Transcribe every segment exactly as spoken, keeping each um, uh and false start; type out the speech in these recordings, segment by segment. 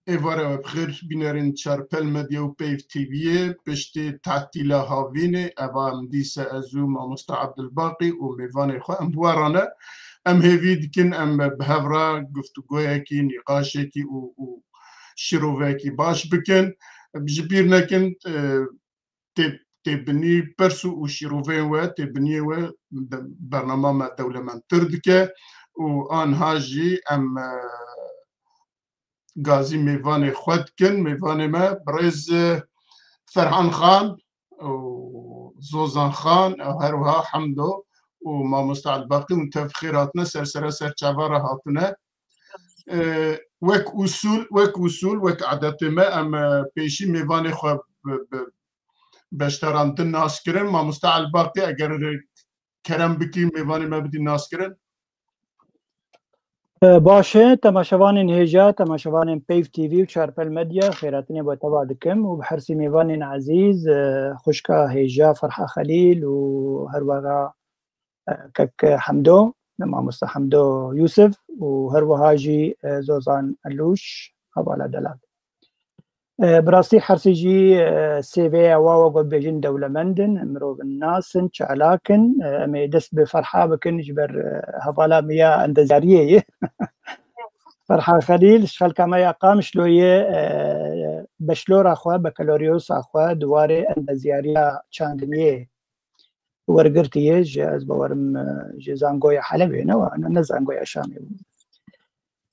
Êvara we bi xêr bînerên Çarpel Medya û Peyv T V'yê. Piştî tatîla havînê, eva em dîsa ez û mamosta Abdulbaqî û mêvanê xwe em bi we re ne. Em hêvî dikin em bi hev re guftûgoyekî, nîqaşekî û, û şîrovekî baş bikin. Ji bîr nekin, e, tê, tê binî pirs û şîroveyên we, tê biniyê we de-, bernama me dewlemendtir dike û anha jî em, e, gazî mêvanê xwe dikin. Mêvanê me birêz, e, Ferhan Xan û Zozan Xan û her wiha Hemdo û mamosta Elbaqî hûn tev xêr hatine, ser sera ser çava re hatine. E, wek usûl, wek usûl, wek adetê me em, e, pêşî mêvanê xwe bi, bi, beşdaran din nas kirin. Mamosta Elbaqî, eger kerem bikî, mêvanê me bidî nas kirin. E, baş e, temaşevanên hêja, temaşevanên Peyv T V û Çarpel Medya, xêratinê bo teva dikim û bi hersî mêvanên ezîz, e, xwişka hêja Ferha Xelîl û her wega, e, kek Hemdo, mamosta Hemdo Yûsif û her wiha jî, e, Zozan Elûş, hevala delal. E, bi rastî hersî jî, e, C V'ya wa, wa ku dibêjin dewlemend in, mirovin nas in, çalak in. E, em ê dest bi Ferha bikin ji ber, e, hevala me ya endezyariyê ye. Ferha Xelîl, ji xelka me ya Qamişloyê, e, beşlora xwe, bekaloryosa xwe di warê endezyariya çandiniyê wergirtiye ji, ez bawerim, e, ji zangoya Helebê, ne wa, ne, ne zangoya Şamê bû.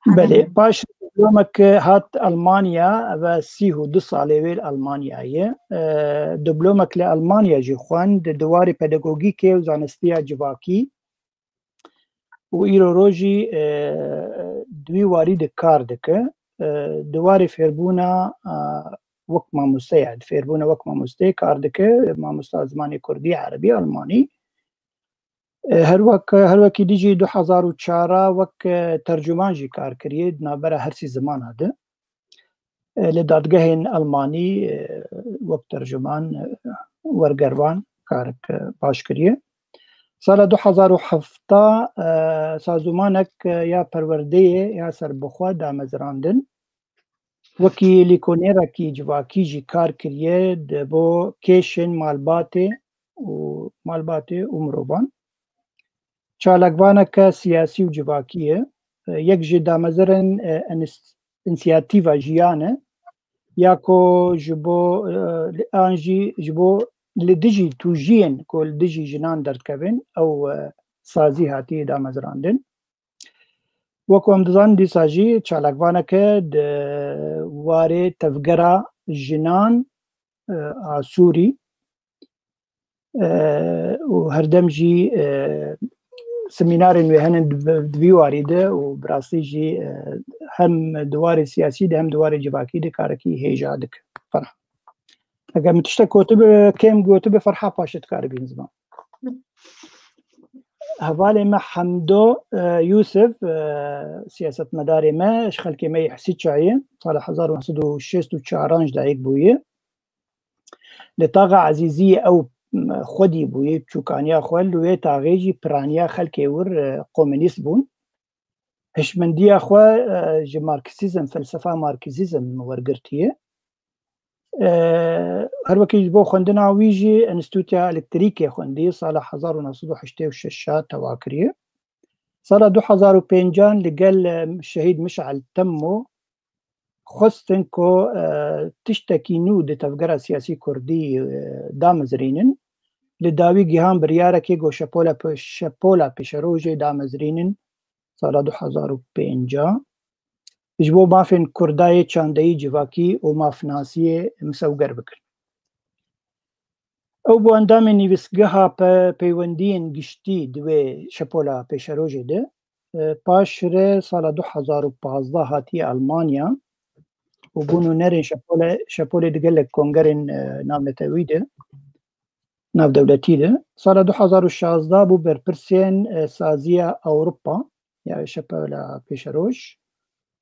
Belê, paş diplomek hat Almanya, eve sî û du salê wê li Almanya ye. E, diplomek li Almanya jî xwend, di warê pedagogîkê û zanistiya civakî û îro rojî, e, di wî warî de kar dike. E, di warê fêrbûna, e, wek mamoste ye, di fêrbûna wek mamosteyê kar dike, mamosta zimanê kurdî, erebî, almanî. E, her wek, her wekî dî jî du hezar û çar a wek, e, tercuman jî kar kiriye di navbera hersî zimana de. E, li dadgehên Almanî, e, wek tercuman, e, wergervan karek, e, baş kiriye. Sala du hezar û heft a, e, sazûmanek, e, ya perwerdeyê ya serbixwe damezrandin. Wekî lîkonêrekî civakî jî kar kiriye di bo kêşên malbatê û malbatê û mirovan. Çalakvaneke siyasî û civakî ye. Yek ji damezirên, e, enis-, însiyatîva jiyan e. Ya ku ji bo, e, an jî ji bo li dijî tûjiyên ku li dijî jinan derdikevin, ew, e, sazî hatiye damezrandin. Wek em dizanin dîsa jî çalakvaneke di warê tevgera jinan, e, a Sûrî, e, û herdem jî, e, semînarên wê hene di, di vî warî de û bi rastî jî, e, hem di warê siyasî de hem di warê civakî de karekî hêja dike. Ferha. Eger min tiştek gotibe, kêm gotibe, Ferha paşê dikare bînin ziman. Hevalê me Hemdo, e, Yûsif, e, siyasetmedarê me, ji xelkê me yê Hesîçayê, sala hezar û neh sed û şêst û çaran ji dayik bûye. Li taxa Ezîziyê ew, m, xwedî bûye, çûkaniya xwe, li wê taxê jî piraniya xelkê wir, e, komunîst bûn. Hişmendiya xwe, e, ji marksîzm, felsefa marksîzm wergirtiye. E, her wekî ji bo xwendina wî jî Enstîtuya Elektrîkê xwendî, sala hezar û neh sed û heştê û şeş a tewa kiriye. Sala du hezar û pênc an li gel, e, Şehîd Mişal Temmo xwestin ku, e, tiştekî nû di tevgera siyasî kurdî, e, damezrînin. Li dawî gihan biryarekê ku şepola pe-, şepola pêşerojê damezrînin sala du hezar û pênc a ji bo mafên Kurda yê çandeyî civakî û mafnasiyê misewger bikin. Ew bû endamê nivîsgeha pe-, peywendiyên giştî di wê şepola pêşerojê de. E, paşre sala du hezar û pazdeh hatiye Almanya û bû nûnerên şepole-, şepolê di gelek kongerên, e, navnetewî de, navdewletî de. Sala du hezar û şazdeh bû berpirsên, e, Saziya Ewropa, ya şepola pêşeroj.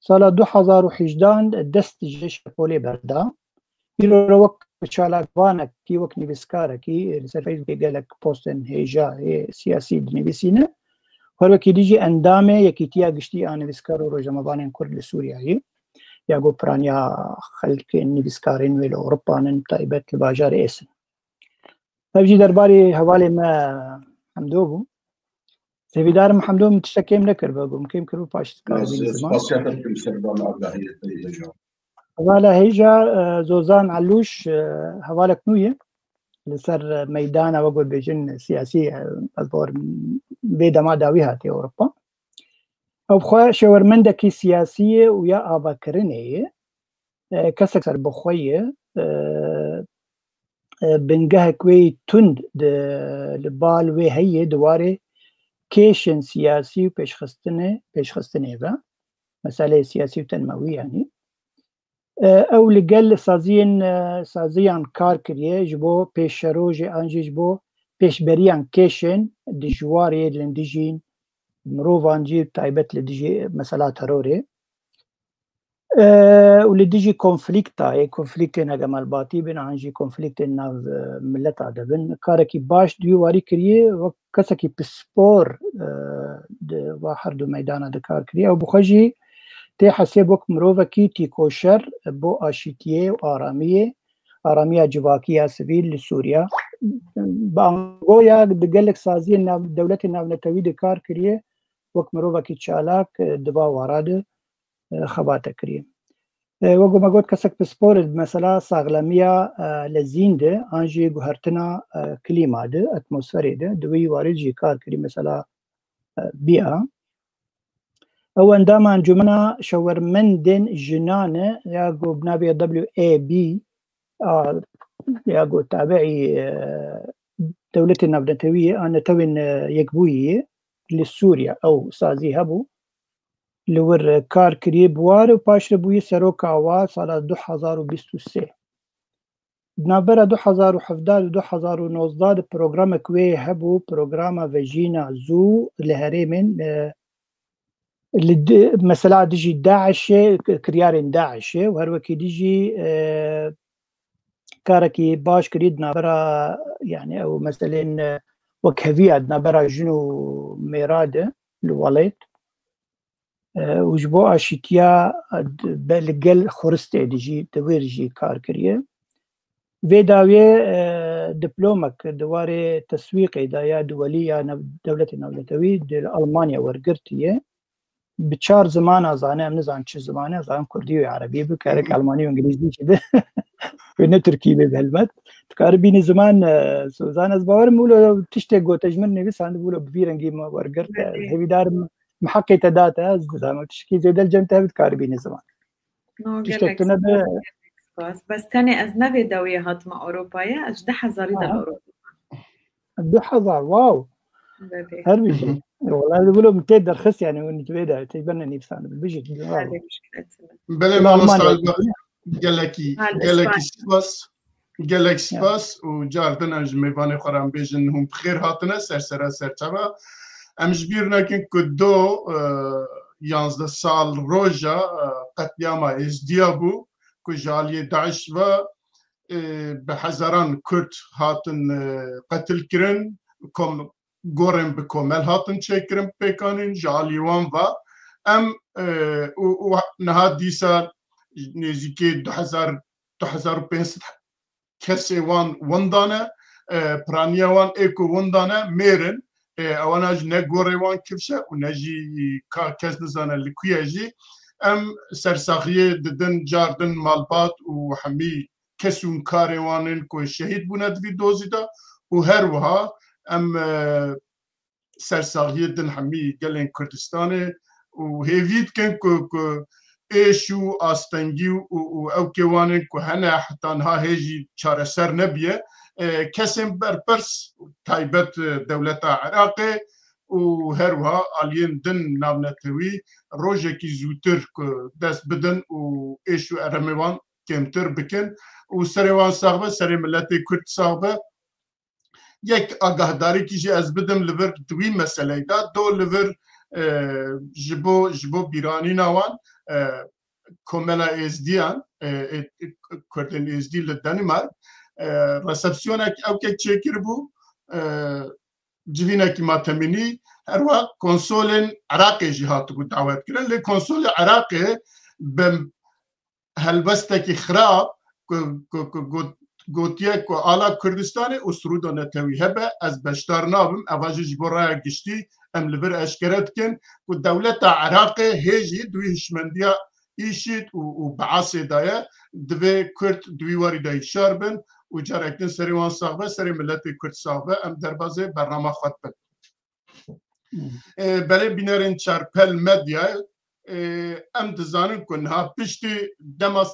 Sala du hezar û hejdehan dest ji şepolê berda. Îro wek çalakvanekî, wek nivîskarekî, li ser Facebookê gelek postên hêja yê siyasî dinivîsîne. Her wekî dî jî endamê Yekîtiya Giştî a Nivîskar û Rojnamevanên Kurd li Sûriyeyê. ya ku piraniya xelkên nivîskarên wê li Ewropa ne, taybet li bajarê Êsin. Ev jî derbarê hevalê me Hemdo bû. Hêvîdar im Hemdo min tiştek kêm nekir, be gom kêm kir û paş dikare bînî ziman. Spasiya te dikim ser van agahiyê te hêja. Hevala hêja, e, Zozan Elûş, e, hevalek nû ye. Li ser meydana, wek we bêjin, siyasî, e, ez bawer vê dema dawî hatiye Ewropa. Ew xwe şêwermendekî siyasî ye û ya avakirinê ye. E, kesek serbixwe ye. E, e, bingehek wê tund di, li bal wê heye di warê kêşên siyasî û pêşxistinê, pêşxistinê ve. Meseleyê siyasî û tenmewî yanî. E, ew li gel saziyên, e, saziyan kar kiriye ji bo pêşerojê an jî ji bo pêşberiyan kêşên dijwar yê li dijîn mirovan jî taybet li dijî mesela terorê. E, û li dijî konflîkta, ê konflîktên hege malbatî bin, an jî konflîktên nav, e, mileta de bin, karekî baş di wî warî kiriye, wek kesekî pispor, e, di va her du meydana de kar kiriye. Ew bi xwe jî tê hesêb wek mirovekî tîkoşer bo aşîtiyê û aramiyê, aramiya civakî ya sivîl li Sûriya. Bi angoya di gelek saziyên nav-, dewletên navnetewî de kar kiriye, wek mirovekî çalak, e, di va wara de, e, xebate kiriye. E, wek me got, kesek pispor e, mesela saxlemiya, e, lezîn de, an jî guhertina, e, klîma de, atmosferê de, di wî warî jî kar kirî, mesela, e, bîya. Ew endama Encûmena Şewermendên Jinan e, ya ku bi navê W A B, a, ya ku tabiî, e, Dewletên Navnetewî ye, a Netewên, e, Yekbûyî ye, li Sûriye ew sazî hebû. Li wir kar kirî bi war û paşre bûyî seroka wa sala du hezar û bîst û sê. Di navbera du hezar û hevdeh û du hezar û nozdeh de programek wê hebû, programa vejîna zû li herêmên, e, li di-, mesela dijî DAIŞê, kiryarên DAIŞê û her wekî dijî, e, karekî baş kirî di navbera, yani ew meselên, e, wekheviya di navbera jin û mêra de li welêt. E, û ji bo aşîtiya, e, be li gel xuristê de jî, di wê jî kar kiriye. Vê dawiyê, e, diplomek di warê teswîqê de ya duwelî ya nav-, dewletê navnetewî di Almanya wergirtiye. Bi çar zimana zane, em nizan çi zimane, zan kurdî û erebî bi, kerek elmanî û îngilîzî jî bi. Wê ne tirkî bê bi helbet. Dikare bînî ziman, e, Suzan, ez bawerim wilo tiştê gote ji min nivîsandibû, wilo bi vî rengî me wergirt. Belê. Hêvîdar im, min heqê te da te, ez dizanim. Tişkî zêde li cem te hebe dikare bînî ziman. No, tiştek gelek tune be. Spas, gelek spas. Bes tenê ez ne vê dawiyê hatime Ewropayê, ez ji du hezarî de li Ewropa. Du hezar, wow. Belê. Her bijî. Wala wilo min tê derxist, yani, hûn divê de tê berne nivîsandin. Bijî. Belê, muşkilet. Belê, mamosta Elbaqî, gelekî, gelekî spas. Gelek spas û car din em ji mêvanê xwe re em bêjin hûn bi xêr hatine ser sera serçava. Em ji bîr nekin ku do, e, yanzdeh sal roja, e, qetlîama Êzdiya bû ku ji aliyê DAIŞ ve, e, bi hezaran Kurd hatin, e, qetil kirin, kom-, gorên bi komel hatin çêkirin, pêkanîn ji alî wan ve. Em, e, û, û niha dîsa nêzîkî du hezar, du hezar û pênc sed kesê wan winda ne, e, piraniya wan ê ku winda ne mêr in, e, ewana jî ne gorê wan kifş e û ne jî ka kes nizane li ku ye jî. Em sersaxiyê didin car din malbat û hemî kes û karê wan ên ku şehîd bûne di vî dozî de û her wiha em, e, sersaxiyê din hemî gelên Kurdistanê û hêvî dikin ku, ku êş û astengî û, û ew kêwanên ku hene heta niha hê jî çareser nebiye, e, kesên berpirs taybet, e, dewleta Iraqê û her wiha aliyên din navnetewî rojekî zûtir ku dest bidin û êş û eremê wan kêmtir bikin û serê wan sax be, serê miletê Kurd sax be. Yek agahdarekî jî ez bidim li vir di wî meseleyê de, do li vir, e, ji bo, ji bo bîranîna wan, e, Komela Êzdiyan, e, e, Kurdên Êzdî li Danimark, e, resepsiyonek ewkek çêkiribû, e, civînekî matemînî, her wiha konsolên Iraqê jî hatibû dawet kirin. Lê konsolê Iraqê bi helwestekî xirab ku, ku, ku got, gotiye ku ala Kurdistanê û sirûda netewî hebe, ez beşdar nabim, eva jî ji bo raya giştî em li vir eşkere dikin ku dewleta Iraqê hê jî di wî hişmendiya îşîd û, û biasê de ye, divê Kurd di wî warî de hişyar bin û carek din serê wan sax be, serê miletê Kurd sax be, em derbazê bernama xwe dibin. E, belê bînerên Çarpel Medyayê, e, em dizanin ku niha piştî dema,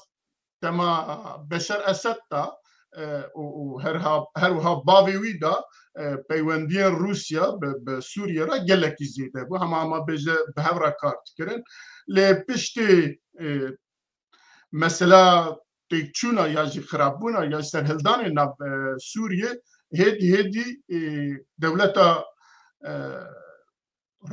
dema Beşar Esed da, e, û, û herha, her wiha bavê wî da, e, peywendiyên Rûsya bi, bi Sûriyê re gelekî zêde bû. Hema hema bêje bi hev re kar dikirin. Lê piştî, e, mesela têkçûna ya jî xirabûna ya jî serhildanê nav, e, Sûriyê hêdî hêdî, e, dewleta, e,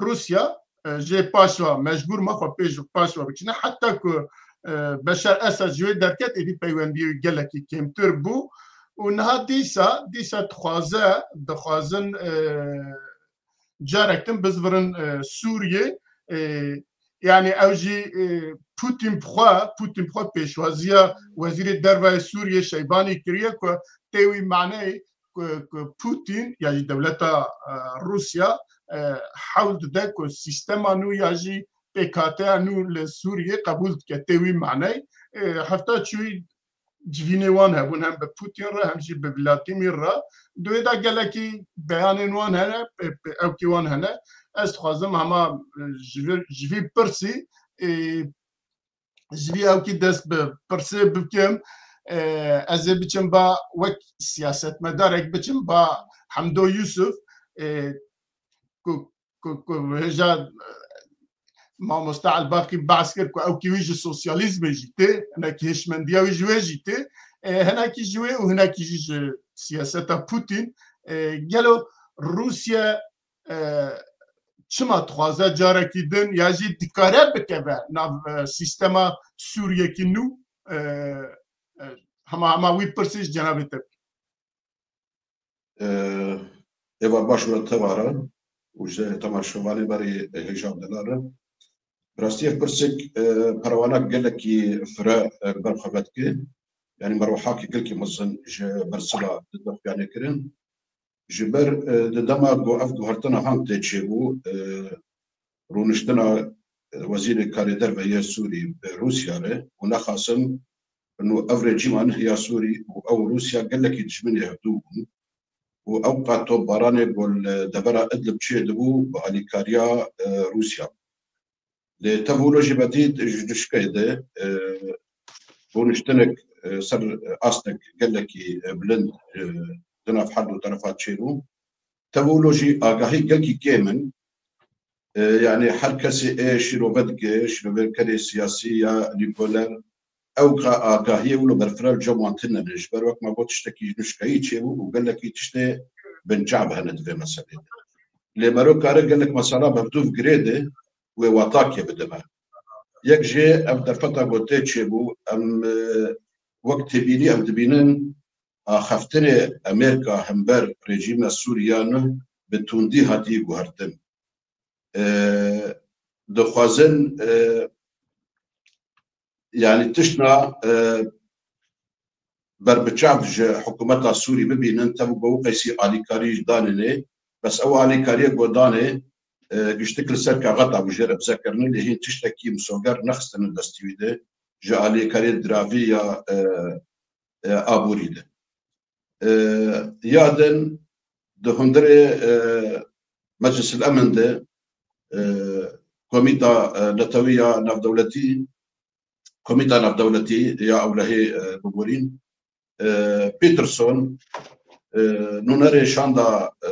Rûsya, e, jê paşva mecbûr ma xwe pêş paşva bikişîne, heta ku, e, Beşar Esed ji wê derket, êdî peywendiyê wî gelekî kêmtir bû û niha dîsa, dîsa dixwaze, dixwazin, e, carek din bizvirin, e, Sûriyê. E, yanî ew jî, e, Putin bi xwe, Putin bi xwe pêşwaziya Wezîrê Derve yê Sûriyê Şeybanî kiriye ku tê wî maneyê ku, ku Putin ya jî dewleta, e, Rûsya, e, hewl dide ku sîstema nû ya jî pêkhateya nû li Sûriyê qebûl dike, tê wî maneyê. E, hefta çûyî civînê wan hebûn, hem bi Putin re hem jî bi Vladimir re. Di wê de gelekî beyanên wan hene, pê-, pê-, ewkî wan hene. Ez dixwazim hema, e, ji vir, ji vî pirsî, e, ji vî ewkî dest bi pirsê bikim. E, ez ê biçim ba wek siyasetmedarek biçim ba Hemdo Yusuf, e, ku, ku, ku hêja, e, mamoste Elbaqî behs kir ku ewkî wî ji sosyalîzmê jî tê, hinekî hişmendiya wî ji wê jî tê, e, hinekî ji wê û hinekî jî ji siyaseta Putin. E, gelo Rûsya, e, çima dixwaze carekî din ya jî dikare bikeve nav, e, sîstema Sûriyekî nû? E, e, hema, hema wî pirsî ji cenabê te. E, êvar baş we tevare û ji temaşevanê berê hêja delal re. Bi rastî ev pirsek, e, perwanak gelekî fire, e, li ber xwe vedike. Yanî merwehakî gelkî mezin ji bersiva dide xuyanê kirin. Ji ber, e, di dema ku ev guhertina han tê çêbû, e, rûniştina, e, wezîrê karê derve yê Sûrî bi Rûsya re û nexasim, û ev rejîma niha ya Sûrî û ew Rûsya gelekî dijminê hevdû bûn û ew qat topbaranê ku li devera Idlib çêdibû bi alîkariya, e, Rûsya. Lê tev wilo jî vedît ji nuşkeyê de, e, rûniştinek, e, ser astek gelekî, e, bilind, e, di nav her du terefa çêbû. Tev wilo jî agahî gelkî kêm in. E, yanî her kesê ê şîrove dike, şîrovekerê siyasî ya lîkoler, ew ka agahiyê wilo berfireh li cem wan tune ne. Ji ber wek me got tiştekî ji nuşkeyî çêbû û gelekî tiştê binçav hene di vê meselê de. Lê mero kare gelek mesela bi hevdû girê de wê watakê bide me. Yek jê ev derfeta ku tê çêbû, em, e, wek têbînî em dibînin axaftinê Amerîka hember rejîma Sûriya nû bi tundî hatiye guhertin. E, dixwazin, e, yanî tiştna, e, berbiçav ji hikûmeta Sûrî bibînin, tev ku ew qeysî alîkarî danê. Bes ew alîkariyê ku danê, e, giştik li ser kaxeta bû jê re bize kirine, lê hîn tiştekî misoger nexistine destî wî de ji alîkariyê diravî ya, e, e, aborî de. E, ya din di hundirê, e, Meclisil Emin de, e, Komîta, e, Netewî ya Navdewletî, Komîta Navdewletî ya Ewlehê, e, biborîn, e, Peterson, e, nûnerê şanda, e,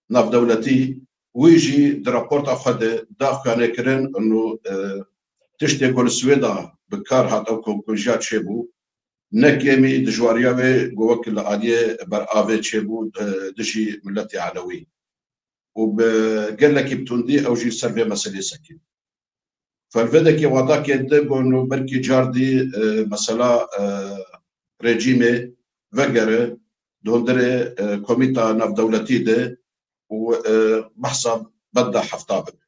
navdewletî, wî jî di raporta xwe de da xuyanêkirin û, e, tiştê ku li Swêda bi kar hat ew komkujiya çêbû, ne kêmî dijwariya wê ku wek li aliyê beravê çêbû, e, dijî miletê Elewî û bi gelekî bi tundî ew jî ser vê meselê sekî. Felvedekê watakê de got, belkî cardî, e, mesela, e, rejîmê vegere di hundirê, e, komîta navdewletî de û, e, behsa benda hefta bibe.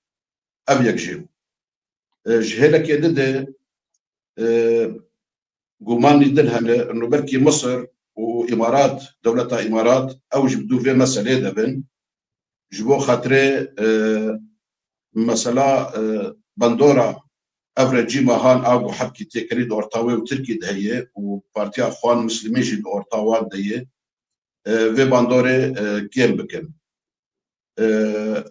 Ev yek jê bû. E, ji hêlekê de de, e, gumanî din hene, no belkî Misir û Îmarat, dewleta Îmarat, ew jî bi dû vê meselê de bin. Ji bo xatirê, e, mesela, e, bandora ev rejîma han a ku hevkî têkerî di orta wê û Tirkî de heye û Partiya Xwan Muslimî jî di orta wan de ye, e, vê bandorê, e, kêm bikin. E,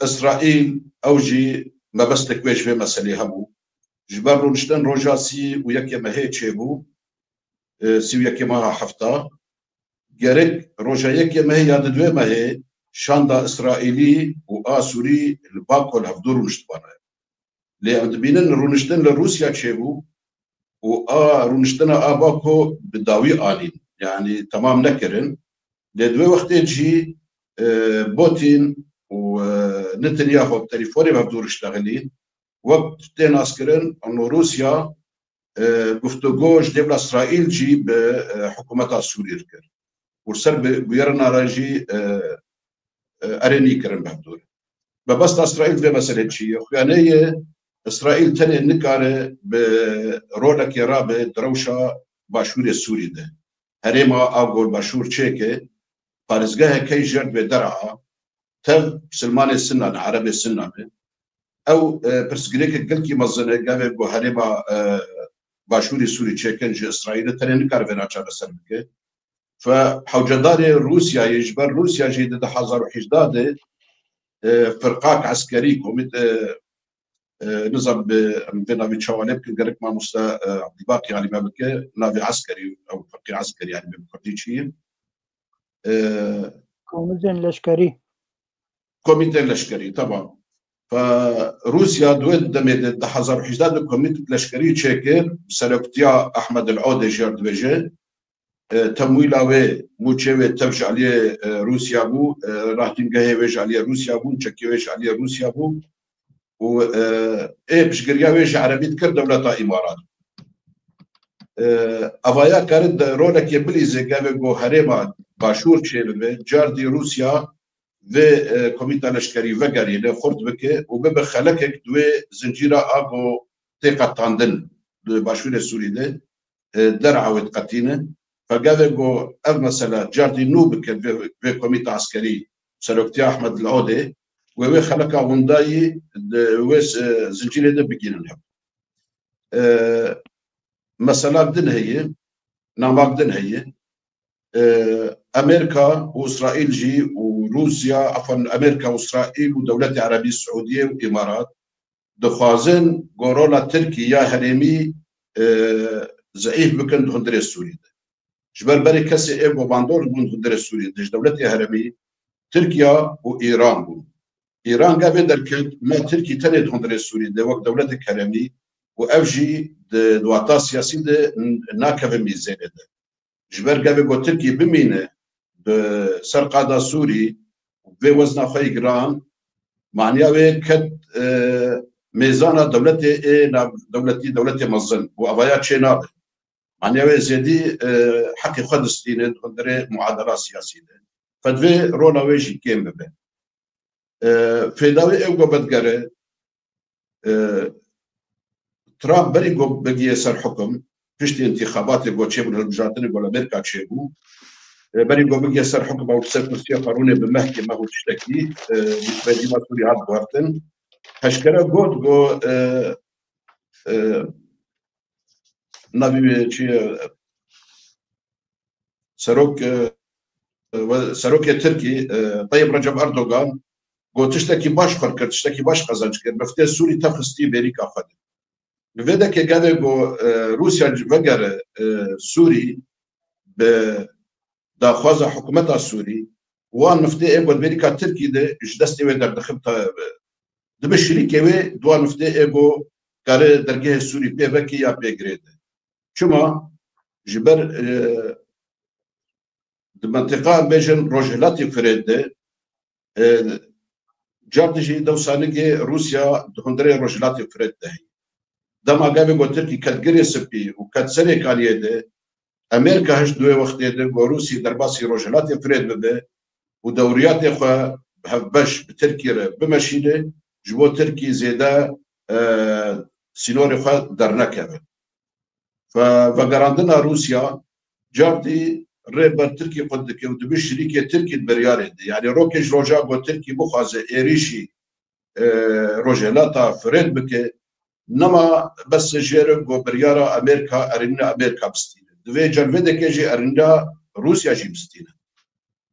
Îsraîl ew jî mebestek wê ji vê meselê hebû. Ji ber rûniştin roja sî û yekê mehê çêbû, e, sî û yekê meha hefta. Gerek roja yekê mehê ya di duê mehê şanda Îsraîlî û a Sûrî li Bako li hevdû rûniştibana. Lê em dibînin rûniştin li Rûsya çêbû û a rûniştina a Bako bi dawî anîn. Yanî temam nekirin. Lê di wê wextê jî, e, Putin û, e, Netanyahu bi telîfonê bi hevdû rûniştexilîn. Wek tê naskirin, eno Rûsya, e, guftûgo ji dêvla Îsraîl jî bi, e, hikûmeta Sûrî kir. Û ser bi bûyerina re jî, e, e, erênî kirin bi hevdû re. Mebesta Îsraîl vê meselê çi ye? Xuyanê ye, Îsraîl tenê nikare bi rolekê rabe di rewşa başûrê Sûrî de. Herêma a gol başûr çêke, parêzgehekê jêr divê dera, tev misilmanê Sunna ne, Erebê Sunna ne. Ew, e, pirsgirêkek gelkî mezin e, gavê ku herêma, e, başûrê Sûrî çêkin ji Îsraîlê tenê nikare vêna çareser bike. Fe hewcedarê Rûsyayê ji ber Rûsya jî di du hezar û hejdeh de, e, firqak eskerî, komît, e, e, nizam bi, em vê navî çawa lê bikin, gerek mamoste, e, Abdîbaqî alî me bike, navê eskerî, ew firqê eskerî, yanî bi kurdî çi ye? E, Komîtên leşkerî. Komîtên leşkerî, tamam. Fe Rûsya di wê demê de, du hezar û hejdeh de komît leşkerî çêkir, bi seroktiya Ahmed El Odê jêr dibêje. E, temwîla wê, mûçê wê tev ji aliyê, e, Rûsya bû, e, rahdîngehê wê ji aliyê Rûsya bû, çekê wê ji aliyê Rûsya bû û, e, ê piştgiriya wê ji Erebî dikir dewleta Îmarat. E, Evaya kare de rolekê bilîzê gavê ku herêma başûr çêbibe, cardî Rûsya vê, e, komîta leşkerî vegerîne, xurt bike û bibe xelekek di wê zincîra a ku tê qetandin di başûrê Sûrî de, e, der'a wê diqetîne. Fe gavê ku ev mesele cardî nû bike vê, vê komîta eskerî, seroktiya Ahmed Laodê, wê wê xeleka windayî di wê, e, zincîrê de bigînin hev. E, Meselak din heye, namak din heye. E, Amerîka û Îsraîl jî û Rûsya, efan, Amerîka û Îsraîl û dewletê Erebî Siûdiyê û Îmarat dixwazin ku rola Tirkî ya herêmî, e, zeîf bikin di hundirê Sûrî de. Ji ber berê kesê ê ku bandor bûn di hundirê Sûrî de ji dewletê herêmî Tirkiya û Îran bûn. Îran gavê derket, me Tirkî tenê di hundirê Sûrî de wek dewletek herêmî û ev jî di, di wata siyasî de n-, nakeve mîzênê de. Ji ber gavê ku Tirkî bimîne bi ser qada Sûrî, vê wezna xwe yê giran, maniya wê ket, e, mêzana dewletê ê nav-, dewletî, dewletê mezin û evaya çê nabe. Maniya wê zêdî, e, heqê xwe distîne di hundirê muadela siyasî de. Fe divê rola wê jî kêm bibe. E, fêda wê ew ku vedigere, e, Trump berî ku bigiye ser hukum, piştî întîxabatê ku çêbûn, hilbijartinê ku li Amerîka çêbû, e, berî ku bigiye ser hukum ew li ser kursiya xwe rûnê bi mehkê meh û tiştekî, e, rejîma Sûrî hat guhertin. Eşkere got ku, e, e, navî wê çi ye? Serok, e, we-, serokê Tirkî, e, Tayyip Recep Erdogan got tiştekî baş xwe kir, tiştekî baş qezenc kir. Miftê Sûrî tev xistî bêrîka xwe de. Li vê dekê gavê ku, e, Rûsya vegere, e, Sûrî bi daxwaza hikûmeta Sûrî, wan miftê ê ku di bêrîka Tirkî de ji destê wê derdixin, dibe şirîkê wê di wan miftê ê ku kare dergehê Sûrî pê vekê ya pê girêde. Çima? Ji ber, e, di mentiqa em bêjin Rojhilatê Firêt de, e, cardî jî dewsanigê Rûsya di hundirê Rojhilatê Firêt de heye. Dema gavê ku Tirkî ket Girê Spî û ket Serê Kaniyê de, Amerîka hişt di wê wextê de ku Rûsî derbasî Rojhilatê Firêt bibe û dewriyatê xwe bi hevbeş bi Tirkî re bimeşîne, ji bo Tirkî zêde, e, sînorê xwe dernekeve. Ve vegerandina Rûsya cardî rê ber Tirkî qut dike û dibe şirîkê Tirkî di biryarê de. Yanî rokê ji roja ku Tirkî bixwaze êrîşî e, Rojhilata Firêt bike, nema bes jê re ku biryara Amerîka, erênîna Amerîka bistîne. Divê cervedekê jî erênîna Rûsya jî bistîne.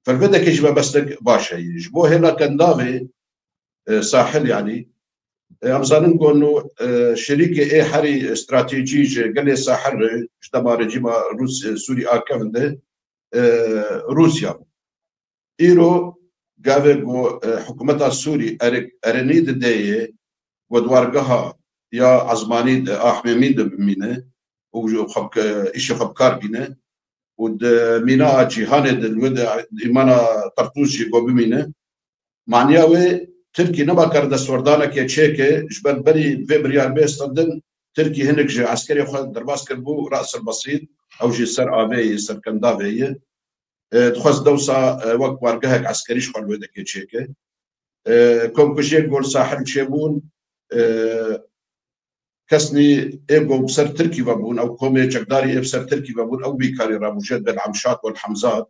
Felvedekê jî mebestek baş heye. Ji bo hêla Kendavê, e, Sahil yanî, e, em zanin ku no, e, şerîkê ê herî stratejî ji gelê Sahil re, ji dema rejîma Rûs-, Sûrî a kevin de, e, Rûsya bû. Îro gavê ku, e, hikûmeta Sûrî erê-, erênî dideyê ku di wargeha ya ezmanî de, a Hemêmî de bimîne û ji xwe bi-, îşê xwe bi kar bîne û di mîna a cîhanê de, li wê de îmana Tertûs jî ku bimîne. Maniya wê, Tirkî nema kar destwerdanekê çêke, ji ber berî vê biryar bê standin, Tirkî hinek ji eskerê xwe derbas kiribû, Ras el Basîr, ew jî ser avê ye, ser Kendavê ye. E, dixwest dewsa, e, wek wargehek eskerî ji xwe li wê dekê çêke. E, komkujiyê ku li Sahil çêbûn, e, kesnî ê ku bi ser Tirkî ve bûn, ew komê çekdarî ê bi ser Tirkî ve bûn, ew bîkarî rabû jê Del Emşat wel Hemzat.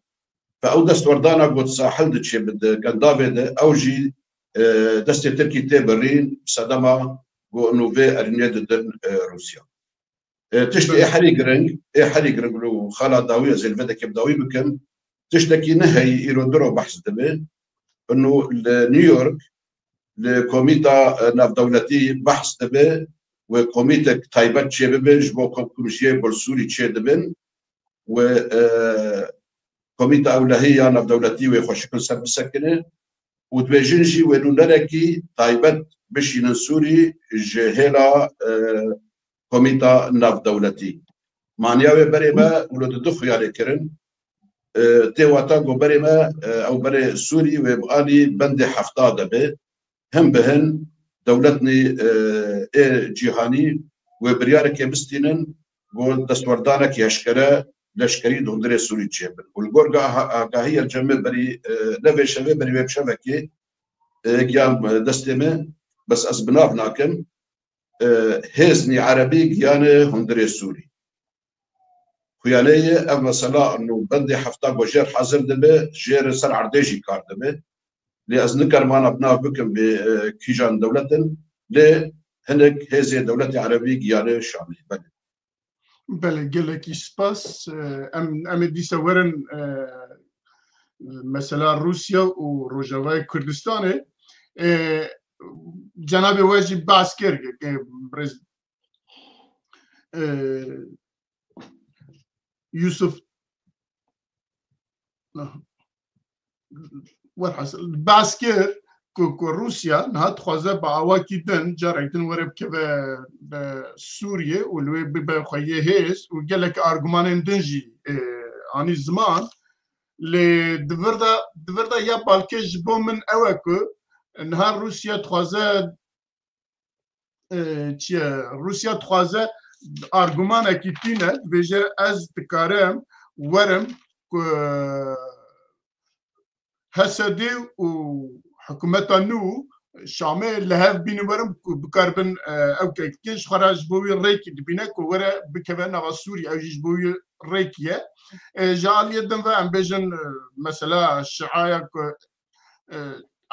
Fe ew destwerdana ku di Sahil de çêbin di Kendavê de, ew jî, e, destê Tirkî tê birîn, sedema ku nû vê erînê didin, e, Rûsya. E, tiştê ê herî giring, ê herî giring û xala dawî ez ê li vê dekê bi dawî bikim. Tiştekî ne heyî îro diro behs dibe. Ino li New York li komîta, e, navdewletî behs dibe wê komîtek taybet çêbibe ji bo komkujiyê ku li Sûrî çêdibin wê, e, komîta ewlehî ya navdewletî wê xweşik li ser bisekine û dibêjin jî wê nûnerekî taybet bişînin Sûrî ji hêla, e, komîta navdewletî. Maniya wê berê me wilo di du xuya lê kirin. E, tê wata ku berê me, e, ew berê Sûrî wê bi alî bendê hefta de be. Hin bi hin dewletnî, e, ê cîhanî wê biryarekê bistînin ku destwerdanekî eşkere leşkerî di hundirê Sûrî çêbin. Û li gor ga-, agahiyê cem me berî, e, ne vê şevê berî vê bi şevekê, e, giyan, e, destê me, bes ez bi nav nakim. E, hêznî erebî giyane hundirê Sûrî. Xuyaneyê ev mesela ino bendê hefta ku jêr hazir dibe, jêr ser erdê jî kar dibe. Lê ez nikarim ana bi nav bikim vê, e, kîjan dewlet in, lê hinek hêzê dewletê erebî giyane Şamê. Belê. Belê, gelekî spas. E, em, em ê dîsa werin, e, mesela Rûsya û Rojavayê Kurdistanê. E, cenabê we jî behs kir, e, birêz, e, Yusuf, werhasil, behs kir ku, ku Rûsya niha dixwaze bi awakî din, carek din were bikeve be Sûriyê û li wê bibe xwe yê hêz û gelek argumanên din jî, e, anî ziman. Lê di vir de, di vir de ya balkêş ji bo min ew e ku niha Rûsya dixwaze, e, çi ye, Rûsya dixwaze argumanekî tîne, dibêje ez dikarim werim ku H S D û hikûmeta nû Şamê li hev bînin werin ku bikaribin, e, ew kek dikin, ji xwe re ji bo wî rêkî dibîne ku were bikeve nava Sûriyê, ew jî ji bo wî rêkî ye. E, ji aliyê din ve em bêjin, e, mesela Şiaya ku, e,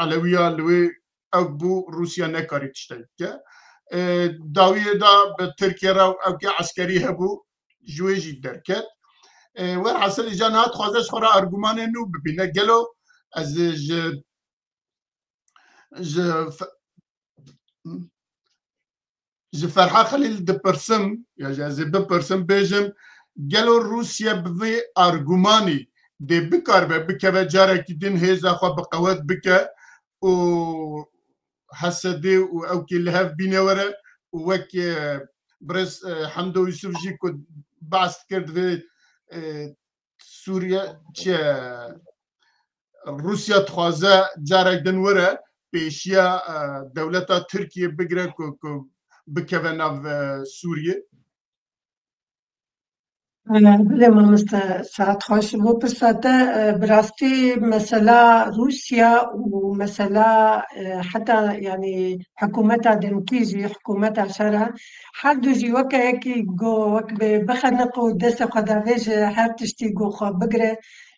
Elewiya li wê ew bû, Rûsya nekarî tiştek bike. E, dawiyê de bi Tirkiye re ew ke eskerî hebû, ji wê jî derket. E, werhasil îca niha dixwaze ji xwe re argumanê nû bibîne. Gelo ez ji, ji fe-, ji Ferha Xelîl dipirsim, ya jî ez ê bipirsim, bêjim, gelo Rûsya bi vê argumanî dê bikaribe bikeve carekî din hêza xwe bi qewet bike û H S D û ewkê li hev bîne were û wek, e, birêz, e, Hemdo Yusuf jî ku behs dikir divê, e, Sûriye çi ye? Rûsya dixwaze carek din were pêşiya, e, dewleta Tirkiye bigire ku, ku bikeve nav, e, Sûriye. Belê mamoste, saet xweş. Bo pirsa te, e, bi rastî mesela Rûsya û mesela, e, heta, yanî, hikûmeta demkî jî, hikûmeta şer e, her du jî weke yekî go wek bê bixeniq û destê xwe davêje, her tiştî go xwe bigire,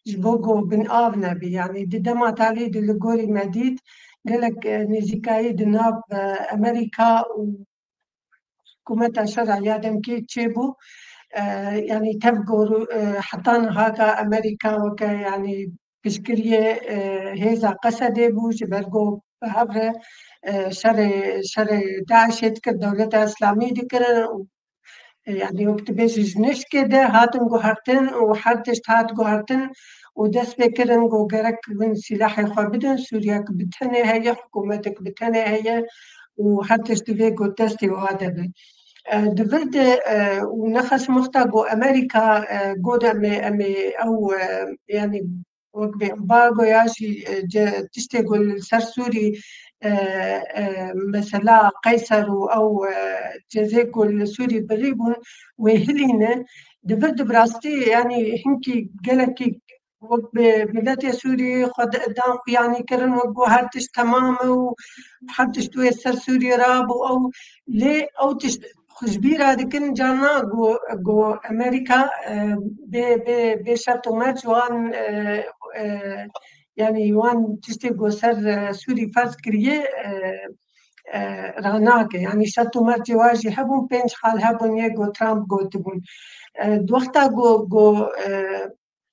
ji bo go bin av nebî. Yanî di dema talî de li gorî me dît, gelek, e, nêzîkayî di nav, e, Amerîka û hikûmeta şer a ya demkî çêbû. E, yanî tev go, e, heta niha ka Amerîka weke, yanî, piştgiriyê, e, hêza Qesedê bû, ji ber go bi hev re, e, şerê, şerê DAIŞê dikir, Dewleta Îslamî dikirin û, e, yanî wek dibêjî ji nişkê de hatin guhertin û her tişt hat guhertin û dest pê kirin go gerek bin sîlahê xwe bidin, Sûriyek bi tenê heye, hikûmetek bi tenê heye û her tişt divê go destê wa de be. E, di vir de, e, û nexes muxta go Amerîka, e, go de em ê, em ê ew, e, yanî wek bê embargo ya jî, e, ce-, tiştê ku li ser Sûrî, e, e, mesela Qeyser û ew, e, cezê ku li Sûrî birî bûn, wê hilîne. Di vir de bi rastî, yanî hinkî gelekî wek bi miletê Sûrî xwe de-, dan xuyanî kirin, wek ku her tişt temam e û her tişt wê ser Sûrî rabû ew. Lê ew tişt xwe ji bîra dikin, carna ku, ku Amerîka, e, bê, bê, bê şert û merc wan, e, e, yanî wan tiştê ku ser, e, Sûrî ferz kiriye, e, e, ranake. Yanî şert û mercê wa jî hebûn, pênc hal hebûn, yê ku Trump gotibûn. E, di wexta ku, ku, e,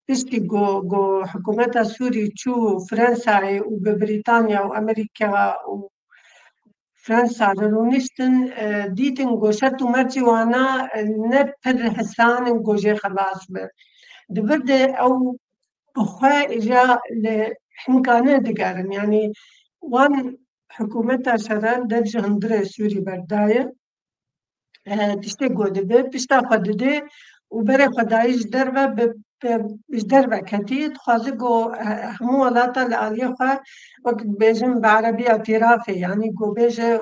piştî ku, ku hikûmeta Sûrî çû Fransayê û bi Brîtanya û Amerîka û Fransa re rûniştin, e, dîtin ku şert û mercê wana, e, ne pir hisan in ku jê xelas be. Di vir de ew bi xwe îja li hinka ne digerin. Yanî wan hikûmeta şer e dev ji hundirê Sûrî berdaye. E, tiştê ku dibe, pişta xwe didê û berê xwe dayî ji derve bi, bi, ji derve ketî, dixwaze ku, e, hemû welata li aliyê xwe, wek bêjin bi erebî îtîrafê, yanî ku bêje,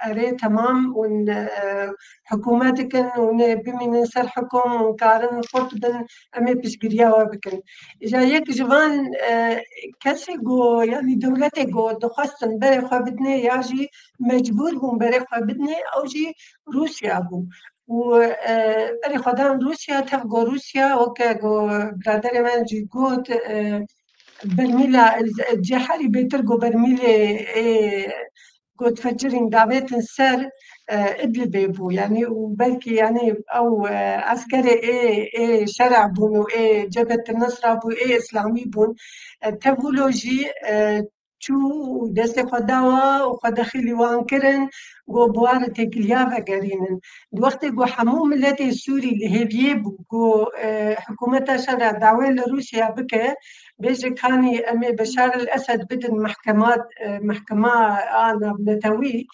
erê, temam, hûn, e, hikûmet dikin, hûn ê bimînin ser hikum, hûn karin xurt bin, em ê piştgiriya we bikin. Îja yek ji van, e, kesê ku, yanî dewletê ku dixwestin berê xwe bidinê ya jî mecbûr bûn berê xwe bidinê, ew jî Rûsya bû. Û, e, berê xwe dan Rûsya, tev ku Rûsya, weke ku biraderê me jî got, e, bermîla, e, cê herî bêtir ku bermîlê, e, ku difecirîn davêtin ser, e, Idlibê bû. Yanî û belkî, yanî ew, e, eskerê ê, ê şera bûn û ê Cebhet Nusra bû, ê îslamî bûn. E, tev wilo jî, e, çû û destê xwe dawa û xwe dexîlî wan kirin, got bi wan re têkiliya vegerînin. Di wextê ku hemû miletê Sûrî li hêviyê bû ku, e, hikûmeta şer re dawê li Rûsya bike, bêje kanî em ê Beşar el Esed bidin mehkema, e, mehkema a navnetewî,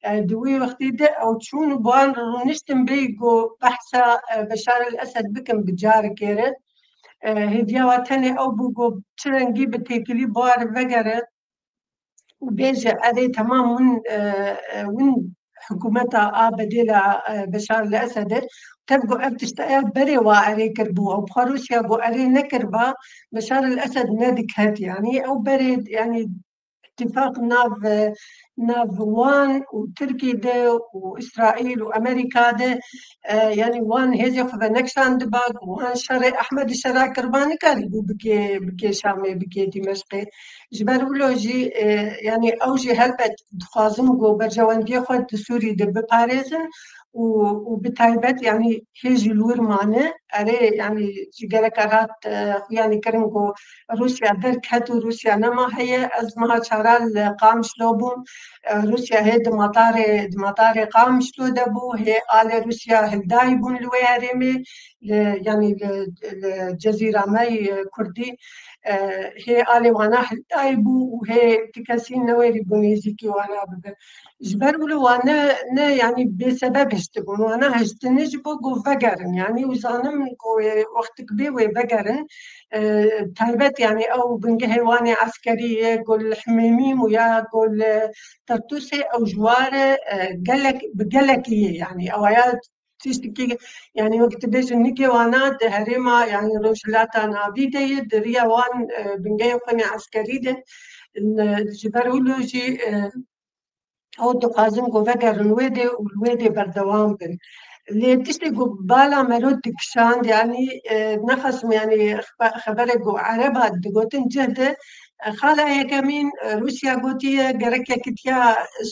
e, di wî wextî de ew çûn û bi wan re rûniştin bêyî ku behsa, e, Beşar el Esed bikin bi carekê re. E, hêviya wa tenê ew bû ku çi rengî bi têkilî bi wan re vegere û bêje, erê, temam, hûn, e, e, hûn hikûmeta a bedêla, e, Beşar el Esed e. Tev ku ev tişt eya berê wa erê kiribû. Ew bi xwe Rûsya ku erê nekiriba, Beşar el Esed nediket. Yanî ew berê, yanî îtîfaq nav, e, nav wan û Tirkî de û Îsraîl û Amerîka de, e, yanî wan hêzê xwe venekşandiba ku wan şerê Ehmedî şera kiriba nikarîbû bikê, bikê Şamê, bikê Dîmeşqê. Ji ber wilo jî, e, yanî ew jî helbet dixwazin ku berjewendiyê xwe di Sûrî de biparêzin û, û bi taybet, yanî hê jî li wir mane, erê, yanî ji gelek rehat, e, xuyanî kirin ku Rûsya derket û Rûsya nema heye. Ez meha çara li Qamişlo bûm. E, Rûsya hê di matarê, di matarê Qamişlo de bû. Hê alê Rûsya hildayî bûn li wê herêmê, li, yanî li, li Cezîra me yê Kurdî, e, hê alê wana hildayî bû û hê ti kesî newêrî bû nêzîkî wana bibe. Ji ber wilo wane ne, yanî bêsebeb hiştibûn. Wana hiştine ji bo ku vegerin. Yanî û zanim ku wê wextik bê wê vegerin. E, taybet, yanî ew bingehê wan ê eskerî yê ku li Himêmîm û ya ku li Tertûsê ew ji wa re, e, gelek, bi gelekî yê, yanî ew ya tiştekî, yanî wek dibêjin nikê wana di herêma, yanî Rojhilata Navî de ye, di riya wan, e, bingehên xwe nê eskerî de, e, ji ber wilo jî, e, ew dixwazin ku vegerin wê dê û li wê dê berdewam bin. Lê tiştê ku bala mero dikişand, yanî, e, nexasim, yanî xbe-, xeberê ku Ereba digotin cih de, e, xala yekemîn, e, Rûsya gotiye gerek yekitiya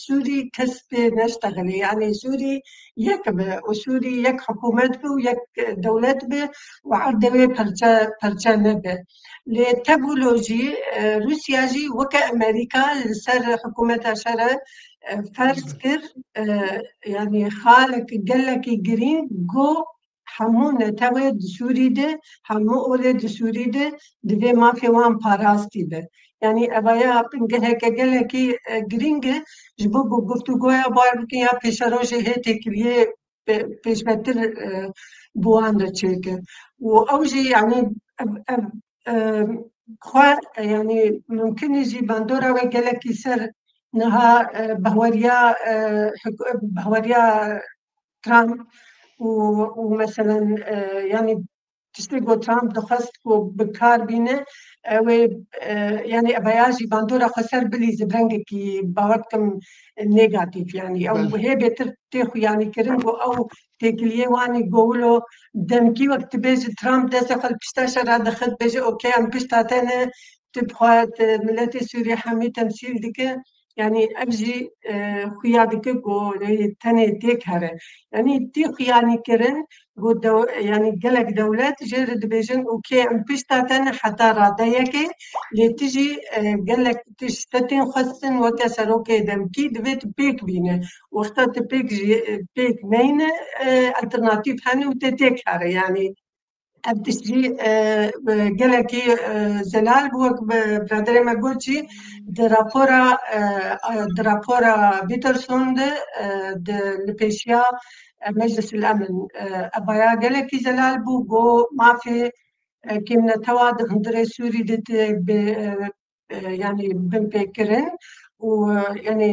Sûrî kes pê neştexilê. Yanî Sûrî yek be û Sûrî yek hikûmet be û yek, e, dewlet be û erdê wê perçe, perçe nebe. Lê tevî wilo jî, e, Rûsya jî weke Amerîka li ser hikûmeta şer e, e, ferz kir, e, yanî xalek gelekî girîng got, hemû netewê di Sûrî de, hemû olê di Sûrî de divê mafê wan parastî be. Yanî evaya bingeheke gelekî, e, girîng e, ji bo ku guftûgoya bar bikin ya pêşerojê hê têkiliyê pê-, pêşvetir, e, bi wan re çêke. Û ew jî, yanî, ev, ev, e, xwe, e, yanî, mimkin e jî bandora wê gelekî ser niha, e, bahweriya, e, hik-, bahweriya Trump û, û meselen, e, yanî, tiştê ku Trump dixwest ku bi kar bîne, ew ê, e, yanî eveya jî bandora xwe ser bilîze bi rengekî, bawer dikim, negatîf, yanî ew Belê. hê bêtir tê xuyanîkirin ku ew têkiliyê wan ê ku wilo demkî wek dibêje Trump destê xwe li pişta şera dixe, dibêje, "Okey, em pişta te ne, tu bi xwe, tu miletê Sûrî hemî temsîl dike." Yanî ev jî, e, xuya dike ku lê tenê têk here. Yanî tê xuyanîkirin ku dew-, yanî gelek dewlet jê re dibêjin, "Okey, em pişta te ne heta radeyekê, lê tu jî, e, gelek tişt te tên xwestin weke serokê demkî, divê tu pêk bîne. Wexta tu pêk jî, e, pêk neyne, e, alternatîf hene û tê têk here." Yanî ev tişt jî, e, e, gelekî, e, zelal bû, wek bi biraderê me got jî, di rapora, e, e, di rapora Peterson de, e, di, li pêşiya, e, Meclis el Emin, e, evaya gelekî zelal bû, got mafê, e, kêmnetewa di hundirê Sûrî de tê bi, e, e, yanî binpêkirin û, e, yanî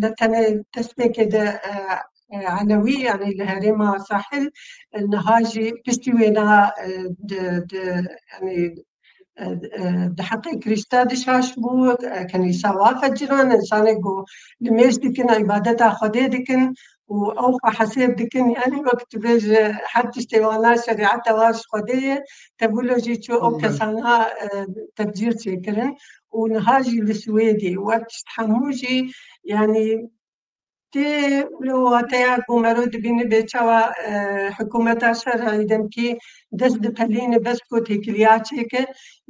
ne tenê destpêkê de, e, e, Elewî, yanî li herêma Sahil, e, niha jî piştî wêna, e, di, di, yanî, e, e, di heqê Krîsta de şaş bû, e, kenîsa wa fecirand, insanê ku nimêj dikin, îbadeta Xwedê dikin û ew xwe hesêb dikin, yanî wek tu bêje her tiştê wana şerîeta wa ji Xwedê ye, tevî wilo jî çû ew Belê. kesana, e, tefcîr çêkirin û niha jî li Swêdê û ev tişt hemû jî, yanî tê li wateya ku mero dibîne bê çawa, e, hikûmeta şer a demkî dest dipelîne bes ku têkiliya çêke,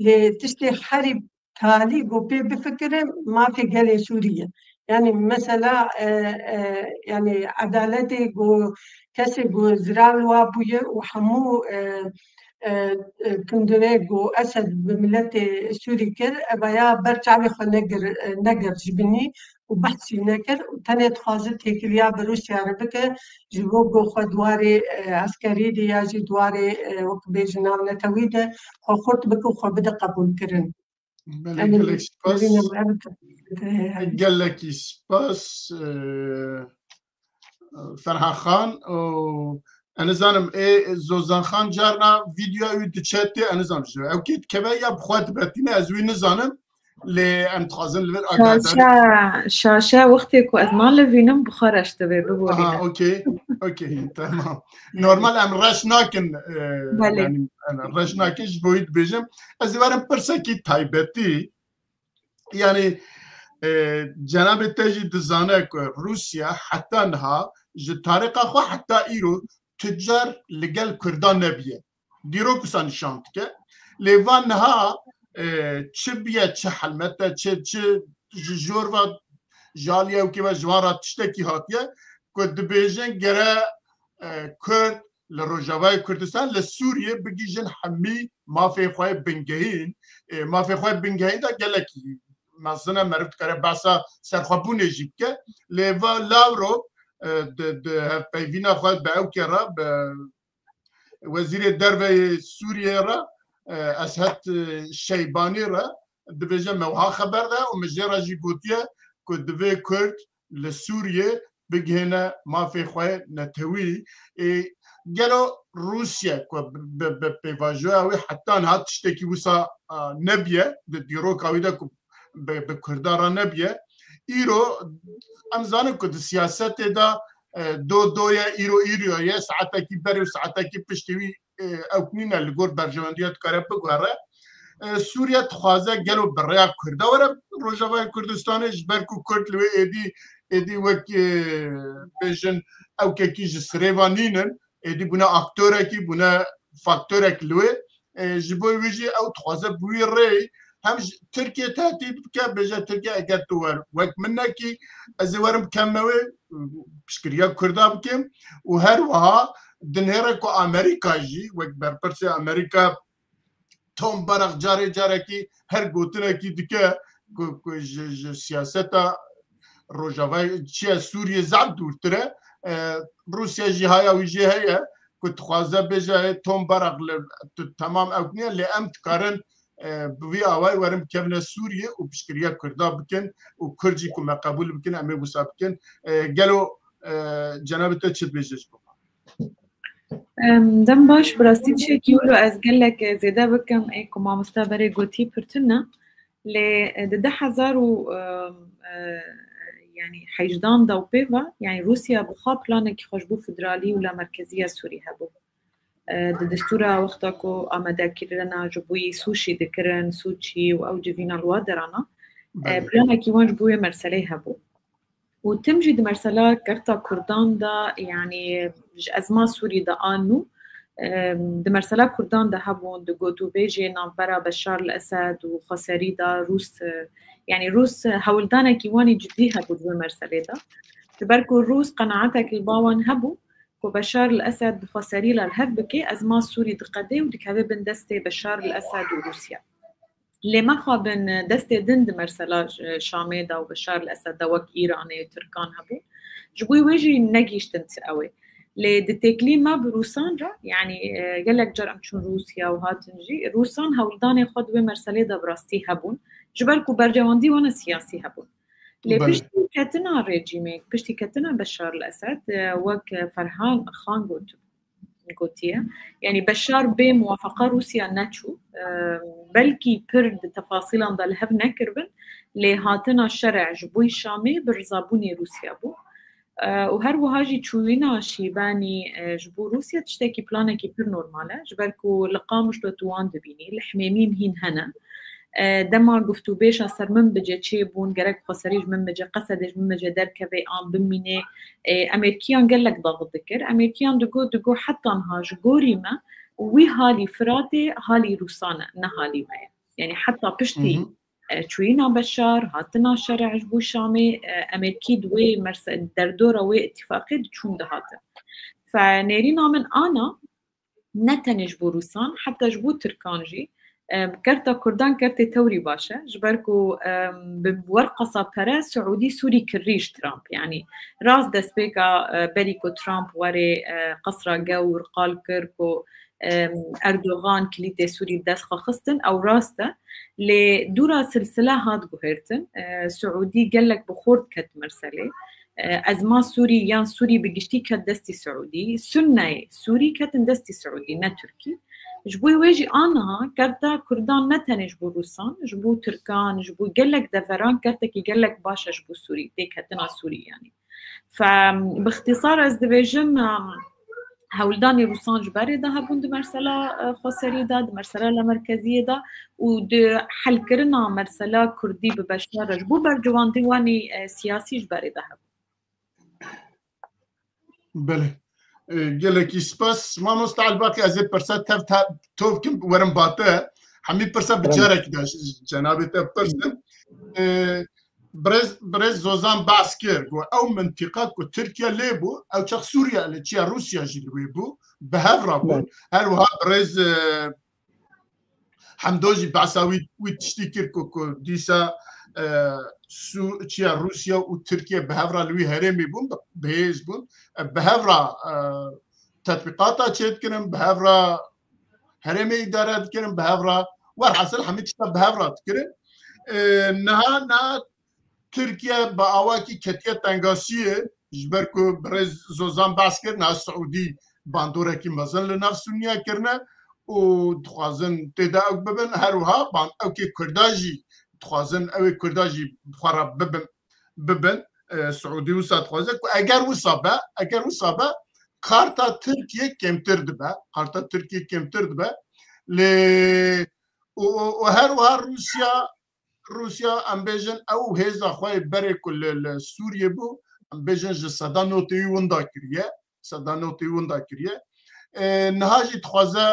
lê tiştê herî talî ku pê bifikire mafê gelê Sûrî ye. Yanî mesela, e, e, yanî edaletê ku kesê ku zirar li wa bûye û hemû, e, e, e, tundurê ku Esed bi miletê Sûrî kir, evaya ber çavê xwe negir, e, negir ji binî û behsî nekir û tenê dixwaze têkiliya bi Rûsya re bike, ji bo ku xwe di warê, e, eskerî de ya jî di warê, e, wek bêjin navnetewî de xwe xurt bike û xwe bide qebûlkirin. Belê, Em gelek spas. Em Gelekî spas, e, Ferhan Xan û ez nizanim, ê Zozan Xan carna vîdyoya wî diçe tê, ez nizanim ji ew kê dikeve ya bi xwe dibetîne, ez wî nizanim. Lê em dixwazin li vir agahdarî. Şaşe, şaşe wextê ku ez nalivînim, bi xwe reş dibe, biborîne. Aha, okey, okey, tamam. Normal em reş nakin, e, Belê. yanî, em reş nakin, ji bo wî dibêjim. Ez ê werim pirsekî taybetî, yanî, e, cenabê te jî dizane ku Rûsya heta niha ji tarîxa xwe heta îro tu car li gel Kurdan nebiye. Dîrok wisa nîşan dike. Lê van niha, e, çi biye, çi helmet e, çi, çi ji jor ve ji aliyê ewkê ve ji wan re tiştekî hatiye ku dibêjin gere, e, Kurd li Rojavayê Kurdistan, li Sûriyê bigihîjin hemî mafê xwe yê bingehîn. E, mafê xwe yê bingehîn de gelekî mezin e, meriv dikare behsa serxwebûnê jî bike. Lê va Lavrov, e, di, di hevpeyvîna xwe bi ewkê re, bi Wezîrê Derve yê Sûriyê re, e, Eshed, e, Şeybanî re dibêje, me wiha xeber da û min jê re jî gotiye ku divê Kurd li Sûriyê bigihêne mafê xwe netewî. Ê, Gelo Rûsya ku bi, bi, bi pêvajoya wê heta niha tiştekî wisa, a, nebiye, di dîroka wî de ku bi, bi Kurda re nebiye. Îro em zanin ku di siyasetê de, e, do do ye, îro îro ye, saetekî berê û saetekî piştî wî, e, ew nîne li gor berjewendiya dikare biguhere. E, Sûriye dixwaze gelo bi rêya Kurda were Rojavayê Kurdistanê, ji ber ku Kurd li wê êdî, êdî wek, e, bêjin ewkekî ji sirêva nînin, êdî bûne aktorekî, bûne faktorek li wê. E, ji bo wî jî ew dixwaze bi wî rêyî hem ji Tirkiye tehdît bike, bêje Tirkiye eger tu wer wek min nekî, ez ê werim keme wê, piştgiriya Kurda bikim û her wiha dinêre ku Amerîka jî wek berpirsê Amerîka Tom Barak carê carekî her gotinekî dike ku, ku ji, ji siyaseta Rojavayê çiye Sûriyê zaf dûrtir e. E, Rûsya jî haya wî jê heye ku dixwaze bêje, "Ê, Tom Barak li, tu temam ew nîye, lê em dikarin, e, bi vî awayî werin bikevine Sûriyê û piştgiriya Kurda bikin û Kurd jî ku me qebûl bikin, em ê wisa bikin." E, gelo, e, cenabê te çi dibêje ji bo me? Em, dem baş, bi rastî tiştekî wilo ez gelek zêde bikim, ê ku mamoste berê gotî pir tune. Lê, e, di du hezar û, e, e, yanî hejdan de û pê ve, yanî Rûsya bi xwe planekî xwe ji bo federalî û lamerkezîya Sûrî hebû. E, di destûra wexta ku amadekirina ji bo yî sûşî dikirin, sûçî û ew civîna li wa derana, e, Belê. Planekî wan ji bo wê meseleyê hebû. Û tim jî di mesela kerta Kurdan de, yanî ji ezma Sûrî de a nû, em, di mesela Kurdan de hebûn, di gotûbêjê navbera Beşar el Esed û Xweserî de Rûs, e, yanî Rûs, e, hewldanekî wan ê cidî hebû di wê meselê de. Ji ber ku Rûs qenaetek li ba wan hebû ku Beşar el Esed bi Xweserî re li hev bike, ezma Sûrî diqede û dikeve bin destê Beşar el Esed û Rûsya. Lê mexabin destê din di mesela, e, Şamê de û Beşar el Esed de wek Îranê, Tirkan hebûn. Ji bo wê jî negihîştin ti ew ê. Lê di têkilî me bi Rûsan re, yanî, e, gelek car em çûn Rûsya û hatin jî, Rûsan hewldanê xwe di wê meselê de bi rastî hebûn. Ji ber ku bercewendî wana siyasî hebûn. Lê Belê. Piştî ketina rejîmê, piştî ketina Beşar el Esed, e, wek Ferhan Xan got, gotiye. Yanî Beşar bê muwafaqa Rûsya neçû. E, belkî pir di tefasîlan de li hev nekiribin, lê hatina şerê ji bo Şamê bi rizabûnê Rûsya bû. E, û her wiha jî çûyîna Şîbanî, e, ji bo Rûsya tiştekî planekî pir normal e. Ji ber ku li Qamişlo tu wan dibînî, li Himêmî hîn hene. E, dema guftûbêja ser Minbicê çêbûn, gerek Xweserî ji Minbicê, Qesedê ji Minbicê derkeve an bimîne, e, Amerîkiyan gelek daxil dikir. Amerîkiyan digot, digot heta niha ji gorî me wî halî Firatê halî Rûsan e, ne halî me ye. Yanî heta piştî, Hı hı. e, çûyîna Beşar, hatina şerê ji bo Şamê, e, Amerîkî di wê merse-, derdora wê îtîfaqê diçûn dihatin. Fe nêrîna min ana, ne tenê ji bo Rûsan, heta ji bo Tirkan jî, e, bi kerta Kurdan kertê tewrî baş e. Ji ber ku, e, bi werqasa pere Siûdî Sûrî kirî ji Trump. Yanî rast destpêka, e, berî ku Trump werê, e, Qesra Gewr qal kir ku, e, Erdogan kilîtê Sûrî bi dest xwe xistin, ew rast e. Lê dûra silsile hat guhertin. E, Siûdî gelek bi xort ket merselê. E, ezma Sûrî yan Sûrî bi giştî ket destî Siûdî. Sunneyê Sûrî ketin destî Siûdî, ne Tirkî. Ji bo wê jî aniha kerta Kurdan ne tenê ji bo Rûsan, ji bo Tirkan, ji bo gelek deveran kertekî gelek baş e ji bo Sûrî, têketina Sûrî yanî. Fe, bi îxtîsar ez dibêjim, em, hewldanê Rûsan ji berê de hebûn di mersela, e, xweserî de, di mersela lamerkeziyê de û di helkirina mersela Kurdî bi Beşar re ji bo bercewendî wanî, e, siyasî ji berê de hebûn. Belê. E, gelekî spas. Mamoste Elbaqî, ez ê pirsa tev te-, tov kim, werim ba te. Hemî pirsa bi Tamam. Carekî de ji cenabê te pirsim. E, Birêz, birêz Zozan behs kir, got, ew mintîqa ku Tirkiye lê bû, ew çax Sûriye li çiya Rûsya jî li wê bû, bi hev re bûn. Evet. Her wiha birêz, e, Hemdo jî behsa wî, wî tiştî kir ku, ku dîsa, e, Sû-, çiya Rûsya û Tirkiye bi hev re li wî herêmî bûn, bi, bi hêz bûn. E, bi hev re, e, tetbîqata çêdikirin, bi hev re herêmê îdare dikirin, bi hev re, werhasil hemî tişta bi hev re dikirin. E, niha, niha Tirkiye bi awakî ketiye tengasiyê, ji ber ku birêz Zozan behs kir, niha Siûdî bandorekî mezin li nav Sûniya kirine û dixwazin tê de ew bibin. Her wiha ban-, ewkê Kurda jî dixwazin ew ê Kurda jî bi xwe re bibin, bibin. E, Siûdî wisa dixwaze ku eger wisa be, eger wisa be, karta Tirkiye kêmtir dibe, karta Tirkiye kêmtir dibe. Lê û, û, û her wiha Rûsya, Rûsya, em bêjin, ew hêza xwe yê berê ku li, li Sûriyê bû, em bêjin, ji seda notê wî winda kiriye, seda notê wî winda kiriye. E, niha jî dixwaze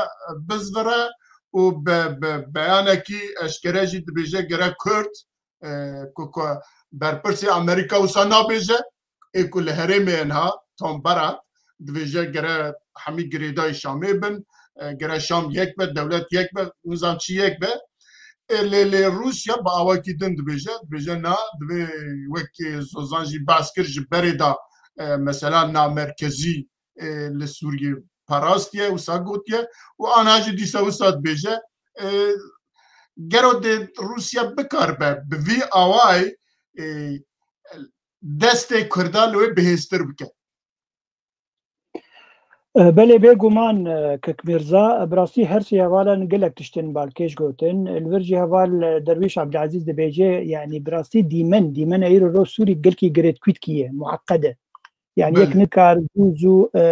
bizvire û bi, bi beyanekî eşkere jî dibêje gere Kurd, e, ku, ku berpirsê Amerîka wisa nabêje, ê ku li herêmê ye niha, Tom Barratt, dibêje gere hemî girêdayî Şamê bin, e, gere Şam yek be, dewlet yek be, nizam çi yek be. E, lê, lê Rûsya bi awakî din dibêje, dibêje na, divê wekî Zozan jî behs kir ji berê de, e, mesela namerkezî, e, li Sûriyê parastiye, wisa gotiye û ana jî dîsa wisa dibêje. E, gero dê Rûsya bikaribe bi vî awayî, e, destê Kurda li wê bihêztir bike. E, belê, bêguman, e, Kek Mîrza, e, bi rastî her sê hevalan gelek tiştên balkêş gotin. Li vir jî heval, e, Derwîş Abdulazîz dibêje, yanî bi rastî dîmen, dîmena îro ro Sûrî gelkî girêdkûtkî ye, mueqqed e. Yani yek Belê. nikar zû zû, e,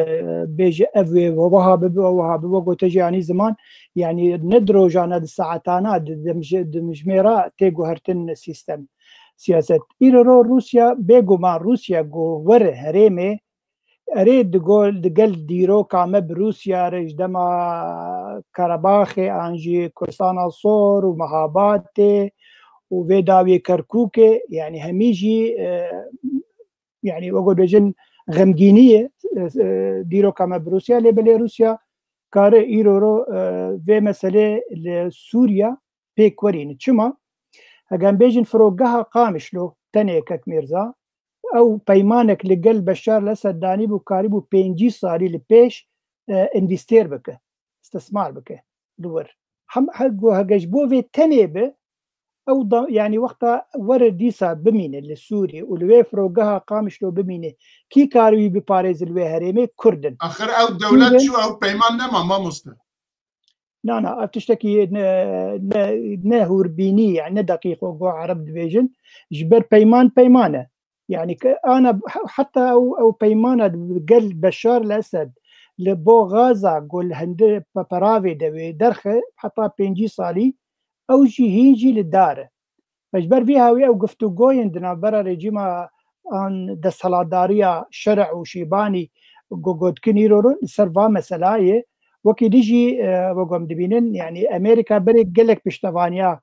bêje ev wê wiha bibe, wiha bibe, gote jî yanî ziman, yani ne di rojana, di saetana, di, di, di mijmêra tê guhertin sîstem, siyaset. Îro ro Rûsya, bêguman Rûsya ku were herêmê, erê di gol, di gel dîroka me bi Rûsya re ji dema Karabaxê an jî Kurdistana Sor û Mehabatê û vê dawiyê Kerkûkê, yani hemî jî, e, yani wek bêjin xemgînî ye, e, e, dîroka me bi Rûsya, lê belê Rûsya kare îro ro, e, vê meselê li Sûriya pêk werîne. Çima? Hege em bêjin firogeha Qamişlo tenê Kek Mîrza, ew peymanek li gel Beşar el Esed danîbû, karîbû pêncî salî li pêş, e, învestîr bike, istismar bike li wir. Hem, he, go, hege ji bo vê tenê be, ew da, yani wexta were dîsa bimîne li Sûriyê û li wê firogeha Qamişlo bimîne, kî karî wî biparêze li wê herêmê? Kurd in. Axir ew dewlet Sûriyê çû, ew peyman nema mamoste. Na, na, ev tiştekî ne, ne, ne hûrbînî, yani ne deqîq e, go Ereb dibêjin. Ji ber peyman peyman e. Yani ke ana he-, heta ew, ew peymana gel Beşar el Esed li bo Gaza ku li hinde pe-, peravê de wê derxe, heta pêncî salî ew jî hîn jî li dar e. Ji ber vî hawî ew guftûgoyên di navbera rejîma an desthilatdariya şer'î û şîbanî go-, gotkin îro li ser va meselayê, wekî dî jî, e, wek em dibînin, yani Amerîka berê gelek piştevaniya,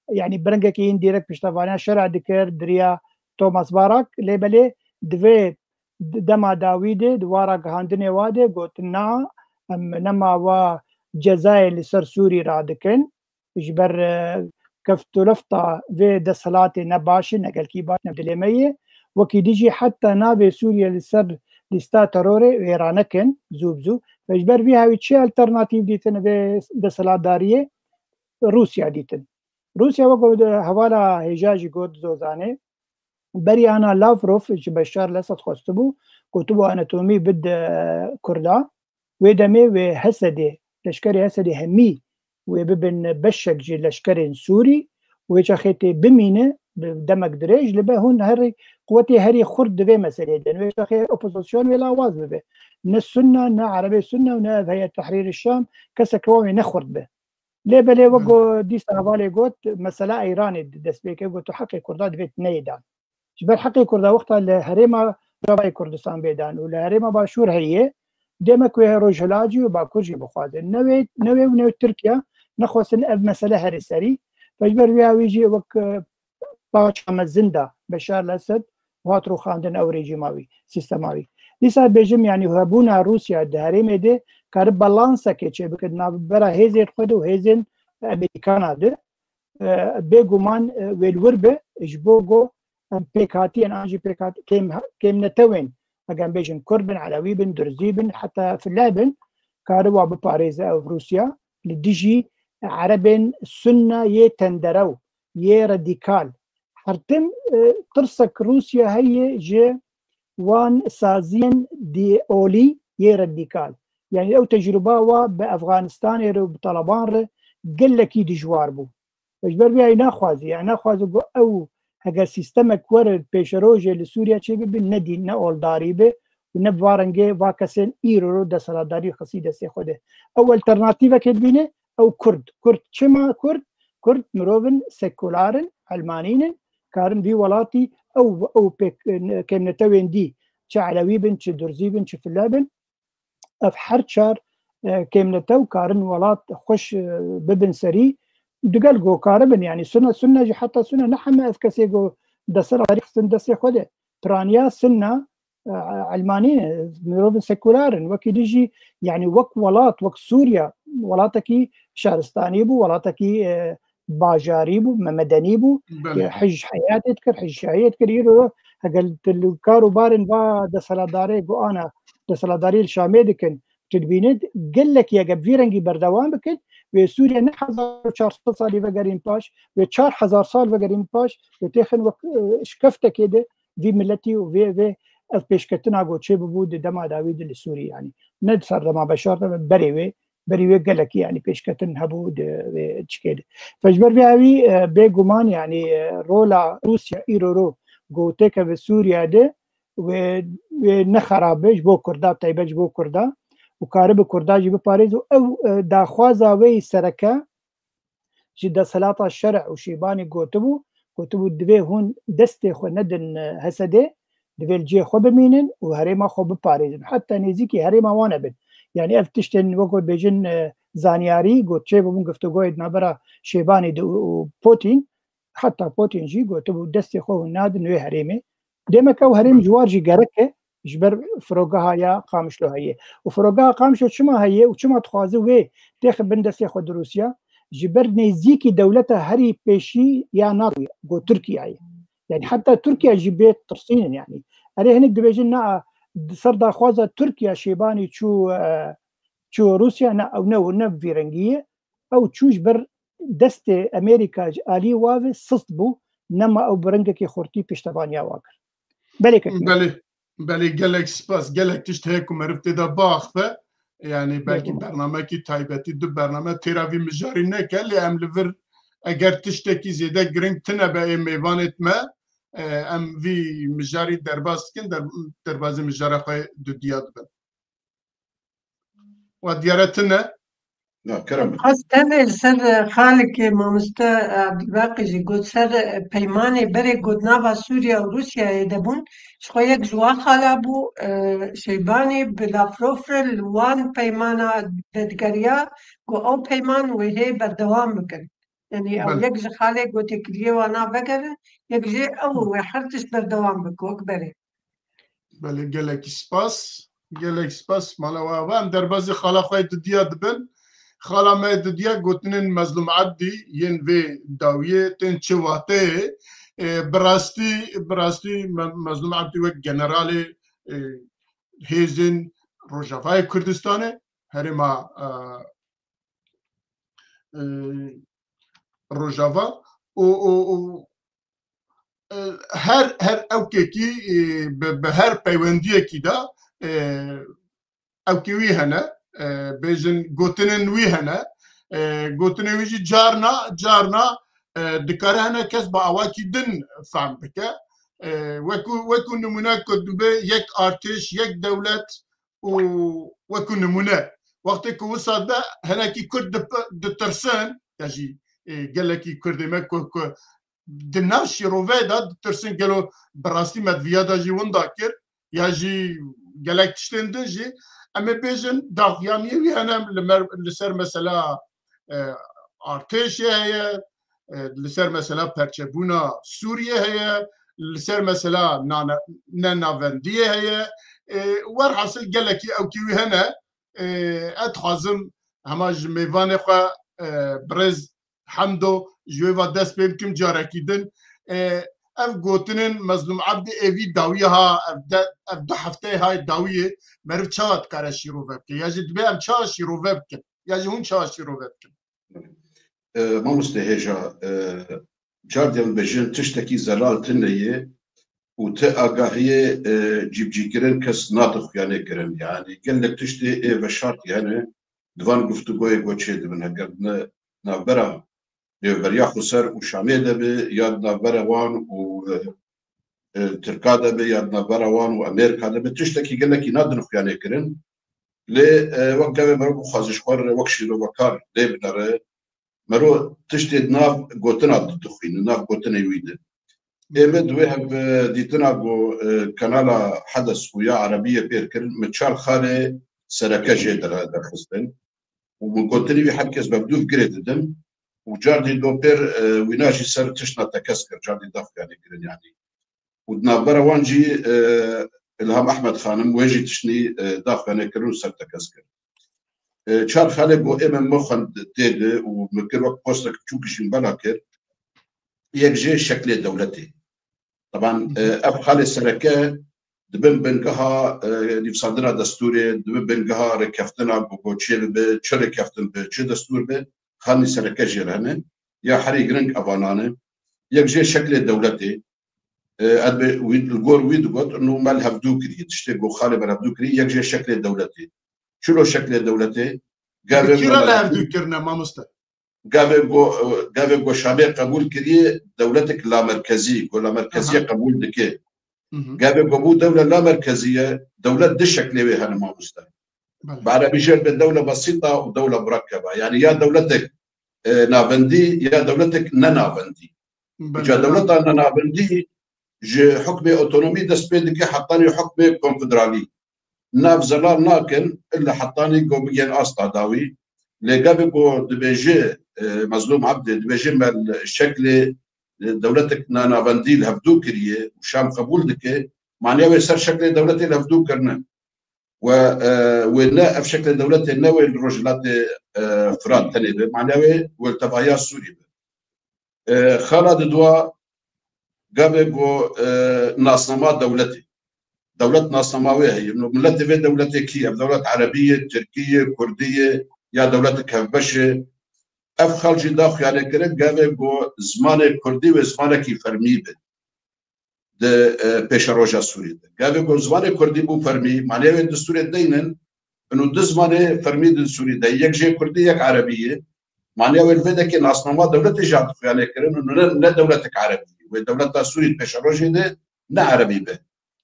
yani bi rengekî hîn dîrek piştevaniya şer'î dikir, di riya Thomas Barak, lê belê di vê d-, dema dawî de, di wa ragihandinê wa de got, na, em nema wa cezayê li ser Sûrî radikin. Ji ber, e, keftulefta vê desthilatê ne baş e, ne gelkî baş, ne dilê me ye. Wekî dî jî heta navê Sûriye li ser lîsta terorê wê ranekin zû bi zû. Ve ji ber vî hawî çi alternatîf dîtin vê desthilatdariyê? Rûsya dîtin. Rûsya wek hevala hêja jî got Zozanê, berî ana Lavrov ji Beşar el Esed xwestibû, gotibû anatomî bide Kurda. Wê demê wê Hesedê, leşkerê Hesedê hemî wê bibin beşek ji leşkerên Sûrî û wê çaxê tê bimîne bi demek dirêj, li be hûn herî quwetê herî xurt di vê meselê de. Wê çaxê opozîsyon wê lawaz bibe. Ne Sunna, ne Erebê Sunna û ne ev Heyet Tehrîr Şam, kesek wan wê ne xurt be. Lê belê wek Hmm. go dîsa hevalê got, mesela Îranê di dest pê ke, got, tu heqê Kurda divê tu neyê dan. Ji ber heqê Kurda wexta li herêma Rojavayê Kurdistan bê dan û li herêma Başûr heye, demek wê Rojhilat jî û Bakur jî bixwazin. Ne wê, ne wê û ne wê Tirkiye nexwestin ev mesele here serî. Ve ji ber vê hawî jî wek, e, paça mezin da Beşar el Esed û hat rûxandin ew rejîma wî, sîstema wî. Dîsa bêjim, yanî hebûna Rûsya di herêmê de kare balansekê çêbike di navbera hêzên xwe de û hêzên Amerîkana de. E, bêguman, e, wê li wir be, ji bo go em pêkhatiyên an jî pêkhat-, kêm, kêmnetewên, eger em bêjin Kurd bin, Elewî bin, Durzî bin, heta File bin, kare wa biparêze ev Rûsya li dijî Erebên Sunna yê tenderew, yê radîkal. Her tim, e, tirsek Rûsya heye ji wan saziyên dî-, olî yê radîkal. Yani ew tecrûba wa bi Efxanistanê re û bi Taliban re gelekî dijwar bû. Ji ber vê yayî naxwazî, yani naxwaze ku ew heger sîstemek were pêşerojê li Sûriye çêbibe, ne dî, ne oldarî be û ne bi va rengê va kesên îro ro desthilatdarî xistî destê xwe de. Ew alternatîvekê dibîne, ew Kurd. Kurd çima Kurd? Kurd mirovin sekular in, elmanîn in, karin vî welatî ew, ew pêk, kêmnetewên dî, çi Elewî bin, çi Durzî bin, çi file bin, ev her çar, e, kêmnetew karin welat xweş, e, bibin serî. Digel go karibin, yani Sunne, Sunne jî, heta Sunne ne heme ev kesê go desthilatdarî xistin destê xwe de. Piraniya Sunne, e, elmanî ne, mirovin sekular in. Wekî din jî, yani wek welat, wek Sûriye, welatekî şaristanî bû, welatekî, e, bajarî bû, me-, medenî bû. Belê. Hij heyatê dikir, hij şahiyê dikir. Îro heger tu li kar û barên va desthilatdarê got ana desthilatdarî li Şamê dikin, tu dibînî gelekî eger bi vî rengî berdewam bikin, wê Sûriye ne hezar û çar sed salî vegerîn paş, wê çar hezar sal vegerîn paş, wê têxin wek, e, şikeftekê de vî miletî û vê, vê ev pêşketina got çê bibû di dema dawî de li Sûrî, yani ne di ser dema Beşar de, berê wê, berî wê gelekî, yani pêşketin hebû di vê çikê de. Fe ji ber vê awî, e, bêguman, yani, e, rola Rûsya îro ro ku têkeve Sûriye de wê, wê ne xerab be ji bo Kurda, taybet ji bo Kurda û karibe Kurda jî biparêz û ew, e, daxwaza wê yî sereke ji desthilata şerî û Şêbanî gotibû, gotibû divê hûn destê xwe nedin, e, Hesedê, divê li cihê xwe bimînin û herêma xwe biparêzin. Heta nêzîkî herêma wan nebin. Yani ev tiştên wekî bêjin, e, zanyarî got çêbûbûn, giftugoyê di navbera Şêbanî de û, û Putin, heta Putin jî gotibû destê xwe hûn nadin wê herêmê. Demek ew herêm ji war jî gerek e, ji ber firogeha ya Qamişlo heye. Û firogeha Qamişlo çima heye û çima dixwaze wê têxe bin destê xwe di Rûsya? Ji ber nêzîkî dewleta herî pêşî ya NATO ye, ku Tirkiye ye. Yani heta Tirkiye jî bê tirsînin yani. Erê hinek dibêjin na, di ser daxwaza Tirkiye Şêbanî çû, e, çû Rûsya, ne, ew ne, ne bi vî rengî ye. Ew çû ji ber destê Amerîka ji alî wa ve sist bû, nema ew bi rengekî xurtî piştevaniya wa kir. Belê kekine. Belê, belê, gelek spas, gelek tişt heye ku meriv tê de biaxife. Yani belkî Bêguman. Bernamekî taybetî, du bername têra vî mijarî neke, lê em li vir eger tiştekî zêde giring tine be ê mêvanêt me, e, em vî mijarî derbas dikin, der-, derbazê mijara xwe dudiya dibin. Wa diyare tune? Na, kerem. Xwest tevê li ser, e, xalekê mamoste, e, Abdulbaqî jî got ser, e, peymanê berê got nava Sûriye û Rûsyayê de bûn. Ji xwe yek ji wan xala bû, e, Şeybanî bi Lavrov re li wan peymana de digeriya ku ew peyman wê hê berdewam bikin. Yani ew Belê. Yek ji xalê got têkiliyê wana vegerin, yek jê ew wê her tişt berdewam bike wek berê. Belê, gelekî spas. Gelek spas. Mala we ava. Em derbazî xala xwe yê dudiya dibin. Xala me yê dudiya gotinên Mezlûm Ebdî yên vê dawiyê tên çi wateyê. E, bi rastî, bi rastî Me-, Mezlûm Ebdî wek generalê, e, hêzên Rojavayê Kurdistanê, herêma, e, e, Rojava û, û, û, e, her, her ewkekî, e, bi, bi her peywendiyekî de, e, ewkê wî hene, e, bêjin gotinên wî hene. E, gotinê wî jî carna, carna, e, dikare hene kes bi awakî din fehm bike. E, wekû, wekû nimûne ku dibe yek artêş, yek dewlet, û wekû nimûne, wextê ku wisa de hinekî Kurd dip-, ditirsin, ya jî, e, gelekî Kurdê me ku, ku di nav şîroveyê de ditirsin, gelo bi rastî me di viya de jî winda kir, ya jî gelek tiştên din jî, em ê bêjin, daxuyaniyê wî hene li mer-, li ser mesela, e, artêşê heye, e, li ser mesela perçebûna Sûriyê heye, li ser mesela nane-, nenavendiyê heye. E, werhasil gelekî ewkî wî hene. E, ez dixwazim hema ji mêvanê xwe, e, birêz Hemdo ji wê ve dest pê bikim carekî din. E, ev gotinên Mezlûm Ebdî ê vî dawiyê ha, ev de, ev du hefteyê ha dawiyê meriv çawa dikare şîrove bike? Ya jî dibê em çawa şîrove bikin? Ya jî hûn çawa şîrove dikin? E, mamoste hêja, e, car diyan bêjin tiştekî zelal tune ye û ti agahiyê, e, cîbicîkirin kes nade xuyanê kirin. Yanî gelek tiştê ê veşartî hene, di van guftûgoyê go çêdibin. Heger di navbera Rêveberiya Xweser û Şamê de be, ya di navbera wan û, e, e, Tirka de be, ya di navbera wan û Amerîka de be, tiştekî gelekî nadin xuyanê kirin. Lê, e, wek gavê meriv bixwaze ji xwe re wek şîrovekar lê binere, mero tiştê di nav gotina dixwîne, di nav gotinê wî de. Ê me di wê hev, e, dîtina ku, e, kanala Hedes û ya Erebiyê pêr kirin, min çar xalê sereke jê dere-, derxistin. Û min gotinê wî her kes bi hevdû girê didin. Û cardî do pêr, e, wîna jî ser tiştna tekez kir, cardî daxuyanê kirin yanî. Û di navbera wan jî, e, Ilham Ehmed Xanim, wê jî tiştnî, e, daxuyanê kirin û ser tekez kir. E, çar xalê ku ê me me xwend tê de û min kir wek postek çûk jî bela kir. Yek jê şeklê dewletê. Teban, e, ev xalê sereke dibin bingeha, e, nivîsandina destûrê, dibin bingeha rêkeftina ku, ku çê bibe, çi rêkeftin be, çi destûr be, xalê sereke jê re hene. Ya herî giring evanan e. Yek jê şeklê dewletê, e, ez bi wî, li gor wî digot, nû me li hevdû kiriye. Tiştê ku xalê me li hevdû kiriye, yek jê şeklê dewletê. Çilo şeklê dewletê? Bi Gavê kî re li hevdû kirine, mamoste? Gavê ku, gavê ku Şamê qebûl kiriye, dewletek lamerkezî, ku lamerkeziyê Aha. qebûl dike. Hı hı. Gavê ku bû dewle lamerkezî ye, dewlet di şeklê wê hene, mamoste. Belê. Bi erebî jê re dewle besîta û dewle murakkeba. Yanî ya dewletek, e, navendî ya dewletek nenavendî. Belê. Ca dewleta nenavendî ji hukmê otonomî dest pê dike hetanî hukmê konfederalî. Nav zelal nakin, illa hetanî ku bigihên asta dawî. Lê gavê ku dibêje, e, Mezlûm Ebdê, dibêje me li şeklê, e, dewletek nanavendî li hevdû kiriye û Şam qebûl dike, maniya wê ser şeklê dewletê li hevdû kirine. We, e, wê ne ev şeklê dewletê ne wê li Rojhilatê, e, Firat tenê be, maniya wê wê li tevahiya Sûrî be. E, xala didwa gavê ku, e, nasnama dewletê. Dewlet nasnama wê heye. No, miletê vê dewletê kî ye? Ev dewlet erebî ye, tirkî ye, kurdî ye, ya dewletek hevbeş e? Ev xal jî da xuyanê kirin, gavê ku zimanê kurdî wê zimanekî fermî be. Di, e, pêşeroja Sûrî de. Gavê ku zimanê kurdî bû fermî, maniya wê di Sûrê deynin, inu di zimanê fermî di Sûrî de. Yek jê kurdî, yek erebî ye. Maniya wê li vê dekê nasnama dewletê jî hat xuyanê kirin û ne, ne dewletek erebî ye. Wê dewleta Sûrî di pêşerojê de ne erebî be.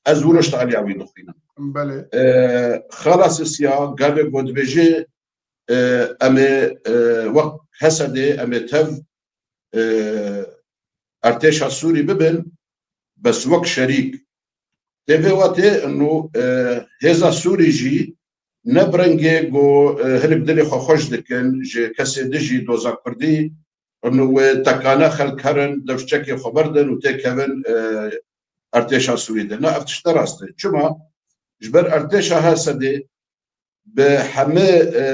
Ez wilo ji te aliya wî dixwînim. Belê. E, xala sisiya, gavê ku dibêje, e, em ê, e, wek Hesedê, em ê tev, e, artêşa Sûrî bibin, bes wek şerîk. Tê vê watê, inu, e, hêza Sûrî jî ne bi rengê ku, e, hinek dilê xwe xweş dikin, ji kesê dijî doza Kurdî, inu wê tekane xelk herin, dev çekê xwe berdin û têkevin, e, artêşa Sûrî de. Na, ev tişt ne rast e. Çima? Ji ber artêşa Hesedê bi hemî, e,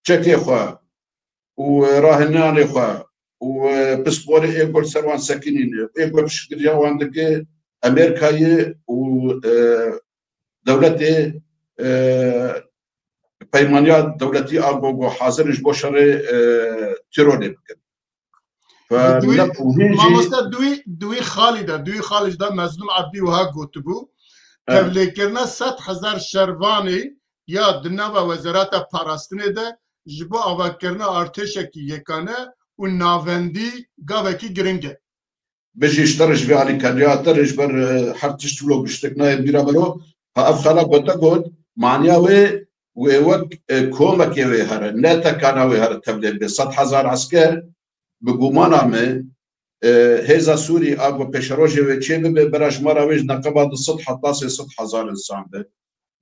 çekê xwe û rahinanê xwe û, e, pisporê ê ku li ser wan sekinîne, ê ku piştgiriya wan dike Amerîkayê û, e, dewletê, e, peymaniya dewletî a ku, ku hazir in ji bo şerê, e, tîrorê bikin. Ve Di wî, millet û hîn jî mamoste, di wî, di wî xalî de, di wî xalî de Mezlûm Ebdî wiha gotibû, Evet. Tevlêkirina sed hezar şervanê ya di nava Wezareta Parastinê de ji bo avakirina artêşekî yekane û navendî gavekî giring e. Bijî ji te re ji vê alîkariya te re ji ber, e, her tişt wilo giştek nayê bîra mero. Ha, ev xala gote got, maniya wê, wê wek, e, komekê wê here, ne tekana wê here tevlê bê. Sed hezar esker, bi gumana me, e, hêza Sûrî a ku pêşerojê wê çê bibe, bera jimara wê ji neqeba du sed heta sê sed hezar insan be.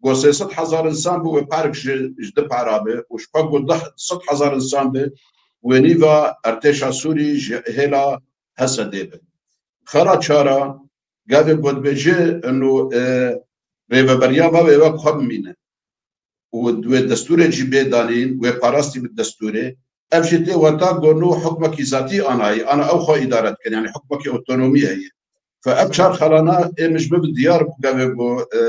Go sê sed hezar insan bi wê park ji, ji di para bi û ji xwe go du sed hezar insan bi wê nîva artêşa Sûrî ji hêla Hesedê bi. Xala çara gavê ku dibêje inu, e, rêveberiya me wê wek xwe bimîne. Û wê destûrê jî bê danîn, wê parastî bi destûrê. Ev jî tê weta ku nû hukmekî zatî anayî, ana ew xwe îdare dikin, yanî hukmekî otonomî heye. Fe ev çar xalana ê min ji min bi diyar bû gavê ku, e,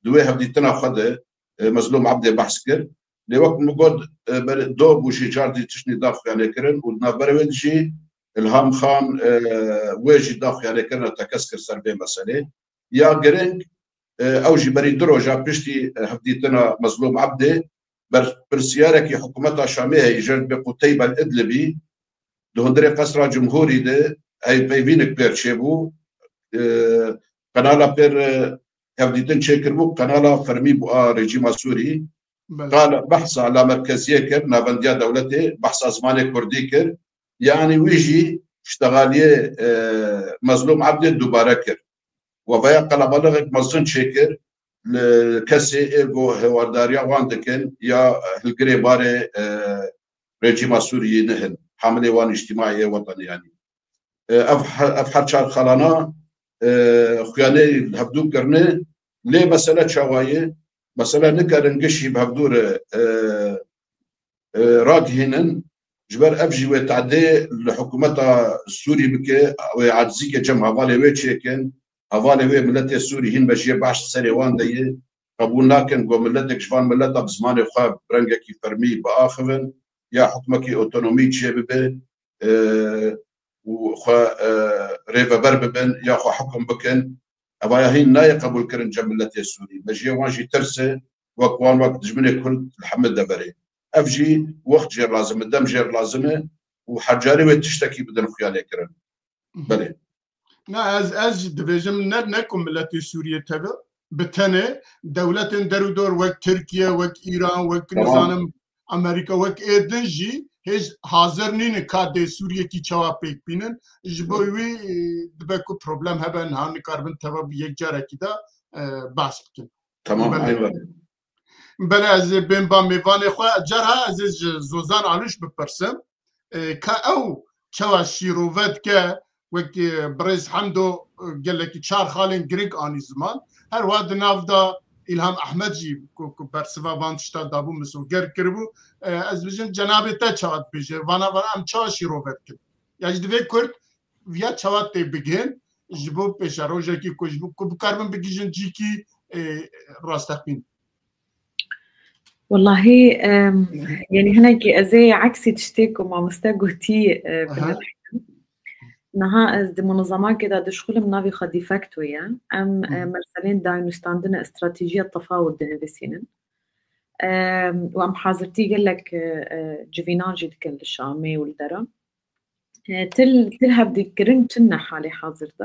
di wê hevdîtina xwe de, e, Mezlûm Ebdê behs kir. Lê wek min got, e, ber-, do bû jî car dî tiştnî daxuyanê kirin û di navberê wê de jî Îlham Xan, e, wê jî da xuyanêkirina tekez kir ser vê meselê. Ya giring, e, ew jî berî du roja piştî, e, hevdîtina Mezlûm Ebdê, berpirsiyarekî hikûmeta Şamê heye, jê re dibê Quteyb el Idlibî, di hundirê Qesra Cumhurî de hevpeyvînek pêr çêbû. E, qenala pêr, e, hevdîtin çêkiribû, qenala fermî bû a rejîma Sûrî. Belê. Qala behsa lamerkeziyê kir, navendiya dewletê, behsa zimanê kurdî kir. Yanî wî jî piştevaliyê, e, Mezlûm Ebdê dubare kir. Ve veya qelebalixek mezin çêkir li kesê ê ku hêwardariya wan dikin ya hilgirê barê, e, rejîma Sûriyê nihin, hamilê wan îctimaî ê wetanê yanî. E, ev he-, ev her çar xalana, e, xuyanê li hevdû kirine, lê mesele çawa ye? Mesele nikarin gişî bi hevdû re, e, e, ragihînin, ji ber ev jî wê tadê li hikûmeta Sûrî bike, wê acizîkê cem hevalê wê çêkin, hevalê wê miletê Sûrî hîn mejiyê behs serê wan de ye, qebûl nakin ku miletek ji van mileta bi zimanê xwe bi rengekî fermî biaxivin, ya hikûmekî otonomî çêbibe, e, û xwe, e, rêveber bibin, ya xwe hikûm bikin. Evaya hîn nayê qebûlkirin cem miletê Sûrî. Mejiyê wan jî tirs e, wek wan, wek dijminê Kurd li hemî deverê. Ev jî wext jê lazim e, dem jê lazim e û her carê wê tiştekî bidin xuyanê kirin. Belê. Na, ez, ez jî dibêjim, ne, ne ku miletê Sûriyê teve, bi tenê, dewletên derûdor wek Tirkiye, wek Îran, wek, tamam, nizanim, Amerîka, wek ê din jî hêj hazir nînin ka dê Sûriyekî çawa pêk bînin. Ji bo wî, e, dibe ku problem hebe, niha nikaribin teva bi yekcarekî de, e, behs bikin. Tamam, belê, eyvallah. Belê, ez ê bên ba mêvanê xwe. Cara ez ê ji Zozan Alûş bipirsim, e, ka ew çawa şîrove dike, wek, e, birêz Hemdo, e, gelekî çar xalên giring anî ziman. Her wiha di nav de Îlham Ehmed jî ku, ku bersiva van tişta dabû, misoger kiribû. E, ez bijim cenabê te çawa dibêje, vana, vana em çawa şîrove dikin? Ya jî divê Kurd viya çawa tê bigihên, ji bo pêşerojekî ku ji bo, ku bikaribin bigihîjin cîkî, e, rasteqîn. Wellahî, em, yanî hinekî ez ê eksî tiştê ku mamoste gotî, e, aha, binirxînim. Niha ez di munezemakê de dişixulim, navê xwe de facto ye. Em, e, hı hı, merselên dayînûstandine, stratejiya tefawur dinivîsînin. Em, û em hazirtî gelek, e, e, civînan jî dikin li Şamê û li dera. E, til, til hevdîkirin tune halê hazir de.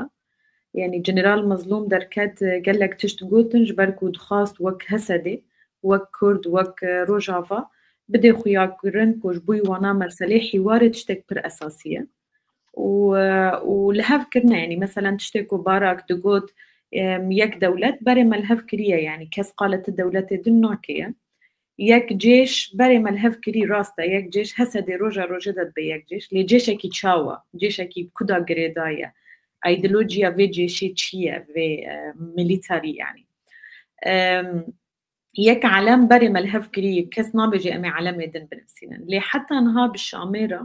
Yanî General Mezlûm derket, e, gelek tişt gotin, ji ber ku dixwast wek Hesedê, wek Kurd, wek, e, Rojava bidê xuyakirin ku ji bo wana meselê hîwarê tiştek pir esasî ye. Û, e, û li hev kirine, yanî meselen tiştê ku Barak digot, em, yek dewlet berê me li hev kiriye, yanî kes qala ti dewletê din nake ye. Yek cêş berê me li hev kirî, rast e, yek cêş Hesedê roja rojê de dibe yek cêş, lê cêşekî çawa, cêşekî ku da girêdaye, îdeolojiya vê cêşê çi ye, vê, e, milîtarî yanî. Em, yek elem berê me li hev kirî, kes nabêje em ê elemê din binivîsînin. Lê heta niha bi Şamê re,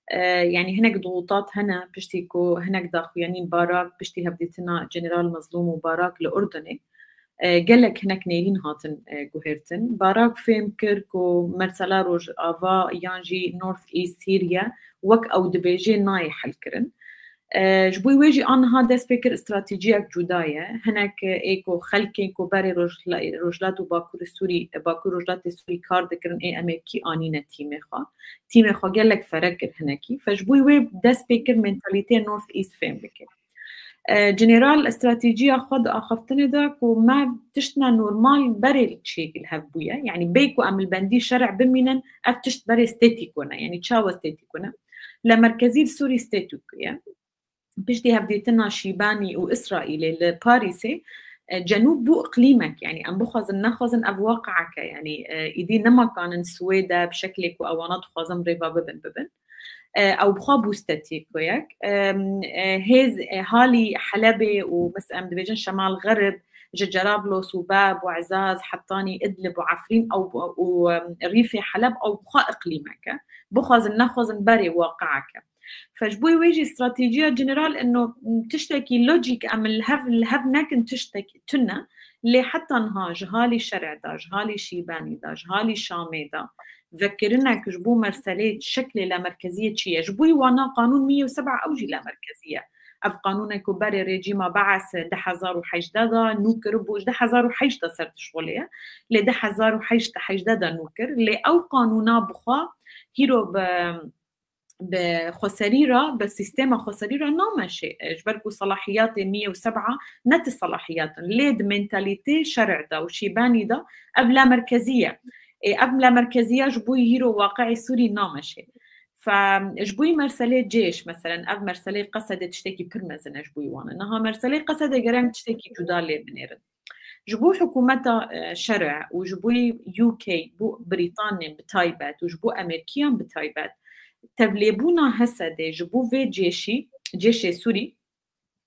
e, yanî hinek dixûtat hene, piştî ku hinek daxuyanîn Barak, piştî hevdîtina General Mezlûm û Barak li Urdunê, e, gelek hinek nêrîn hatin, e, guhêrtin. Barak fêm kir ku mesela Rojava yan jî North East Syria wek ew dibêjê nayê helkirin. E, ji bo wê jî aniha dest pê kir stratejiyek cuda ye. Hinek, e, ê ku xelkên ku berê Rojla-, Rojhilat û Bakurê Sûrî, e, Bakur Rojhilatê Sûrî kar dikirin, ê em ê kî anîne tîmê xwe. Tîmê xwe gelek fere kir hinekî. Fe ji bo wê dest pê kir mentalîteyê North East fêm bike. E, General stratejiya xwe di axaftinê de ku me tiştine normal berê çêkî li hev bûye. Yanî bê ku em li bendî şerê bimînin, ev tişt berê statîko ne. Yanî çawa statîko ne? Li merkezî li Sûrî statîko ye. Piştî hevdîtina Şîbanî û Îsraîlê li Parîsê, e, Cenûb bû iqlîmek. Yanî em bixwazin nexwazin ev waqiek e. Yanî, e, îdî nema kanin Swêde bi şeklê ku ewana dixwazin rêva bibin, bibin. E, ew bi xwe bû statîkoyek. E, e, hêz, e, halî Helebê û mes-, em dibêjin Şemal Xerib, ji Cerablos û Bab û Ezaz, Hetanî, Idlib û Efrîn ew, û, em, Rîfê Heleb ew bi xwe iqlîmek e. Bixwazin nexwazin berê waqiek e. Fe ji bo wê jî stratejiya general ino tiştekî lojîk em li hev, li hev nekin tiştekî tune, lê heta niha ji halî şerê de, ji halî Şîbanî de, ji halî Şamê de, vekirinek ji bo merselê şeklê lamerkeziyê çi ye. Ji bo wana qanûn mî û seba ew jî lamerkezî ye. Ev qanûnek ku berê rejîma Bees di hezar û hejdeh de nû kiribû, ji di hezar û heşt de ser tişkolê ye. Lê di hezar û heşt hejdeh de nû kir. Lê ew qanûna bi xwe hîro bi bi xweserî re, bi sîstema xweserî re nameşe. E, ji ber ku selahiyatê mî û seba ne ti selahiyat in. Lê di mentalîtê şer'ê de û şîbenî de ev lamerkezî ye. Ê, ev lamerkeziya ji bo hîro waqi'ê Sûrî nameşe. Fe, ji bo merselê cêş, meselen, ev merselê Qesedê tiştekî pir mezin e ji bo wan. Niha merselê Qesedê gerek tiştekî cuda lê binêrin. Ji bo hikûmeta, e, şer'ê û ji bo U K, bo Brîtanê bi taybet û ji bo Amerkiyan bi taybet, tevlêbûna Hesedê ji bo vê cêşî, cêşê Sûrî,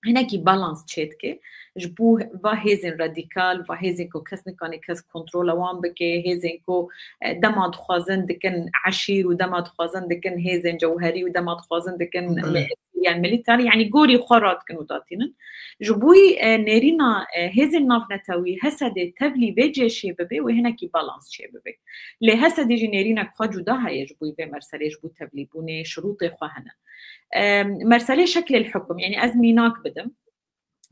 hinekî balans çêdike. Ji bo va hêzên radîkal, va hêzên ku kes nikane kes kontrola wan bike, hêzên ku, e, dema dixwazin dikin eşîr û dema dixwazin dikin hêzên cewherî û dema dixwazin dikin Belê. Yan milîtar, yanî gorî xwe radikin û datînin. Ji bo, e, nêrîna, e, hêzên navnetewî Hesedê tevlî vê cêşê bibe, wê hinekî balans çê bibe. Lê Hesedê jî nêrînek xwe cuda heye ji bo vê merselê, ji bo tevlîbûnê, şirûtê xwe hene. E, merselê şeklê li hukum, yanî ez mînak bidim.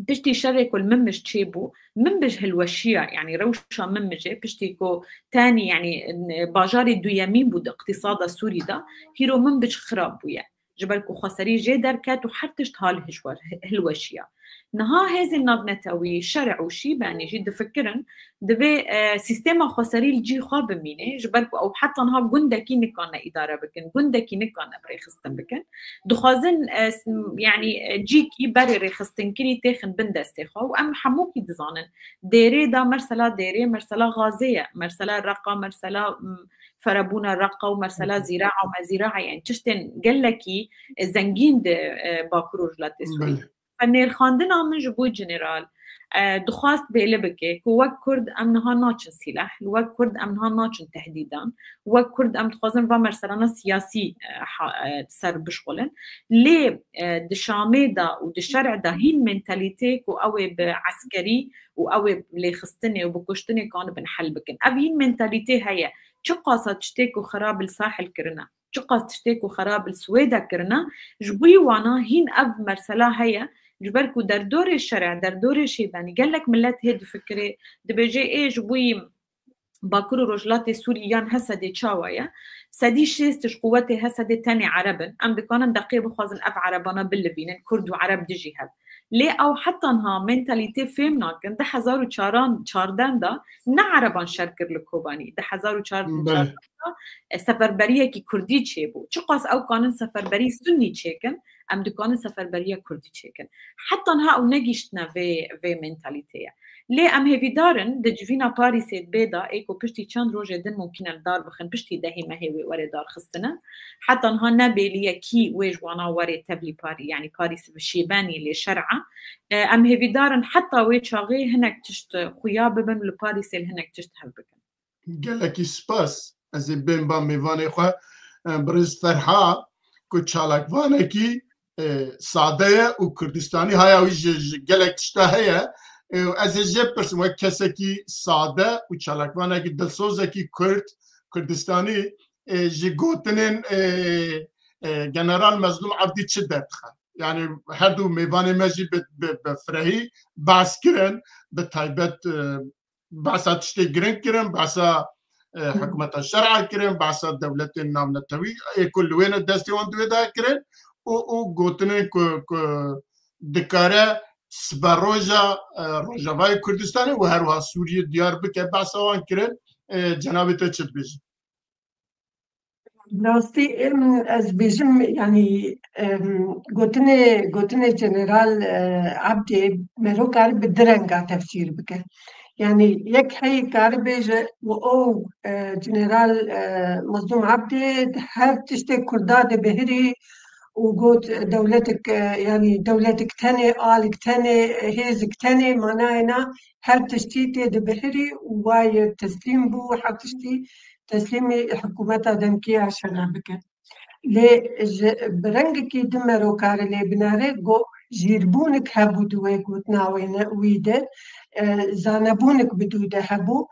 Piştî şerê ku li Minbij çêbû, Minbij hilweşiya, yanî rewşa Minbijê, piştî ku tenî, yanî, bajarê duyemîn bû di iqtîsada Sûrî de, hîro Minbij xirab bûye. Ji ber ku xweserî jê derket û her tişt hal hişwer, hilweşiya. Niha hêzên navnetewî, şer'ê û şîbenî jî difikirin, divê, e, sîstema xweserî li cî xwe bimîne, ji ber ku ew heta niha gundekî nikane îdare bikin, gundekî nikane birêxistin bikin. Dixwazin, e, s-, yanî, e, cîkî berê rêxistinkirî têxin bin destê xwe û em hemûkî dizanin. Dêrê da mersela dêrê, mersela Xazê ye, mersela Reqa, mersela, m, ferebûna Reqa û mersela Zîraa û Mezîraa, yanî tiştên gelekî, e, zengîn di, e, Bakur û Rojhilatê Sûrî. Belê. Nêrxandina min ji bo general, e, dixwast bêli bike ku wek Kurd em niha naçin sîleh, wek Kurd em niha naçin tehdîdan, wek Kurd em dixwazin va merselana siyasî, e, ha, e, ser bişxulin. Lê, e, di Şamê de û di şer'ê de hîn mentalîtê ku ew ê bi eskerî û ew ê lêxistinê û bi kuştinê kanibin hel bikin. Ev hîn mentalîtê heye. Çiqasa tiştê ku xerab li Sahil kirine, çiqas tiştê ku xerab li Swêde kirine, ji bo wana hîn ev mersela heye, ji ber ku derdorê şer'ê, derdorê şîbenî, gelek millet hê difikirê, dibêje, ê, ji bo Bakur û Rojhilatê Sûrî yan Hesedê çawa ye? Sedî şêst ji quwetê Hesedê tenê Ereb in. Em dikanin deqê bixwazin ev Erebana bilivînin, Kurd û Ereb dijî hev. Lê ew heta niha mentalîtê fêm nakin, di hezar û çaran, çarden de ne Ereban şer kir li Kobanî, di hezar û çar, Belê. Çarden de, e, seferberiyekî Kurdî çêbû. Çiqas ew kanin seferberî Sunnî çêkin, em dikanin seferberiya Kurdî çêkin. Heta niha ew negihîştine vê, vê mentalîteyê. Lê em hêvîdar in, di civîna Parîsê bê de, ê ku piştî çend rojê din mumkîn e li dar bixin, piştî dehê mehê wê were darxistine. Heta niha ne bêlî ye kî wê ji wana were tevlî Parî, yanî Parîs bi şîbenî lê şer'e. E, em hêvîdar in heta wê çaxê hinek tişt xuya bibin û li Parîsê li hinek tişt hev bikin. Gelekî spas. Ez ê bên ba mêvanê xwe, e, birêz Ferha, ku çalakvanekî, e, sade ye û Kurdistanî haya wî ji, ji gelek tişta heye. E, ez ê jê pirsim, wek kesekî sade û çalakvanekî dilsozekî Kurd, Kurdistanî, e, ji gotinên, e, e, General Mezlûm Ebdî çi derdixe? Yani her du mêvanê me jî bi, bi, bi firehî behs kirin, bi taybet, e, behsa tiştê giring kirin, behsa, e, Hı. hikûmeta şer'a kirin, behsa dewletên navnetewî, ê ku li wêne destê wan di wê de kirin û, û gotinên ku, ku dikare siberoja, e, Rojavayê Kurdistanê û her wiha Sûriyê diyar bike, behsa wan kirin, e, cenabê te çi dibêjin? Rastî, em, ez bêjim, yanî, em, gotinê, gotinê General, e, Ebdê mero kar bi du renga tefsîr bike. Yanî yek heyî kar bêje û ew, e, General, e, Mazlûm Ebdê her tiştê Kurda dibihirî û got, dewletik, e, yanî dewletik tenê, alik tenê, hêzik tenê, manayê na her tiştî tê dibihirî û wayê teslîm bû, her tiştî teslîmî hikûmeta demkî ya şer'e bike. Lê ji, bi rengekî din mero kare lê binare, go jîrbûnik hebû di wê gotina wê ne, wî de, e, zanebûnik bi dû de hebû.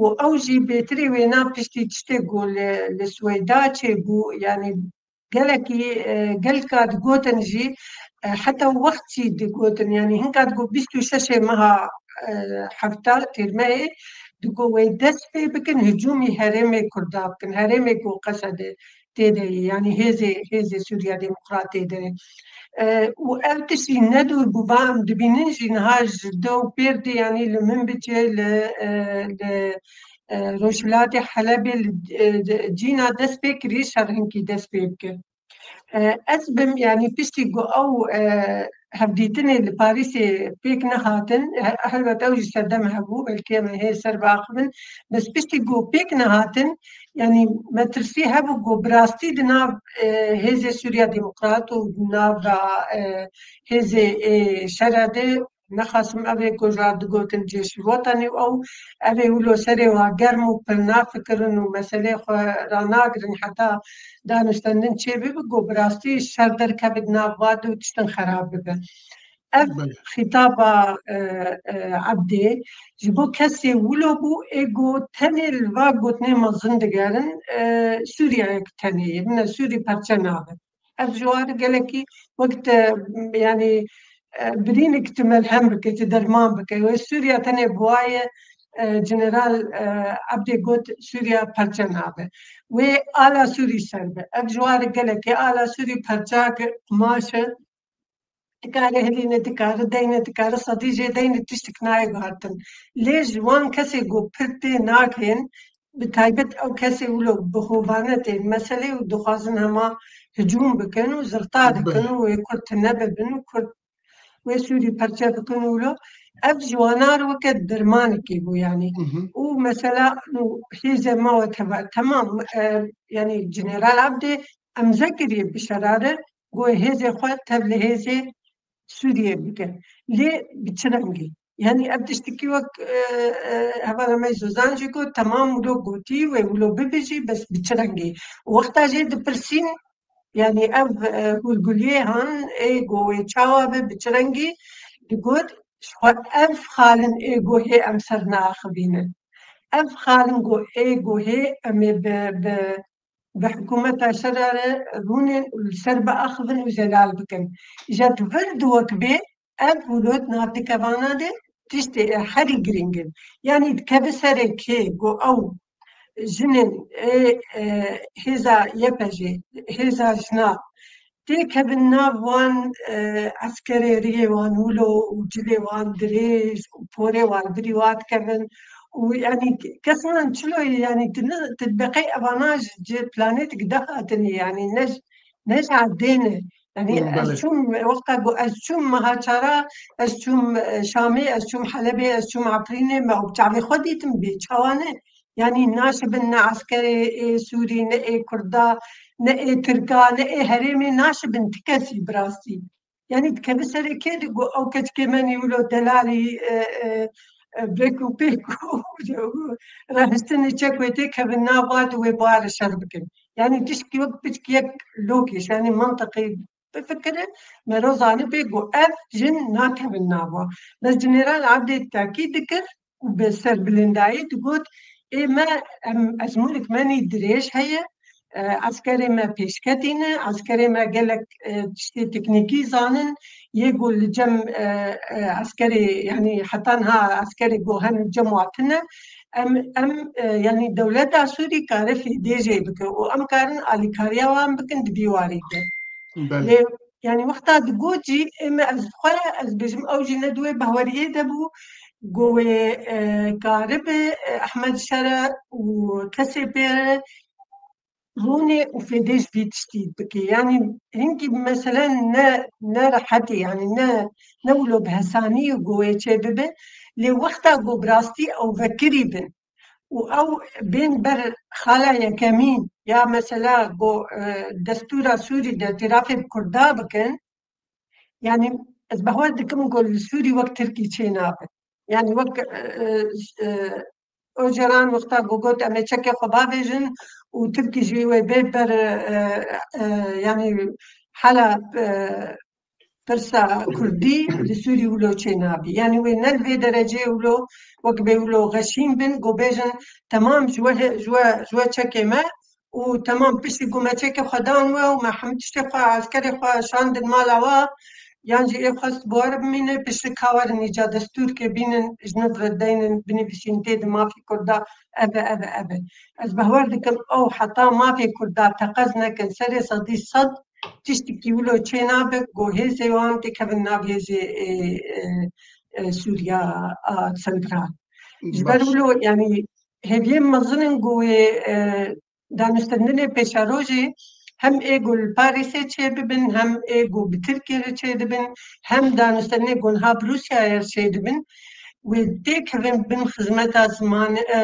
û ew jî bêtirî wêna piştî tiştê ku li, li Swêda çêbû, yanî gelekî, e, gelka digotin jî, e, heta wext jî digotin, yanî hinka digo bîst û şeşê meha, e, hefta têrmeyê, digo wê dest pê bikin, hicûmî herêmê Kurda bikin, herêmê ku Qesede tê de ye, yanî hêzê, hêzê Sûriya Demokrat tê de ye. E, û ev tişt jî ne dûr bû, va em dibînin jî niha ji do pêr de, yanî li Minbicê, li, e, li, e, rojhilatê Helebê, li, e, cîna dest pê kirî şer hinkî dest pê bike. E, ez bim, yanî piştî ku ew, e, hevdîtinê li Parîsê pêk nehatin, he-, helbet ew jî serdem hebû, belkî em ê hê ser biaxivin, bes piştî ku pêk nehatin, yanî metirsî hebû ku bi rastî di nav, e, hêzê Sûriya Demokrat û di nav da, e, hêzê, e, şera de, nexasim ev ê ku ji digotin cêşî wetenî û ew, ev ê wilo serê wa germ û pir nafikirin û meselê xwe ranagirin heta daniştendin çê bibe, ku bi rastî şer derkeve di nav wa de û tiştin xerab bibe. Ev Belê. Xîtaba, e, e, Ebdê ji bo kesê wilo bû, ê got, tenê li va gotinê mezin digerin, e, Sûriyeyek tenê ye, bine Sûrî perçe nabe. Ev ji war gelekî wek te, yanî, e, birînik tu melhem bike, tu derman bike. Wê Sûriya tenê bi wa ye, e, General, e, Ebdê got, Sûriya perçe nabe. Wê ala Sûrî ser be. Ev ji war gelekî ala Sûrî perçak qumaş e. Dikare hilîne, dikare deyne, dikare sedî jê deyne, tiştik nayê guhertin. Lê ji wan kesê ku pir tê nakên, bi taybet ew kesê wilo bi hovane tên meselê û dixwazin hema hicûm bikin û zirta dikin Belê. û wê Kurd tune bibin û Kurd wê Sûrî perçe bikin û wilo. Ev ji wana re weke dermanekê bû, yanî. Hı hı. Û mesela, û hêzê me wekeve, temam, e, yanî General Abdê emze kiriye bi şerare, goyê hêzê xwe tev li hêzê Sûriyê bike. Lê bi çi rengî? Yanî ev tiştekî wek, e, e, hevala me Zozan jî got, temam wilo gotî, wê wilo bibijî, bes bi çi rengî? Wexta jê dipirsîn, yanî ev, e, hûrguliyê han, ê go wê çawa be, bi çi rengî? Digot, ji xwe ev xalin ê go hê em ser naaxivînin. Ev xalin go ê go hê em ê bi, bi, bi hikûmeta şerare rûnên û li ser biaxivin û zelal bikin. Îja tu vir diwek bê, ev wilo di nav dikevana de tiştê herî girîng in. Yanî dikeve serê kê, go ew jinên ê, e, hêza Y P G, hêza jina têkevin nav wan, e, eskerê riyê wan wilo û cilê wan dirêj û porê wan birî wa dikevin û yanî kes nan çilo ye, yanî tu ne, tu beqey evana ji, ji planêtik de hatinî, yanî ne ji, ne ji erdê ne. Yanî Hmm, ez belê. çûm, wexta ku ez çûm meha çara, ez çûm, e, Şamê, ez çûm Helebê, ez çûm Efrînê, me û bi çavê xwe dîtim bê çawa ne. Yanî naşibin ne eskerê ê Sûrî, ne ê Kurda, ne ê Tirka, ne ê herêmê naşibin ti kesî bi rastî. Yanî dikeve serê kê digo ew keçikê me nî wilo delalî, e, e, e, bêk û pêk û rahiştinê çek wê têkevin nav wa di wê baware şer bikin. Yanî tişkî wek piçkî yek lokîş, yanî mantiqî bifikire, mero zanibê ku ev jin nakevin nav wa. Bes General Abdê tekî dikir û bi serbilindayî digot, ê me, em, ezmûnik me nî dirêj heye, e, eskerê me pêşketî ne, eskerê me gelek, e, tiştê teknîkî zanin, yê ku li cem, e, e, eskerê, yanî heta niha eskerê ku hene cem wa tune, em, em, e, yanî dewleta Sûrî kare fêdê jê bike û em karin alîkariya wan bikin di vî warî de. Belê. Lê, yanî wexta digot jî, ê me ez xwe, ez bêjim, ew jî ne di wê behweriyê de bû, ku wê, e, karibe, e, Ehmed Şere û kesê pê re rûnê û fêdê ji vî tiştî bike. Yanî hinkî mesele ne, ne rehetî, yanî ne, ne wilo bi hesanî û ku wê çê bibe. Lê wexta ku bi rastî ew vekirî bin û ew bên ber xala yekemîn ya mesela ku, e, destûra Sûrî de îtirafê bi Kurda bikin, yanî ez behwer dikim ku li Sûrî wek Tirkî çê nabe. Yanî wek, e, e, e, Ocalan wexta ku got em ê çekê xwe bavêjin û Tirkî jî wê bê ber, e, e, yanî hala, e, pirsa kurdî li Sûrî wilo çênabî. Yanî wê ne li vê dereceyê wilo wek bê wilo xeşîn bin, ku bêjin temam ji we, ji we, ji we çekê me û temam piştî ku me çekê xwe dan we û me hemî tiştê xwe, eskerê xwe şandin mala we, yan jî ê xwest bi we re bimîne, piştî ka werin îca destûrkê bînin, ji nû re deynin, binivîsîn tê di mafê kurda, ev e, ev e, ev e. Ez behwer dikim ew heta mafê kurda teqez nekin, serê sedî sed tiştekî wilo çê nabe, ku hêzê wan têkevin nav hêzê, e, e, e, Sûriya a Sentral. Ji ber Baş. wilo, yanî hêviyên mezin in ku wê, e, danûstendinê pêşerojê hem ê ku li Parîsê çêbibin, hem ê ku bi Tirkiyê re çêdibin, hem danûstendinê ku niha bi Rûsyayê re çêdibin, wê têkevin bin xizmeta ziman, e,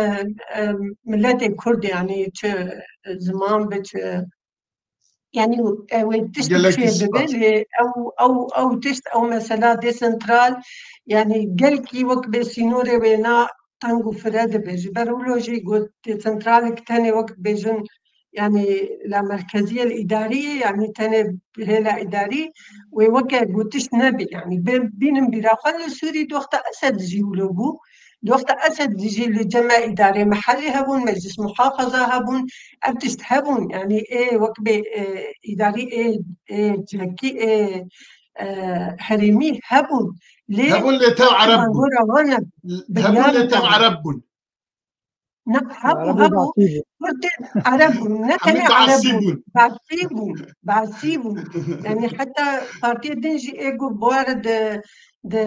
e, miletê Kurd, yanî çi ziman be, çi, yanî, e, wê tişt Gelek çê bibe, spas. lê ew, ew, ew tişt, ew mesela desentral, yanî gelkî wek bê sînorê wêna teng û fire dibe. Ji ber wilo jî got, desentralek tenê wek bêjin, yanî la merkeziyel îdarî, yanî tenê hêla îdarî, wê weke gotiş nebî. Yanî bê-, bînin bîra xwe li Sûrî di wexta Esed jî wilo bû. Di wexta Esed jî li cem îdarê mehellî hebûn, meclis muhafaza hebûn, ev tişt hebûn. Yanî ê wek bê, e, îdarî ê, ê cihekî ê, e, herêmî hebûn. Lê Hebûn lê tev Ereb bûn. Gora wan ne. Hebûn lê tev Ereb bûn. Ne, hebû, Erebê hebû. Basî bû. Kurd ê Ereb bûn. Ne Hemî tenê Ereb Basî bûn. bûn. Basî bûn. Basî bûn. Yanî heta partiyê din jî ê ku bi were di, di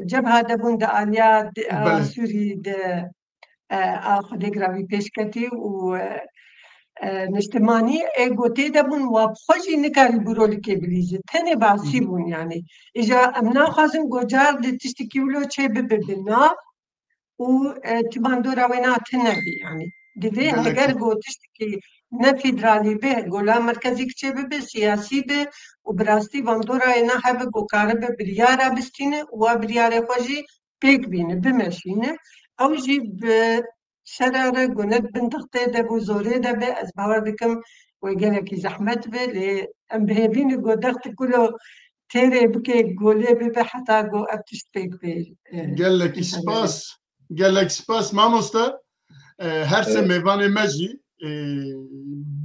cebha de bûn, di aliya di, a, Belê. Sûrî, di, e, a Xwedê giravî pêşketî û, e, e, niştimanî ê ku tê de bûn, wa bi xwe jî nikarî bû rolikê bilîzî. Tenê Basî Hı hı. bûn yanî. Îja em naxwazin ku car di tiştekî wilo çê bibe bi nav û, e, tu bandora wê na tune bî, yanî. Divê Gelek heger got tiştekî ne federalî be, gola merkezî kiçê bibe, siyasî be û bi rastî bandora wê na hebe ku karibe biryara bistîne û wa biryarê xwe jî pêk bîne, bimeşîne. Ew jî bi şera re ku ne di bin dextê de bû, zorê de be, ez bawer dikim wê gelekî zehmet be, lê em bi hêvî ne ku dextê kulo têrê bike, golê bibe heta ku ev tişt pêk bê, e, Gelekî inşallah. spas, gelek spas mamoste. E, her sê Evet. mêvanê me jî, e,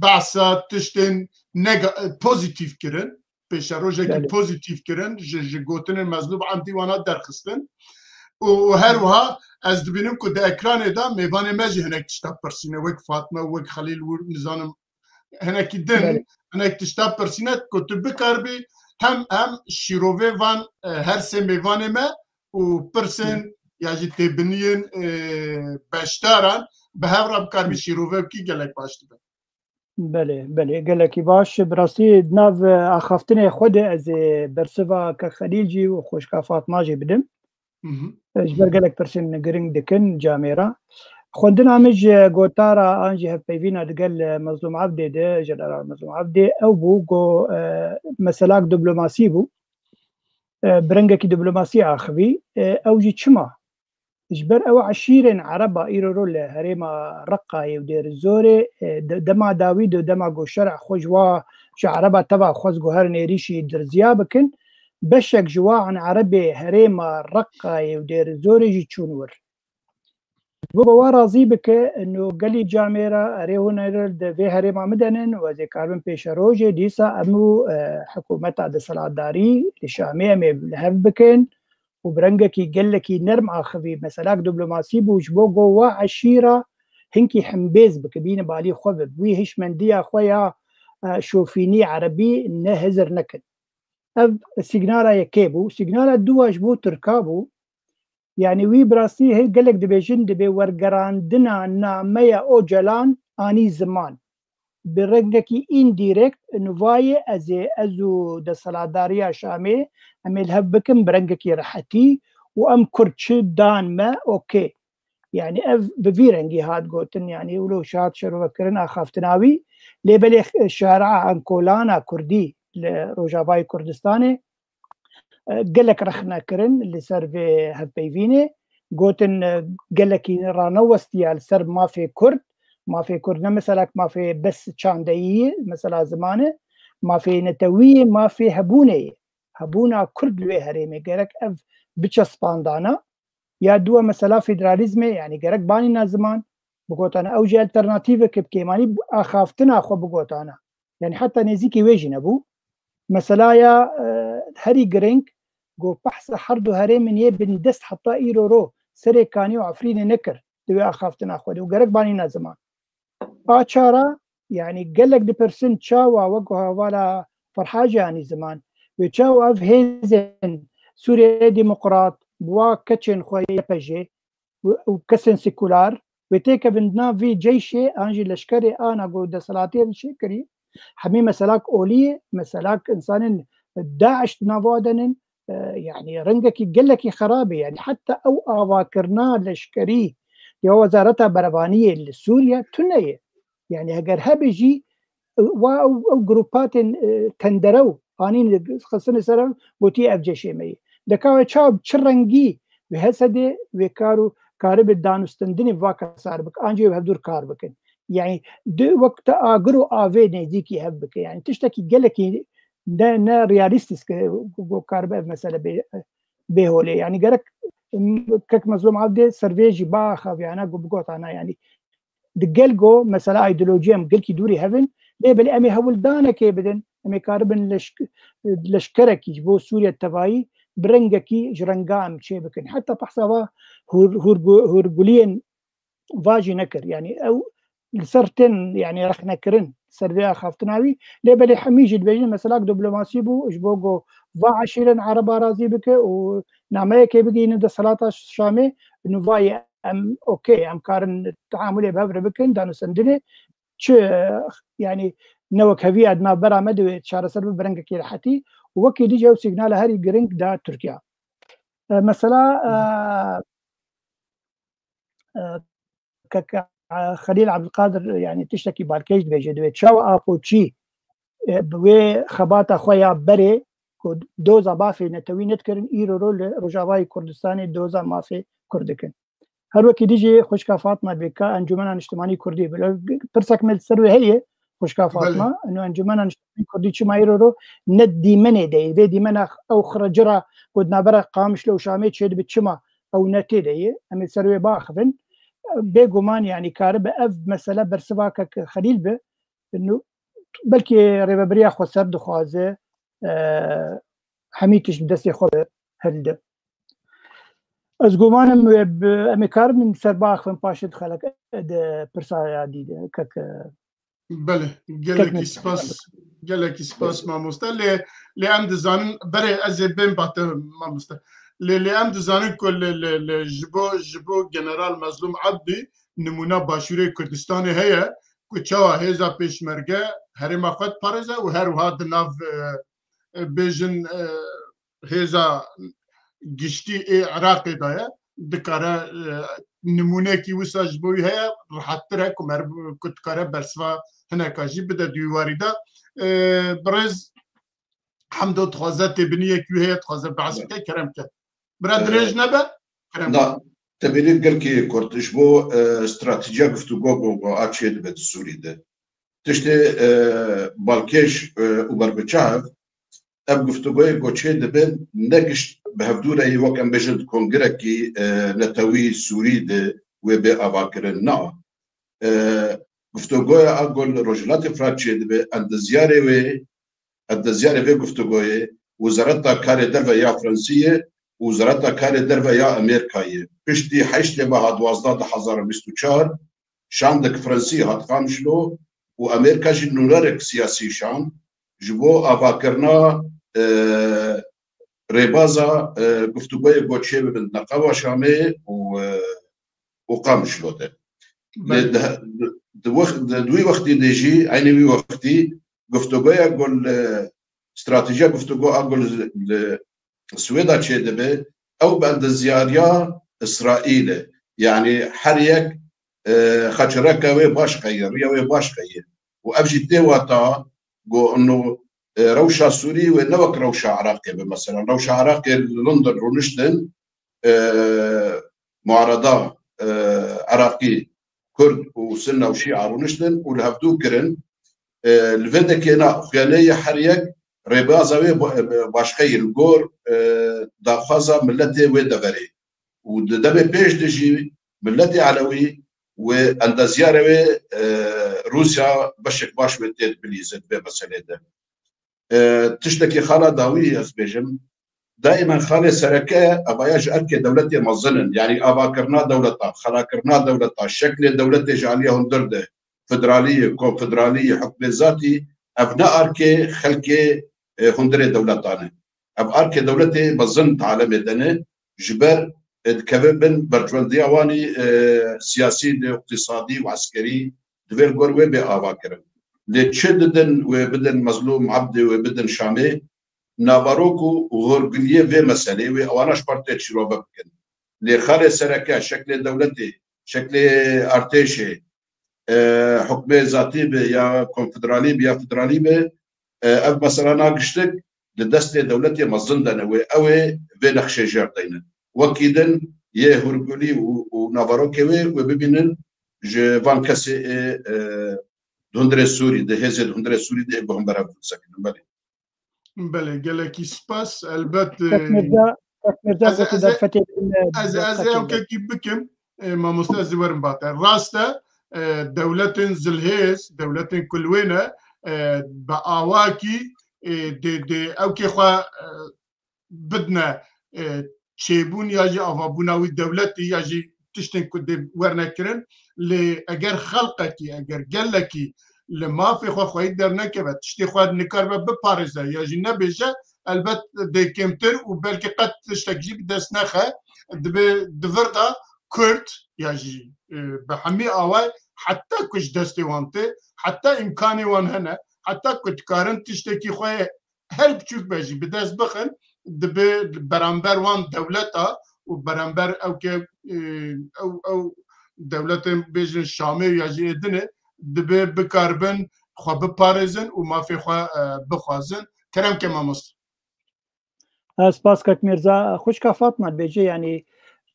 behsa tiştên nega-, e, pozîtîf kirin. Pêşerojekî Belê. pozîtîf kirin, ji, ji gotinên Mezlûb Emdî wana derxistin. Û, û her wiha ez dibînim ku di ekranê de mêvanê me jî hinek tişta pirsîne, wek Fatma, wek Xelîl, wir nizanim hinekî din, Belê. hinek tişta pirsîne ku tu bikaribî hem, hem şîrovê van, e, her sê mêvanê me û pirsên Hı. ya jî têbiniyên, e, beşdaran bi hev re bikaribî şîrove bikî, gelek baş dibe. Belê, belê, gelekî baş. Bi rastî di nav, e, axaftinê xwe de ez ê bersiva Kek Xelîl jî û xwişka Fatma jî bidim. Hı hı. E, ji ber gelek pirsên giring dikin camêra. Xwendina min ji gotara an jî hevpeyvîna digel, e, Mezlûm Evdê de, Jeneral Mezlûm Evdê, ew bû ku, e, meselak diplomasî bû. E, bi rengekî diplomasî axivî. E, ew jî çima? Ji ber ew eşîrên Ereba îro ro li herêma Reqayê û Dêrizorê, e, de-, dema dawî de dema ku şer'a xwe ji wa, ji Ereba teva xwest ku herin êrîşî dirziya bikin, beşek ji wan Erebê herêma Reqayê û Dêrizorê jî çûn wir. Ji bo wa razî bike, no gelî camêra erê hûn êrê di vê herêma min de nin û ez ê karibim pêşerojê, dîsa em û, e, hikûmeta desthilatdarî li Şamê em ê li hev bikin û bi rengekî gelekî nerm axivî meselak diplomasî bû, ji bo ku wa eşîra hinkî hembêz bike, bîne balî xwe ve, wî hişmendiya xwe ya, e, şofînî erebî ne hizir nekin. Ev sîgnala yekê bû. Sîgnala dû a ji bo Tirka bû. Yanî wî bi rastî hê gelek dibêjin, dibê wergerandina nameya Ocalan anî ziman. Bi rengekî îndîrekt nivayê ez ê, ez û desthilatdariya Şamê em ê li hev bikin bi rengekî rehetî û em Kurd çi dan me, okê. Yanî ev bi vî rengî hat gotin, yanî wilo şihat şerovekirin axaftina wî. Lê belê şer'a enkolana Kurdî li Rojavayê Kurdistanê, e, gelek rexne kirin li ser vê hevpeyvînê. Gotin, e, gelekî ranewestiye li ser mafê Kurd. Mafê Kurd ne meselek mafê bes çandeyî ye, mesela ziman e. Mafê netewî ye, mafê hebûnê ye. hebûna Kurd li wê herêmê gerek ev biçe spandana, ya duwa mesela federalîzmê, yanî gerek banîna ziman, bigotana ew jî alternatîvek bi kêmanî axaftina xwe bigotana. Yanî heta nêzîkî wê jî nebû. Mesela ya, e, herî giring, ku behsa her du herêmên yê bindest heta îro ro Serê Kanî û Efrînê nekir di wê axaftina xwe de û gerek banîna ziman. A çara, yanî gelek dipirsin çawa wek ku hevala Ferhajê anî ziman, wê çawa ev hêzên Sûriyeyê Demokrat, bi wa keçên xwe Y P G û, û kesên sekular, wê têkevin di nav vî ceyşê an jî leşkerê ana ku desthilatê li çêkirî, hemî meselak olî ye, meselak insanên DAIŞ di nava de nin, e, yanî rengekî gelekî xerab e. Yanî heta ew avakirina leşkerî ya Wezareta Berevaniyê li Sûriye tune ye. Yanî heger hebe jî, e, wa ew, ew grupatên, e, tenderew anîn xistine ser ev, gotî ev ceşê me ye. Deka wê çawa bi çi rengî wê Hesedê wê kar û karibe danûstendinê va kesar bik, ancî wê hevdûr kar bikin. Yanî di wekta agir û avê nêzîkî hev bike. Yanî tiştekî gelekî ne, ne realîstîk e ku, ku karibe ev mesele bê, bê holê. Yanî gerek, m, kek Mezlûm Abdê servê jî ba xaviyana ku bigotana, yanî di gel go mesela îdeolojî em gelkî dûrî hevin, lê belê em ê hewldanekê bidin, em ê karibin leşk-, leşkerekî ji bo Sûriye tevayî bi rengekî ji renga em çê bikin. Heta behsa va hûr-, hûrgu-, hûrguliyên va jî nekir. Yanî ew li ser tên, yanî rexnekirin ser vê axaftina wî. Lê belê hemî jî dibêjin, mesela diplomasî bû, ji bo ku va eşîrên Ereba razî bike û nameyekê bigihînin desthilata Şamê, nû va ye em okey, em karin teamulê bi hev re bikin, danûstendinê. Çi, yanî ne wek hevî ya di navbera me de wê çareser bibe bi rengekî rehetî û wekî dî jî ew sîgnala herî giring da Tirkiye. E, mesela, e, e, kek, e, Xelîl Ebdulkadir, yanî tiştekî balkêş dibêje, divê çawa Apoçî, e, bi wê xebata xwe ya berê ku doza mafê netewî nedikirin, îro ro li Rojavayê Kurdistanê doza mafê Kurd dikin. Her wekî dî jî xwişka Fatma dibê ka Encûmena Niştimanî Kurdî bi. Pirsek me li ser wê heye, xwişka Belê. Fatma, ino Encûmena Niştimanî Kurdî çima îro ro ne dîmenê de ye? Vê dîmena ew xiracira ku di navbera Qamişlo û Şamê çêdibe çima ew ne tê de ye? Em ê ser wê biaxivin. Bêguman, yanî karibe ev mesele bersiva kek Xelîl be. Nû belkî rêvebiriya xweser dixwaze, e, hemî tişt bi destê xwe be hilde. Ez gumanim wê bi, em ê karibin ser biaxivin paşê di xelek, di pirsa ya dî de, kek, e, Belê, kek gelekî Mesut. Spas, gelekî spas mamoste. Lê, lê em dizanin, berê ez ê bên ba te mamoste. Lê, lê em dizanin ku li, li, li, ji bo, ji bo General Mezlûm Ebdî nimûna Başûrê Kurdistanê heye ku çawa hêza pêşmerge herêma xwe diparêze û her wiha di nav, e, e, bêjin, e, hêza giştî ê Iraqê de ye, dikare, e, nimûnekî wisa ji bo wî heye, rihettir e ku meriv, ku dikare bersiva hineka jî bide di wî warî de. E, birêz Hemdo dixwaze têbiniyekî wî heye, dixwaze behs bike, kerem ke. Bira E, dirêj nebe, kerem ke. Na, têbinî gelkî kurt ji bo, e, stratejiya guftûgo ku, ku a çê dibe di Sûrî de. Tiştê, e, balkêş, e, û berbiçav, ev guftûgoyê ku çê dibin, ne gişt bi hevdû re yê, wek em bêjin di kongirekî, e, netewî Sûrî de wê bê avakirin. Na. E, guftûgoya a ku li Rojhilatê Firat çê dibe, endezyarê wê, endezyarê vê guftûgoyê, Wezareta Karê Derve ya Fransî ye û Wezareta Karê Derve ya Amerîkayê. Piştî heştê meha duwazdeh du hezar û bîst û çar, şandek Fransî hat Qamişlo û Amerîka jî nûnerek siyasî şand ji bo avakirina, e, rêbaza, e, guftûgoyê ku çê bibin di Neqaba Şamê û, e, û Qamişlo de. Belê. Di, di, di, wext, di, di wî wextî de jî, eynî wî wextî guftûgoya ku li, stratejiya guftûgo a ku li, li Swêda çêdibe, ew bi endezyariya Îsraîl e. Yanî her yek, e, xeçireka wê baş qeye, riya wê baş qeye. Û ev jî tê wata ku ino, e, rewşa Sûrî wê ne wek rewşa Iraqê be. Mesela rewşa Iraqê li London rûniştin, e, muarada, e, Iraqî, Kurd û Sinne û Şîa rûniştin û li hevdû kirin. E, li vê dekê na xuyanê ye her yek, Rêbaza wê ba-, e, başqe ye li gor, e, daxwaza miletê wê deverê. Û di demê pêş de jî miletê Elewî wê endezyarê wê, e, Rûsya beşek baş wê tê bilîze di vê meselê de. E, tiştekî xala dawî ez bêjim, daîmen xalê sereke evaya ji erkê dewletê mezin in. Yanî avakirina dewleta, xelakirina dewleta, şeklê dewletê ji aliyê hundir de, federalî, konfederalî, hukmê zatî, ev ne arkê xelkê, e, hundirê dewletan e. Ev arkê dewletê mezin di alemê de ne, ji ber, e, dikeve bin berjwendiya wan î, e, siyasî de, îqtîsadî û eskerî, divê li gor wê bê ava kirin. Lê çi didin wê bidin Mezlûm Ebdê, wê bidin Şamê, navarok û hûrguliyê vê meselê wê ewana ji xwe tê çîrobe bikin. Lê xalê sereke, şeklê dewletê, şeklê artêşê, e, hukmê zatî be ya konfederalî be ya federalî be, e, ev mesela nagiştik di destê dewletê mezin de ne wê ew ê vê nexşê jêr deynin. Wekî din yê hûrgulî û, û navarokê wê, wê bibînin ji van kesê ê, e, di hundirê Sûrî de, hêzê di hundirê Sûrî de ê guhembera bisekinin. Belê. Belê, gelekî spas. Elbet, e, Kak Mirza, Kak Mirza ez, gotî ez, derfetê bidin, e, ez, ez ewkekî bikim, e, mamoste, ez ê werim bate. Rast e, e, dewletên zilhêz, dewletên ku li wê ne, e, bi awakî, e, dê, dê ewkê xwe, e, bidine, e, çêbûn ya jî avabûna wî dewletî ya jî tiştên ku dê werne kirin. Lê eger xelqekî, eger gelekî li mafê xwe xweyî dernekeve, tiştê xwe nikaribe biparêze ya jî nebêje, elbet dê kêmtir û belkî qet tiştek jî bi dest nexe. Dibe di vir de Kurd ya jî, e, bi hemî awayî heta ku ji destê wan tê, heta îmkanê wan hene, heta ku dikarin tiştekî xwe her biçûk be jî bi dest bixin, dibe beramber wan dewleta û beramber ew ke, e, ew, ew dewletên bêjin Şamê ya jî ê din e, dibe bikaribin xwe biparêzin û mafê xwe, e, bixwazin. Kerem ke mamoste. Ez spas kek Mirza. Xwişka Fatma dibêje, yanî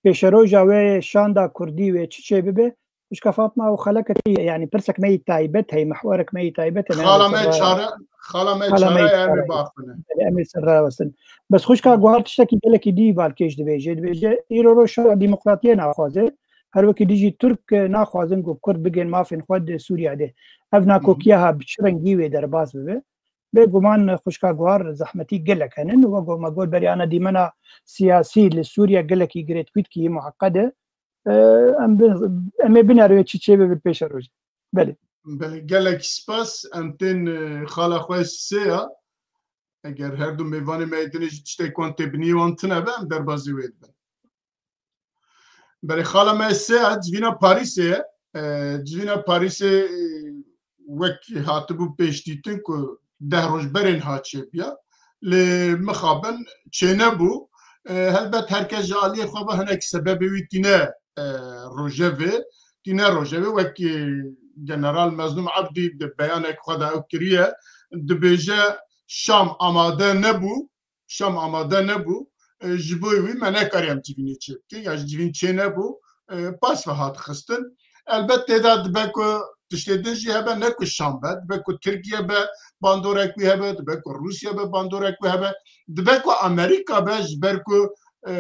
pêşeroja wê şanda kurdî wê çi çê bibe? Xwişka Fatma, ew xeleke te ye, yanî pirsek me yî taybet heye, mehwerek me yî taybet heye. Xala me çare, xala me çare ye, em ê baxivin. Belê, em ê ser rawestin. Bes xwişka Guhar tiştekî gelekî dî balkêş dibêje. Dibêje, îro roj şoreya demokratiyê naxwaze. Her wekî dijî Tirk naxwazin ku Kurd bigên mafên xwe di Sûriya de. Ev nakokiya ha bi çi rengî wê derbas bibe? Bêguman xwişka Guhar zehmetî gelek henin. Wek me got berî ana dîmena siyasî li Sûriye gelekî girêdkî muheqed e. E, em bi-, em ê binerin wê çi çê bibe pêşerojê. Belê. Belê, gelek spas. Em tên, e, xala xwe sê ya. Eger her du mêvanê me yê dinê jî tiştek wan tê binî wan tune be, em derbazî wê dibin. Belê, xala me sê ya, civîna Parîsê ye. E, civîna Parîsê, e, wek hatibû pêşdîtin ku deh roj berên ha çêbiya. Lê mixabin çênebû. E, helbet her kes ji aliyê xwe ve hinek sebebê wî tîne, e, rojevê, tîne rojevê. Wek, e, General Mezlûm Ebdî di beyanek xwe de ew kiriye, dibêje Şam amade nebû, Şam amade nebû, e, ji bo wî me nekariyam civînê çêbikin, ya ji civîn çênebû, e, paş ve hat xistin. Elbet tê de dibe ku tiştê din jî hebe, ne ku Şam be, dibe ku Tirkiye be, bandorek wî hebe, dibe ku Rûsya be, bandorek wî hebe, dibe ku Amerîka be, ji ber ku, e,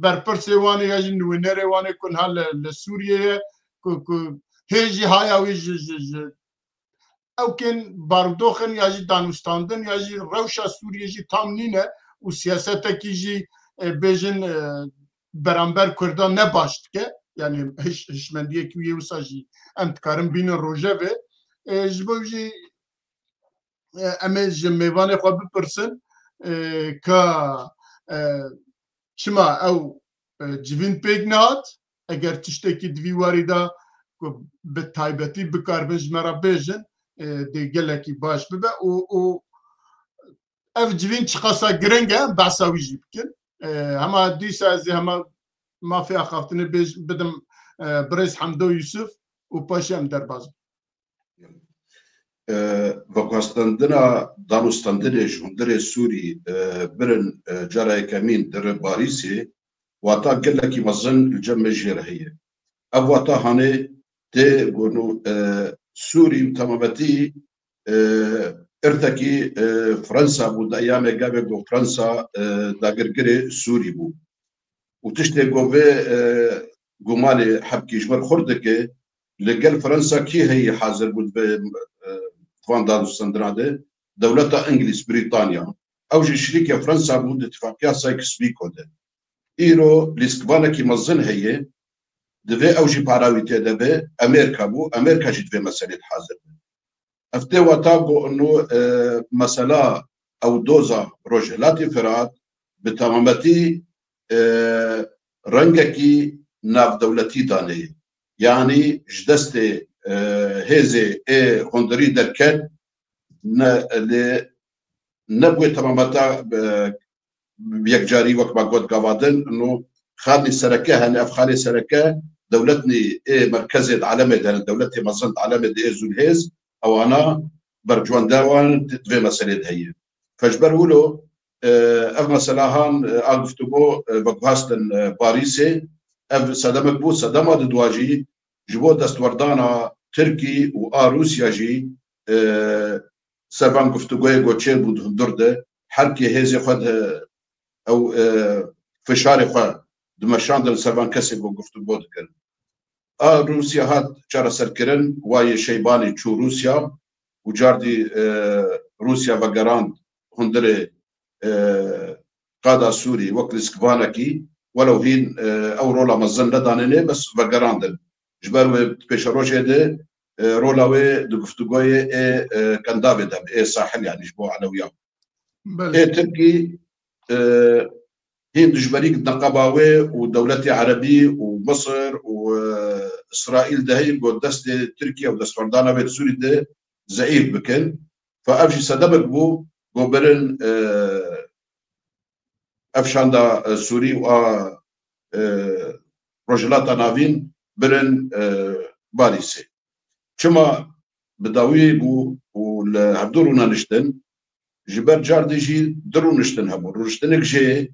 berpirsê wan ê ya jî nivînerê wan ê ku niha li, li Sûriyê ye, ku, ku hê jî haya wî ji, ji, ji ew kên barûdoxin ya jî danûstandin ya jî rewşa Sûriyê jî tam nîne û siyasetekî jî, e, bêjin, e, beramber Kurdan ne baş dike. Yanî hiş-, hişmendiyekî wî yê wisa jî em dikarin bînin rojevê. E, ji bo jî, e, em ê ji mêvanê xwe bipirsin, e, ka, e, çima ew, e, civîn pêk nehat? Eger tiştekî di vî warî de ku bi taybetî bikaribin ji me re bêjin, e, dê gelekî baş bibe û, û ev civîn çiqasa giring e, em behsa wî jî bikin. E, hema dîsa ez ê hema mafê axaftinê bêj-, bidim, e, birêz Hemdo Yusuf û paşê em derbas bin. E, veguhestandina danûstandinê ji hundirê Sûrî, e, birin, e, cara yekemîn di Parîsê, wata gelekî mezin li cem me jê re heye. Ev wata hanê tê ku nû, e, Sûrî bi temametî, e, Irtekî, e, Fransa bû, di eyamê gavê ku Fransa, e, dagirgirê Sûrî bû. Û tiştê ku vê, e, gumanê hebkî ji vir xurt dike, li gel Fransa kî heyî hazir bû di vê, e, van dadûstendina de? Dewleta Îngilîz, Brîtanya. Ew jî şirîkê Fransa bû di tifaqiya Sykes-Picot de. Îro lîskvanekî mezin heye, divê ew jî para wî tê de be, Amerîka bû, Amerîka jî di vê meselê de hazir be. Ev tê wata ku ino, e, mesela ew doza Rojhilatê Firat bi temametî, e, rengekî navdewletî danê. Yanî ji destê, e, hêzê ê hundirî derket, ne, lê ne bi wê temameta, e, bi yekcarî wek me got gava din, ino xalnî sereke hene, ev xalê sereke dewletnî ê merkezê di alemê de hene, dewletê mezin di alemê de ê zûlhêz, ewana berciwenda wan di vê meselê de heye. Fe ji ber wilo, e, ev mesela han, e, a guftûgo, e, veguhastin, e, Parîsê, ev sedemek bû, sedema di dua jî ji bo destwerdana Tirkî û a Rûsya jî, e, ser van guftûgoyê ku çêbû di hundir de, her kê hêzê xwe di ew, e, fişarê xwe dimeşandin ser van kesê ku guftûgo dikin. A Rûsya hat çareserkirin, wayê Şeybanî çû Rûsya û cardî, e, Rûsya vegerand hundirê, e, qada Sûrî wek lîskvanekî, welew hîn, e, ew rola mezin nedanêne, bes vegerandin. Ji ber wê di pêşerojê de, e, rola wê di guftûgoyê ê, e, Kendavê de be, ê Sahil, yanî ji bo Elewiyan. Belê. Ê Tirkî, e, hîn dijberîk di neqeba wê û dewletê Erebî û Misir û, e, Îsraîl de heye ku destê Tirkiye û destwerdana wê di Sûrî de zeîf bikin. Fe ev jî sedemek bû ku birin, e, ev şanda, e, Sûrî û a, e, Rojhilata Navîn birin, e, Parîsê. Çima bi dawî bû û li hevdû rûnaniştin, ji ber cardî jî du rûniştin hebû. Rûniştinek jê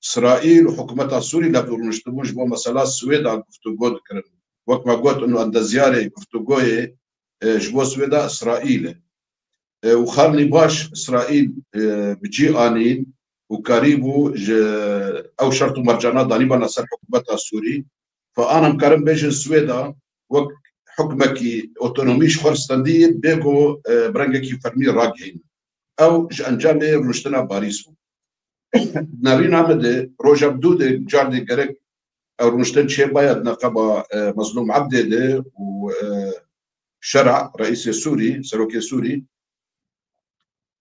Îsraîl û hikûmeta Sûrî li hevdû rûniştibûn, ji bo mesela Swêda guftûgo dikirin. Wek me got, ino endezyarê guftûgoyê, e, ji bo Swêda Îsraîl e. E, û xalnî baş Îsraîl, e, bi cî anîn û karîbû ji ew şert û mercana danîbana ser hikûmeta Sûrî. Fe an em karin bêjin Swêda wek hikmekî otonomî ji xwe stendî bê ku, e, bi rengekî fermî ragihînin. Ew ji encamê rûniştina Parîs bû. Nerîna min de roja bi dû de cardê gerek ew rûniştin çêbaya di neqeba, e, Mezlûm Ebdê de û, e, Şera, reîsê Sûrî, serokê Sûrî,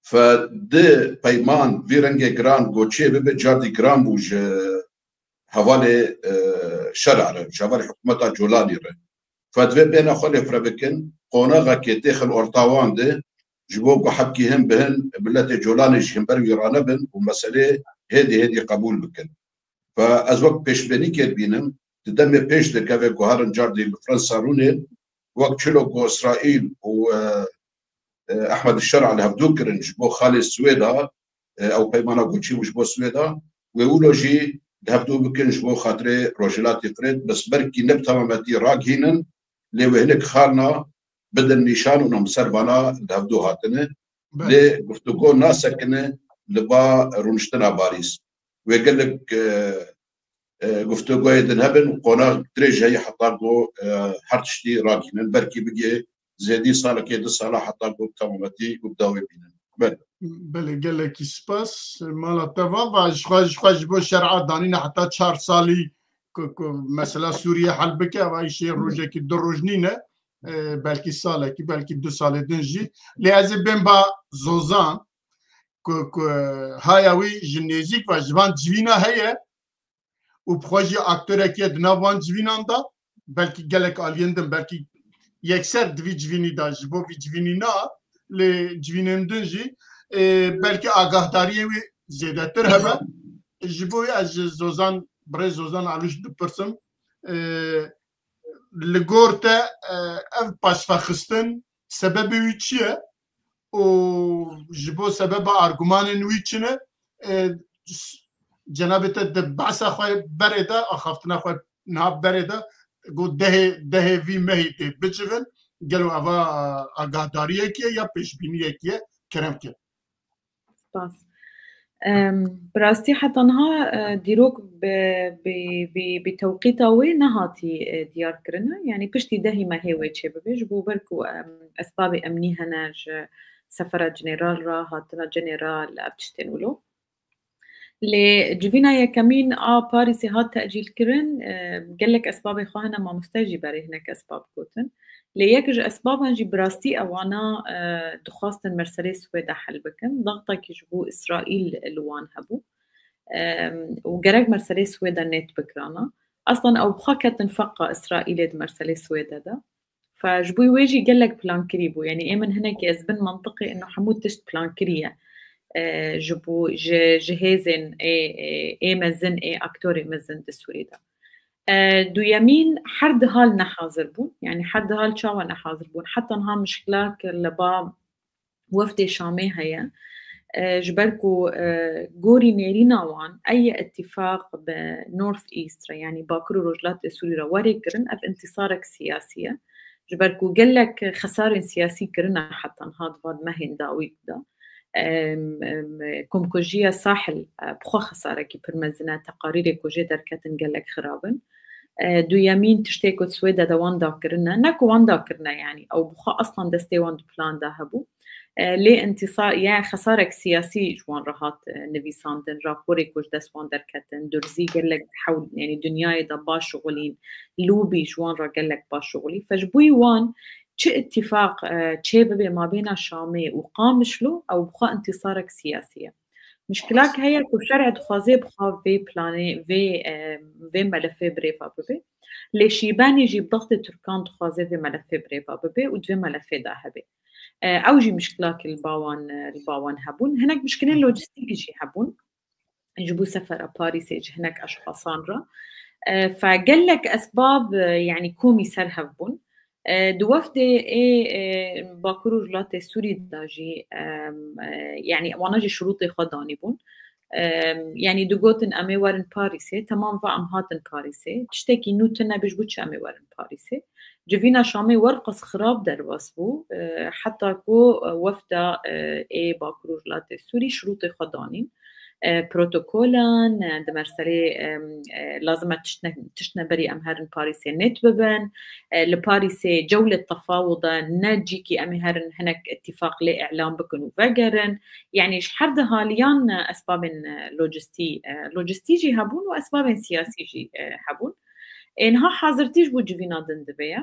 fe di peyman vî rengê giran go çê bibe, cardî giran bû ji hevalê, e, Şera re, ji hevalê hikûmeta Colanî re. Fe divê bêhna xwe lê fire bikin, qonaxekê têxin orta wan de, ji bo ku hebkî hin bi hin miletê Colanê jî himber wî ranebin û meselê hêdî hêdî qebûl bikin. Fe ez wek pêşbênîkê dibînim, di demê pêş de gavê guharin cardî li Fransa rûnên, wek çilo ku Îsraîl û, e, e, Ehmed Şera li hevdû kirin ji bo xalê Swêda, e, ew peymana goçî bû ji bo Swêda, wê wilo jî li hevdû bikin ji bo xatirê Rojhilatê Firêt, bes belkî ne bi temametî ragihînin, lê wê hinek xalna bidin nîşan û em ser vana li hevdû hatine. Belê. Lê guftûgo nasekine li ba rûniştina Parîs. Wê gelek, e, e, guftûgoyê din hebin û qonax dirêj heye heta ku, e, her tiştî ragihînin. Belkî bigê zêdî salekê, du sala heta ku bi temametî û bi dawî bînin. Belê. Belê, gelekî spas. Mala te va, va ji xwe, ji xwe ji bo Şera danîne heta çar salî ku, ku mesela Sûriye hel bike, eva îşê rojekî du roj nîne. E, belkî salekî, belkî du salê din jî. Lê ez ê bên ba Zozan, ku, ku haya wî ji nêzîk ve ji van civîna heye û bi xwe jî aktorekî ye di nav van civînan de, belkî gelek aliyên din, belkî yekser di vî civînî de ji bo vî civînî na, lê civînên din jî, e, belkî agahdariyê wî zêdetir hebe. Ji bo wî ez ji Zozan, birêz Zozan Alûş dipirsim, e, li gor te, e, ev paşvexistin sebebê wî çi ye? Û ji bo sebeba argumanên wî çi ne? E, s-, cenabê te di behsa xwe berê de, axaftina xwe niha berê de, got dehê, dehê vî mehî tê bicivin, gelo eva agahdariyekî ye ya pêşbîniyekî ye? Kerem ke. Spas. Em, bi rastî heta niha, e, dîrok bi, bi, bi, bi tewqîta wê nehatî, e, diyar kirine. Yanî piştî dehî mehê wê çêbibe, ji bo ber ku, em, esbabê emnî hene ji sefera general re, hatina general, ev tiştên wilo. Lê civîna yekemîn a Parîsê hat tecîlkirin, e, gelek esbabê xwe hene, mamoste jî berê hinek esbab gotin. Lê yek ji esbaban jî bi rastî ewana, e, dixwastin merselê Swêde hel bikin. Daxtakî ji bo Îsraîl li wan hebû. E, û gerek merselê Swêde nêt bikirana. Aslan ew bi xwe ketin feqa Îsraîlê di merselê Swêde de. Fe ji bo wê jî gelek plan kirî bû. Yanî ê min hinekî ez bin mentiqê ino hemû tişt plan kiriye. E, ji bo, ji, ji hêzên ê, ê, ê mezin, ê aktorê mezin di Sûrî de. E, duyemîn her di hal nehazir bûn. Yanî her di hal çawa nehazir bûn? Heta niha mişkilak li ba wefdê Şamê heye. E, ji ber ku, e, gorî nêrîna wan, ey îtîfaq bi North East re, yanî Bakur û Rojhilatê Sûrî re werê kirin, ev intîsarek siyasî ye. Ji ber ku gelek xesarên siyasî kirine heta niha di van mehên dawî de. Em, em, komkujiya Sahil, e, bi xwe xesarekî pir mezin e, teqarîrê ku jê derketin gelek xirab in. E, duyemîn tiştê ku Swêde de wan dakirine, ne ku wan dakirine, yanî ew bi xwe aslan destê wan di plan de hebû. E, lê intîsa-, ya xesarek siyasî ji wan re hat, e, nivîsandin, raporê ku ji dest wan derketin, durzî gelek hewl, yanî dinyayê de baş şixulîn, lobî ji wan re gelek baş şixulî. Fe ji bo wan çi îtîfaq, e, çê bibe mabêna Şamê û Qamişlo, ew bi xwe intîsarek siyasî ye. Mişkilak heye ku şerê dixwaze bi xwe vê planê, vê, e, vê melefê birêva bibe. Lê Şîbenî jî bi dextê Tirkan dixwaze vê melefê birêva bibe û di vê melefê de hebe. E, ew jî mişkilakî li ba wan, e, li ba wan hebûn. Hinek mişkilên lojîstîkî jî hebûn. Ji bo sefera Parîsê ji hinek eşxasan re. E, fe gelek esbab, e, yanî komî ser hev bûn. E, di wefdê ê, e, Bakur û Rojhilatê Sûrî de jî, em, e, yanî wana jî şurûtê xwe danîbûn. Em, yanî digotin em ê werin Parîsê, temam va em hatin Parîsê. Tiştekî nû tune be ji bo çi em ê werin Parîsê. Civîna Şamê werqas xirab derbas bû, e, heta ku, e, wefda, e, ê Bakur û Rojhilatê Sûrî şurûtê xwe danîn. E, protokolan, e, di merselê, e, e, lazim e tiştne-, tiştine berî em herin Parîsê nêt bibin. E, li Parîsê cewlê tefawuda ne cîkî em ê herin hinek îtîfaq lê îlan bikin û vegerin. Yanî ji her di haliyan, e, esbabên, e, lojistî, e, lojistî jî hebûn û esbabên siyasî jî, e, hebûn. Ê niha hazirtî ji bo civîna din dibe ye.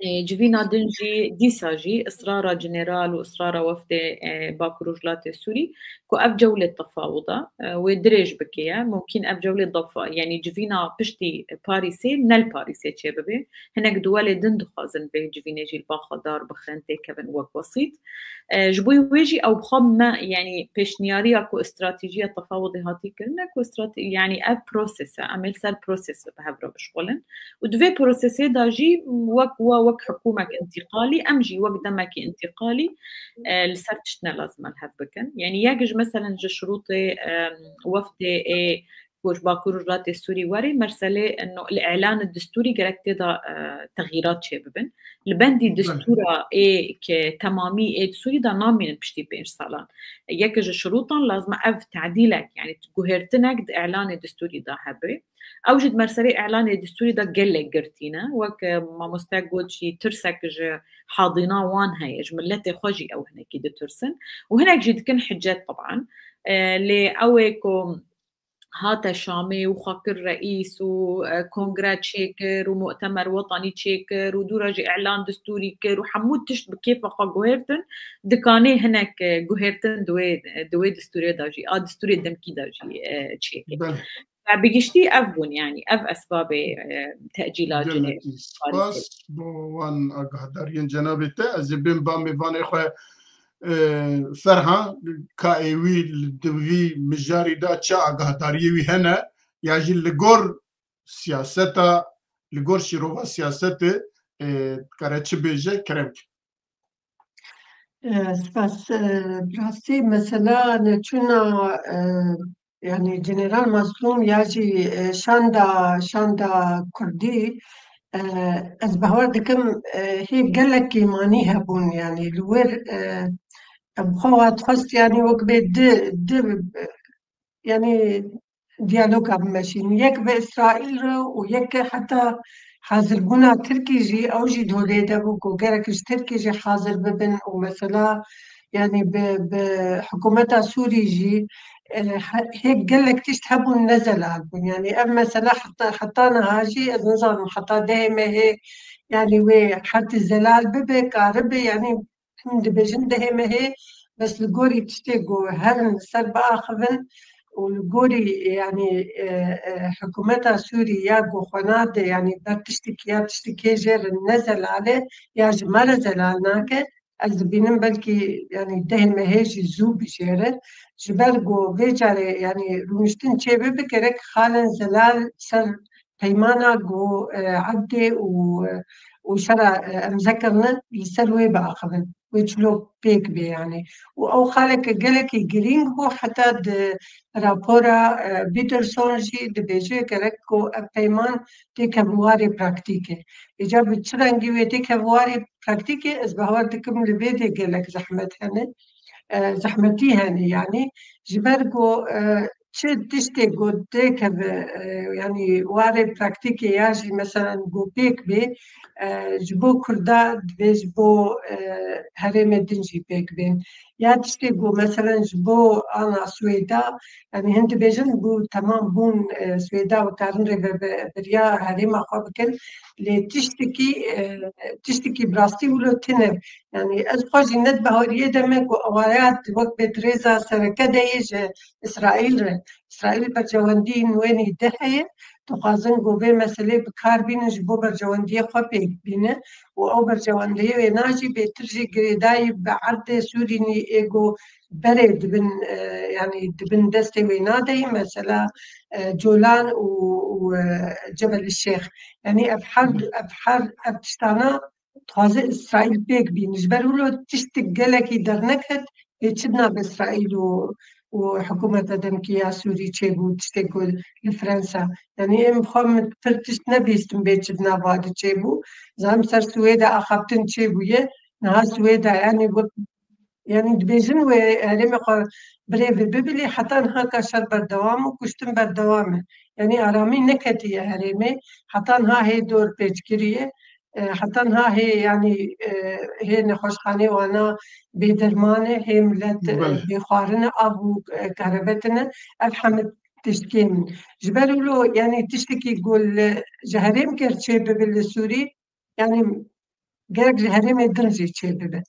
Ê, civîna din jî dîsa jî israra general û israra wefdê, e, Bakur Rojhilatê Sûrî ku ev cewlê tefawuda, e, wê dirêj bike ye. Mumkîn ev cewlê defa, yanî civîna piştî Parîsê, ne li Parîsê çêbibe. Hinek duwelê din dixwazin vê civînê jî li ba xwe dar bixin, têkevin wek wesît. E, ji bo wê jî ew bi xwe me, yanî pêşniyariya ku stratejiya tefawudê hatî kirine, ku strate-, yanî ev proses e, em ê li ser proses bi hev re bişxulin. Û di vê prosesê de jî wek we, wek hikûmek întîqalî, em jî wek demekî întîqalî, e, li ser tiştine lazim e li hev bikin. Yanî yek ji, meselen, ji şurûtê, e, wefdê ê ku ji Bakur û Rojhilatê Sûrî werê, merselê, e, no-, li îlanê distûrî gerek tê de, e, texyîrat çêbibin. Li bendî distûra ê ke temamî ê di Sûrî de namînin piştî pênc salan. Yek ji şurûtan lazim e ev tedîlek, yanî guhêrtinek di îlanê distûrî de hebe. Ew jî di merselê îlanê distûrî de gelek girtî ne. Wek, e, mamoste got jî, tirsek ji hadîna wan heye, ji miletê xwe jî ew hinekî ditirsin. Û hinek jî dikin hicet, teban. E, lê ew ê ku hate Şamê û xwe kir reîs û, e, kongre çêkir û mu'temer wetanî çêkir û dûra jî îlan distûrî kir û hemû tişt bi kêfa xwe guhêrtin, dikanê hinek, e, guhêrtin di wê, di wê distûrê de jî, a distûrê demkî de jî, e, çêkir. Belê. Ve bi giştî ev bûn, yanî ev esbabê, e, tecîla cinê. Gelekî spas bo wan agahdariyên cenabê te. Ez ê bên ba mêvanê xwe, e, Ferhan, ka ê wî li di vî mijarî de çi agahdariyê wî hene, ya jî li gor siyaseta, li gor şîrova siyasetê, e, dikare çi bêje, kerem ke. E, spas, e, bi rastî mesela neçûna, e, yanî General Mazlûm ya jî, e, şanda, şanda Kurdî, e, ez bawer dikim, e, hîv gelekî manî hebûn, yanî li wir, e, Em xwe wa dixwest, yanî wek bê di, di, yanî diyaloga bimeşînin. Yek bi Îsraîl re û yek heta hazirgûna Tirkî jî, ew jî di holê de bû ku gerek ji Tirkî jî hazir bibin û mesela, yanî bi, bi hikûmeta Sûrî jî, e, he-, hê gelek tişt hebûn ne zelal bûn. Yanî ev mesela heta, heta niha jî ez nizanim heta dehê mehê, yanî wê her tişt zelal bibe, karibe, yanî hûn dibêjin dehê mehê, bes li gorî tiştê ku herin li ser biaxivin û li gorî, yanî, e, e, hikûmeta Sûrî ya ku xwe nade, yanî ber tiştekî ya tiştekê jê re ne zelal e, ya ji me re zelal nake, ez dibînim belkî, yanî dehê mehê jî zû bijêre. Ji ber ku vê carê, yanî rûniştin çêbibe, gerek xalên zelal ser peymana ku, e, Ebdê û, û şera, e, Emze kirine li ser wê biaxivin, wê çilo pêk bê yanî. Û ew xaleke gelekî girîng bû, heta di rapora, e, Peterson jî dibêje gerek ku ev peyman têkeve warê praktîkê. Îca bi çi rengî wê têkeve warê praktîkê, ez bawer dikim li vê de gelek zehmet hene. E, zehmetî hene yanî. Ji ber ku, e, çi tiştê ku têkeve, e, yanî warê praktîkê ya jî meselen ku pêk bê, e, ji bo Kurda divê ji bo, e, herêmê din jî pêk bên. Ya tiştê ku meselen ji bo ana Swêda, yanî hin dibêjin ku temam bûn, e, Swêda û karin rêvebiriya herêma xwe bikin, lê tiştekî, e, tiştekî bi rastî wilo tune. Yanî ez xwe jî ne di baweriyê de me ku ewaya wek bê di rêza sereke de yê ji Îsraîl re. Îsraîl berjewendiyên wênî de heye, dixwazin ku vê meselê bi kar bînin ji bo berjewendiyê xwe pêk bîne û ew berjewendiyê wêna jî bêtir jî girêdayî bi erdê Sûrînî ê ku berê dibin, e, yanî dibin destê wêna de yê, mesela, e, Colan û, û, e, Cebel Şêx. Yanî ev her, ev her, ev tiştana dixwaze Îsraîl pêk bîne. Ji ber wilo tiştek gelekî derneket, lê çi di nav Îsraîl û, û hikûmeta demkî ya Sûrî çêbû, tiştê ku li Fransa. Yanî em xwe min pir tişt nebîstin bê çi di nav wa de çêbû. Zanim ser Swêda axaftin çêbûye. Niha Swêda, yanî wek, yanî dibêjin wê herêmê xwe birêve bibe, lê heta niha ka şer berdewam û kuştin berdewam e. Yanî aramî neketiye herêmê. Heta niha hê dor pêç kiriye. E, heta niha hê, yanî, e, hê nexweşxanê wana bêderman e, hê milet, e, Belê. bêxwarin e, av û, e, kahrebe tune. Ev hemî tiştê min. Ji ber wilo, yanî tiştekî ku li, ji herêm ger çêbibe li Sûrî, yanî gerek ji herêmê din jî çêbibe.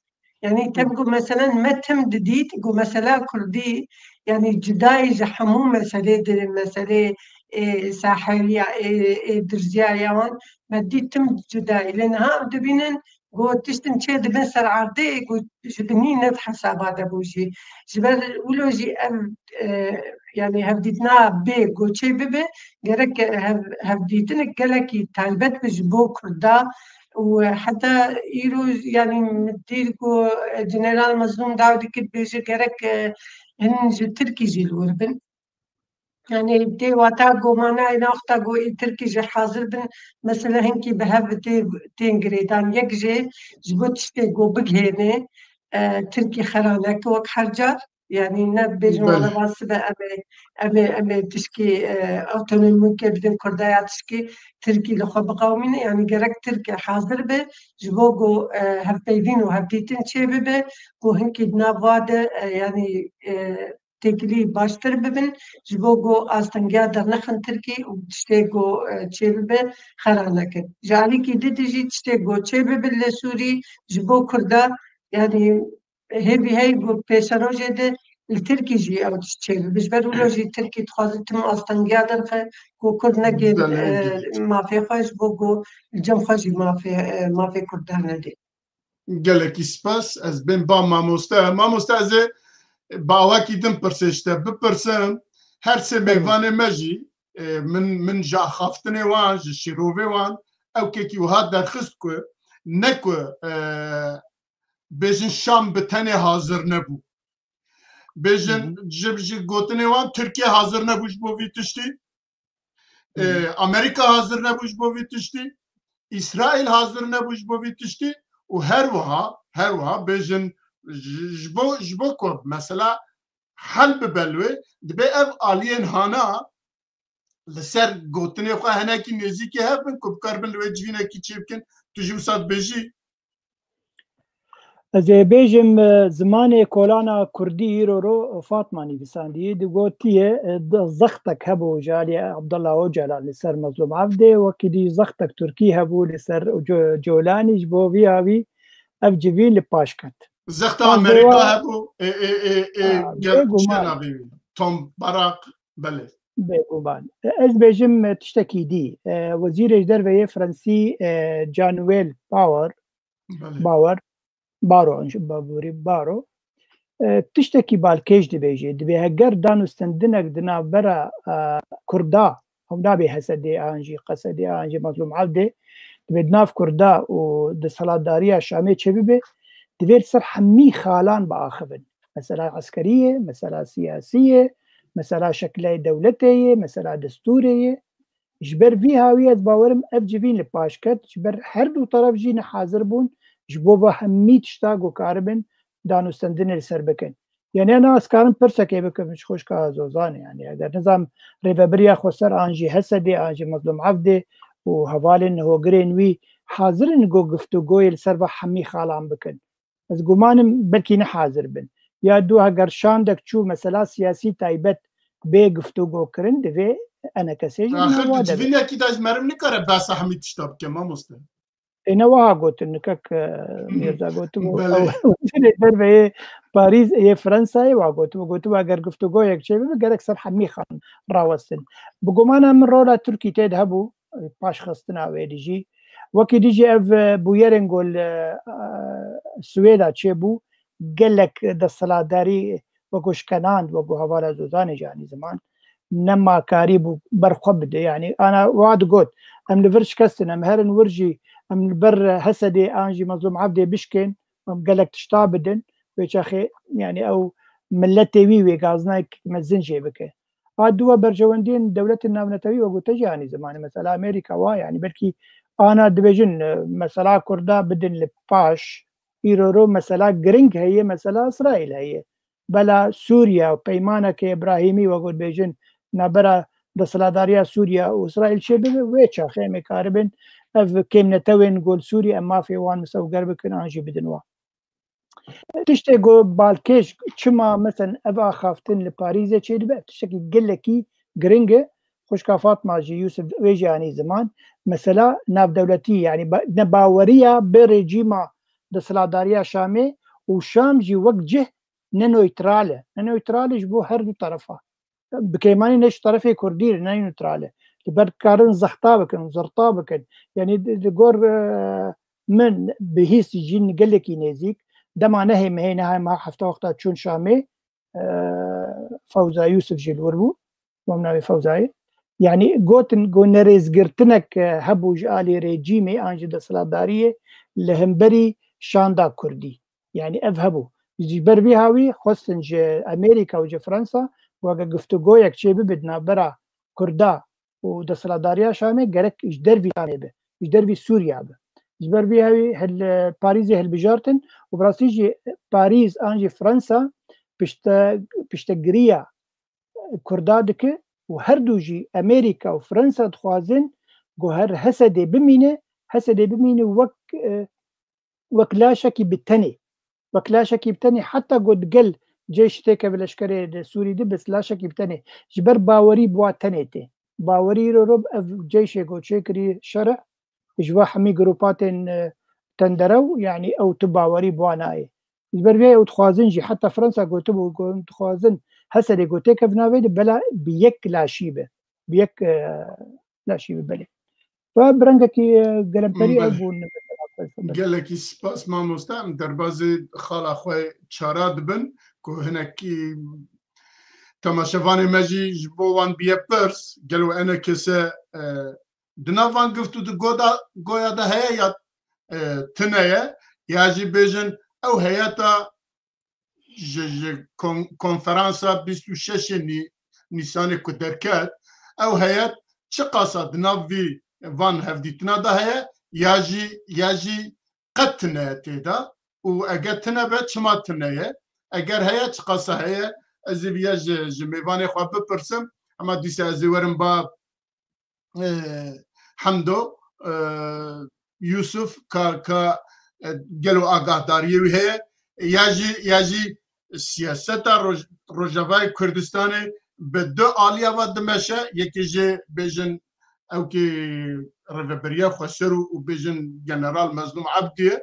Yanî tev ku meselen me tim didît ku mesela Kurdî, yanî cudayî ji hemû meselê di meselê, ê, saheliya, ê, ê dirziya ya wan, me dît tim cudayî. Lê niha ev dibînin ku tiştin çê dibin ser erdê ku ji binî ne di hesaba de bû jî. Ji ber wilo jî ev, e, yanî hevdîtina bê ku çê bibe, gerek hev-, hevdîtinek gelekî taybet be ji bo Kurda û heta îro, yanî min dît ku General Mezlûm daw dikir bêje gerek, e, hin ji Tirkî jî li wir bin. Yanî tê wata ku manayê naxta ku ê Tirkî jî hazir bin, mesela hinkî bi hev tê, tên girêdan. Yek jê ji bo tiştê ku bigihêne, e, Tirkî xera neke wek her car. Yanî ne bêjin Belê. wala van sibe em ê, em ê, em ê tişkî, e, otonomîke bidin Kurda ya tişkî Tirkî li xwe biqewimîne. Yanî gerek Tirkî hazir be ji bo ku, e, hevpeyvîn û hevdîtin çê bibe ku hinkî di nav va de, e, yanî, e, têkilî baştir bibin, ji bo ku astengiya dernexin Tirkî û tiştê ku, e, çê bibe xera neke. Ji alîkî di de jî tiştê ku çê bibe li Sûrî ji bo Kurda, yanî hêvî heye ku pêşerojê de li Tirkî jî ew tişt çê bibe. Ji ber wilo jî Tirkî dixwaze tim astengiya derxe ku Kurd nekin, Belê, e, gelek. mafê xwe, ji bo ku li cem xwe jî mafê, e, mafê Kurdan nedê. Gelekî spas. Ez bên ba mamoste. Mamoste, ez ê bi awakî din pirsê ji te bipirsim. Her sê Buyurun. mêvanê me jî, e, min, min ji axaftinê wan, ji şîrovê wan, ew kekî wiha derxist ku ne ku, e, bêjin Şam bi tenê hazir nebû. Bêjin Hı hı. ji, ji gotinê wan Tirkiye hazir nebû ji bo vî tiştî. E, Hı hı. Amerîka hazir nebû ji bo vî tiştî. Îsraîl hazir nebû ji bo vî tiştî. Û her wiha, her wiha bêjin Ji, ji bo, ji bo ku mesela hel bibe li wê, dibê ev aliyên hana li ser gotinê xwe hinekî nêzîkî hev bin ku bikaribin li wê civînekî çêbikin. Tu jî wisa dibêjî? Ez ê bêjim, e, zimanê kolana kurdî îro ro Fatma nivîsandî, digotiye, e, di-, zextek hebû ji alî Abdullah Ocalan li ser Mezlûm Evdê, wekî dî zextek tirkî hebû li ser Co-, Colanî, ji bo vî hawî ev civîn li paş ket. Zexta Amerîka hebû, ê, ê, ê, ê, gel, bêguman. Tom Barak, belê. Bêguman. E, ez bêjim, e, tiştekî dî. E, wezîrê ji derve yê Fransî, e, Jean-Noël Bauer, Belê. Bawer, Baro, ji baborî Baro. E, tiştekî balkêş dibêje. Dibê heger danûstendinek di navbera, e, Kurda, ew nabê Hesedê an jî, Qesedê an jî, Mezlûm Evdê, dibê di nav Kurda û desthilatdariya Şamê çêbibe, divê li ser hemî xalan biaxivin. Mesela eskerî ye, mesela siyasî ye, mesela şekileyê dewletê ye, mesela destûrê ye. Ji ber vî hawî ez bawerim ev civîn li paş ket, ji ber her du teref jî ne hazir bûn ji bo va hemî tişta ku karibin danûstendinê li ser bikin. Yani, ena ez karim pirsekê bikim ji xwişka Zozanê, yani, eger nizam rêvebiriya xweser an jî Hesedê, an jî Mezlûm Evdê û hevalên hogirên wî hazir in ku giftûgoyê li ser va hemî xalan bikin. Ez gumanim belkî ne hazir bin. Ya du heger şandek çû mesela siyasî taybet bê giftûgo kirin, divê enekesê jî Axir di civînekî de ji merim nikare behsa hemî tişta bike, mamoste. Ê ne wiha gotin, nikek, e, Mirza gotibû, Belê. Ew wezîrê derve yê Parîs, yê Fransayê wa gotibû. Gotibû eger giftûgoyek çêbibe, gerek ser hemî xan rawestin. Bi gumana min rola Tirkî tê de hebû, paşxistina wê dî jî. Wekî dî jî ev, e, bûyerên ku li, e, Swêda çêbû, gelek desthilatdarî wekû şkenand, wekû hevala Zozanê jî anî ziman, nema karîbû ber xwe bide. Yanî, ana wa digot, em li vir şikestin, em herin wir jî, em li ber Hesedê an jî Mezlûm Evdê bişkên, em gelek tişta bidin, wê çaxê, yanî, ew miletê wî wê gazinayek mezin jê bike. A diwa berjewendiyên dewletên navnetewî wek gote jî anî zimanê. Mesela Amerîka wa, yanî belkî ana dibêjin, e, mesela Kurda bidin li paş, îro ro mesela giring heye, mesela Îsraîl heye. Bela Sûriye û peymaneke Îbrahîmî wek got bêjin nabera desthilatdariya Sûriye û Îsraîl çêbibe, wê çaxê em ê karibin ev kêmnetewên gol Sûrî em mafê wan misewger bikin an jî bidin wan. Tiştê ku balkêş çima, mesela, ev axaftin li Parîzê çêdibe, tiştekî gelekî giring e. Xwişka Fatma jî, Yûsif, wê jî anî ziman. Mesela navdewletî, yanî ba-, nebaweriya bi rejîma desthilatdariya Şamê û Şam jî wek cih ne neytral e. Ne neytral e ji bo her du terefa. Bi kêmanî ne ji terefê kurdî re, ne neytral e. Li ber dikarin zexta bikin û zirta bikin. Yanî di, di gor, e, min bihîst jîn gelekî nêzîk. Dema nehê mehê, nehê meha hefta wexta çûn Şamê, e, Fewza Yûsif jî li wir bû. Wem navê Fewzayê. Yanî gotin ku nerêzgirtinek, e, hebû ji alî rejîmê an ji desthilatdariyê li hemberî şanda kurdî. Yanî ev hebû. Ji ber vî hawî xwestin ji Amerîka û ji Fransa ku eger giftûgoyek çêbibe di navbera Kurda û desthilatdariya Şamê, gerek ji dervî Şamê be, ji dervî Sûriya be. Ji ber vî hawî hil, Parîzê hilbijartin û bi rastî jî Parîz an jî Fransa pişte-, piştegiriya Kurda dike û her du jî Amerîka û Fransa dixwazin ku her Hesedê bimîne, Hesedê bimîne wek, e, wek laşekî bi tenê. Wek laşekî bi tenê, heta ku digel ceyş têkeve leşkerê di Sûrî de, bes laşekî bi tenê. Ji ber bawerî bi wa tenê tê. Bawerî îro ro ev ceyşê ku çêkirî şer e, ji va hemî grûpa tên, e, tenderew, yanî ew tu bawerî bi wa nayê. Ji ber vê ew dixwazin jî, heta Fransa gotibû, ku dixwazin Hesedê ku têkevin navê de, bela bi yek laşî be. Bi yek, e, laşî be, belê. Ve bi rengekî, e, gelemperî ew Belê. bûn. Gelekî spas mamoste, em derbazê xala xwe çara dibin ku hinekî temaşevanê me jî ji bo wan biye pirs, gelo enekese, e, di nav van gift û di goda, goya de heye ya, e, tune ye, ya jî bêjin ew heyeta ji, ji kon-, konferansa bîst û şeş Nî-, Nîsanê ku derket, ew heyet çiqasa di nav vî van hevdîtina de heye, ya jî, ya jî qet tune ye tê de. û eger tune be, çima tune ye? Eger heye, çiqasa heye? Ez ê viya ji, ji mêvanê xwe bipirsim, hema dîsa ez ê werim ba, e, Hemdo, e, Yusuf, ka, ka, e, gelo agahdariyê wî heye? Ya jî, ya jî siyaseta Roj-, Rojavayê Kurdistanê bi du aliya ve dimeşe, yekî jî bêjin ew kî rêveberiya xweser û, û bêjin General Mezlûm Ebdî ye,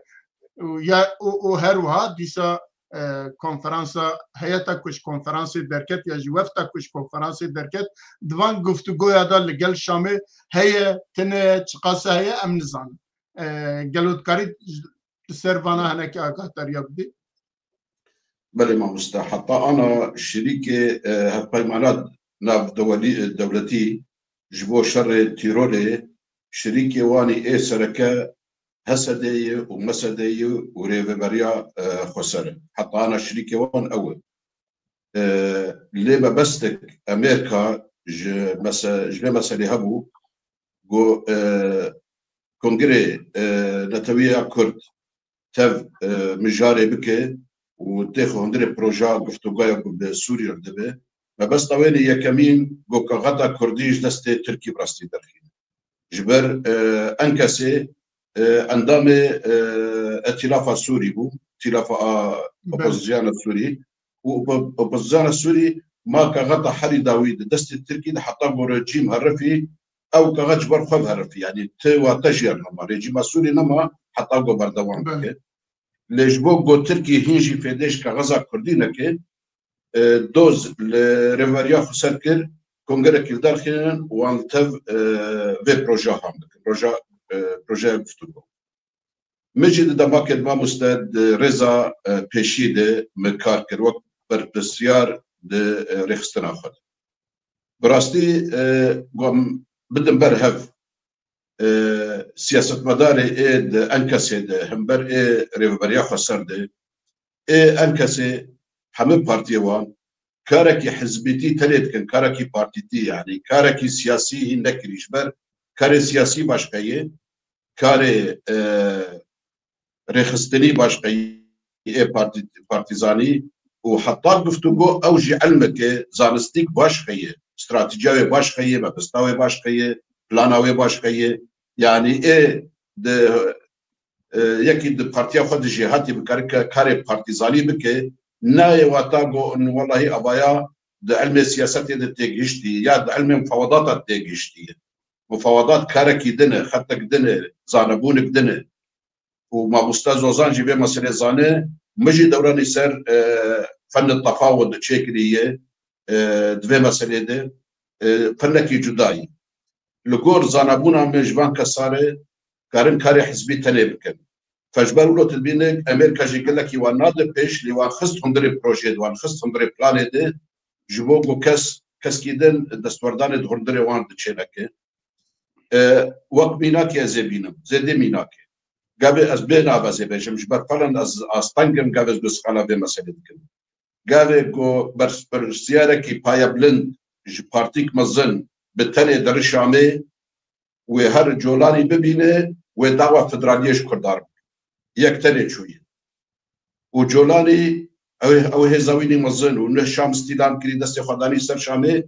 û ya, û, û her wiha dîsa, e, konferansa heyeta ku ji konferansê derket ya jî wefta ku ji konferansê derket, di van guftûgoya de li gel Şamê heye, tune ye, çiqasa heye, em nizanin. E, gelo dikarî li ser vana hinekî agahdariya bidî? Belê mamoste, heta ana şirîkê, e, hevpeymana navdewelî-, dewletî ji bo şerê tîrorê, şirîkê wan î ê sereke HSD'yê û MSD'yê û Rêveberiya, e, Xweser e. Heta ana şirîkê wan ew e. E, lê mebestek Amerîka ji mese-, ji vê meselê hebû, got, e, Kongrê, e, Netewî ya Kurd tev, e, mijarê bike û têxe hundirê proja guftûgoya ku bi Sûrî re dibe. Mebesta wê yekemîn, got kaxeta Kurdî ji destê Tirkî bi rastî derxîne. Ji ber, e, Enkesê, e, endamê, e, Etîlafa Sûrî bû, Tîlafa a Belê. Opozisyona Sûrî. Û opo-, opozisyona Sûrî ma kaxeta herî dawî di destê Tirkî de heta ku rejîm herifî, ew kaxet ji ber xwe herifî. Yanî ti wate jî nema. Rejîma Sûrî nema heta ku berdewam Belê. Bike. Lê ji bo ku Tirkî hîn jî fêdê ji kaxeza Kurdî neke, e, doz li Rêveberiya Xweser kir, kongerekî li derxînin û wan li tev, e, vê projeya ham dikin. Proje, e, projeya guftûgo. Min jî di demakê de mamoste di rêza, e, pêşî de min kar kir wek berpirsiyar di, e, rêxistina xwe de. Bi rastî, e, got em bidin ber hev, e, siyasetmedarê ê di Enkesê de, hember ê Rêveberiya Xweser de, ê Enkesê hemî partiyê wan karekî hizbîtî tenê dikin, karekî partîtî, yanî karekî siyasî hîn nekirî ji ber karê siyasî başqe ye, karê, e, rêxistinî başqe ye, ê partî-, partîzanî û heta guftûgo ew jî ilmeke zanistîk baş heye, stratejiya wê baş heye, mebesta wê baş heye, plana wê baş heye. Yanî ê di, e, yekî di partiya xwe de jî hatî bikare ke karê partîzanî bike, nayê wata go in welahî avaya di ilmê siyasetê de têgihiştî ya di ilmê mufawedata têgihiştî ye. Mufawedat karekî din e, xetek din e, zanebûnik din e. Û mamoste Zozan jî vê meselê zane, min jî dewranî ser, e, fenê tefawud çêkiriye, e, di vê meselê de, e, fenekî cuda ye. Li gor zanebûna me ji van kesa re karin karê hizbî tenê bikin. Fe ji ber wilo tu dibîne Amerîka jî gelekî wan nade pêş, lê wan xist hundirê projeyê de, wan xist hundirê planê de, ji bo ku kes, keskî din destwerdanê di hundirê wan de çêneke. E, wek mînakê ez ê bînim, zêdê mînakê. Gavê ez bê nav ez ê bêjim, ji ber falan ez asteng im, gavê ez guhsixala vê meselê dikim. Gavê ku berpirsiyarekî payebilind ji partîk mezin bi tenê deri Şamê, wê her Colanî bibîne, wê dawa federaliyê ji Kurdan bike. Yek tenê çûye. Û Colanî, ew, ew hêza wî nî mezin û ne Şam stîlan kirî, destê xwe danî ser Şamê,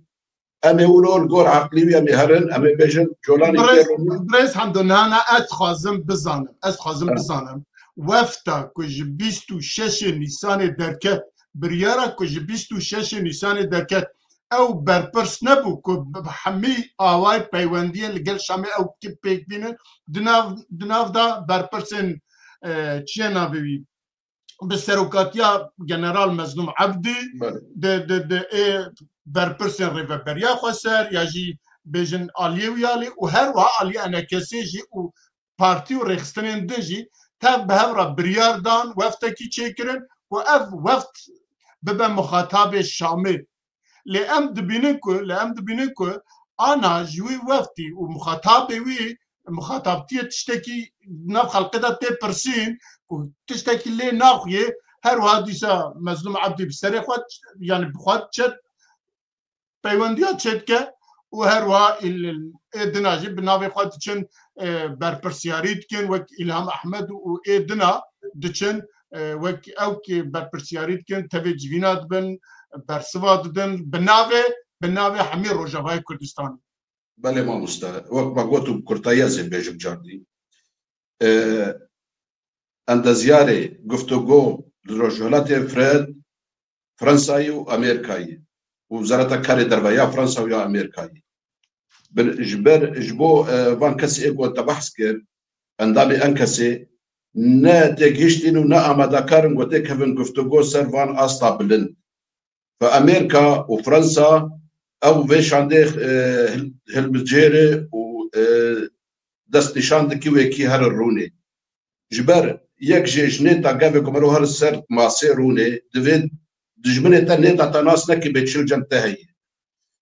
em ê wilo li gor eqlî wî em ê herin, em ê bêjin Colanî Birêz, tê Romî. Birêz Hemdo, na, na, ez dixwazim bizanim, ez dixwazim Evet. bizanim. Wefta ku ji bîst û şeşê Nîsanê derket, biryara ku ji bîst û şeşê Nîsanê derket, ew berpirs nebû ku bi, bi hemî awayê peywendiyê li gel Şamê ew ki-, pêk bînin, di nav, di nav de berpirsên, e, çi ye navê wî? Bi serokatiya General Mezlûm Ebdî Belê. di, di, di, ê berpirsên Rêveberiya Xweser ya jî bêjin aliyê wî alî û her wiha aliyê Enekesê jî û partî û rêxistinên din jî tev bi hev re biryar dan, weftekî çêkirin ku ev weft bibe muxatabê Şamê. Lê em dibînin ku, lê em dibînin ku ana ji wî weftî û muxatabê wî, muxatabtiyê tiştekî di nav xelkê de tê pirsîn ku tiştekî lê naxuyê, her wiha dîsa Mezlûm Ebdî bi serê xwe, yanî bi xwe diçe peywendiya çêdike û her wiha îl-, ê dina jî bi navê xwe diçin, e, berpirsiyarî dikin, wek Îlham Ehmed û ê dina diçin, e, wek ew ki berpirsiyarî dikin, tevê civîna dibin, bersiva didin, bi navê, bi navê hemî Rojavayê Kurdistanê. Belê mamoste, wek me got û bi kurtayî ez ê bêjim cardî. E, endezyarê guftûgo li Rojhilatê Fred, Fransayî û Amerîkayî û Wezareta Karê Derve ya Fransa û ya Amerîkayî. Bi-, ji ber, ji bo, e, van kesê ê ku te behs kir, endamê enkesê ne têgihiştîn û ne amadekar in ku têkevin guftûgo ser van asta bilind. Ve Amerîka û Fransa ew vê şandê, e, hil-, hilbijêre û, e, destnîşan dikî wekî her rûnê. Ji ber yek jê ji nêta gevê ku mero her ser masê rûnê, divê dijminê te nêta te nas neke bê çi cem te heye.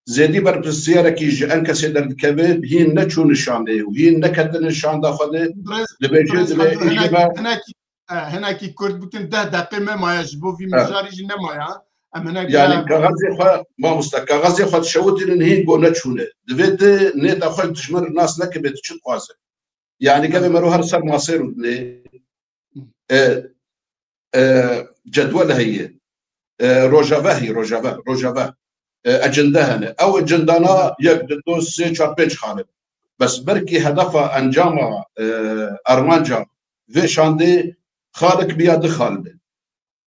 Zêdî berpirsiyarekî ji enkesê derdikeve, hîn neçû nişanê û hîn neketine şanda xwe de, dibêje, dibê îşê me. Hinekî, e, hinekî kurt bikin, deh deqê me maye ji bo vî mijarî jî nemaye. Em hinek Yani kaxezê xwe, mamoste, kaxezê xwe dişewitînin hîn go neçûne. Divê tu nêta xwe ji dijmin re nas neke bê tu çi dixwaze. Yani gevê mero her ser masê rûnê, e, e, cedwel heye. E, rojeve heye, rojeve, rojeve. E, ecinde hene. Ew ecindana yek, di, du, sê, çar, pênc xal in. Bes belkî hedefa, encama, e, armanca vê şandê xalik biya du xal be.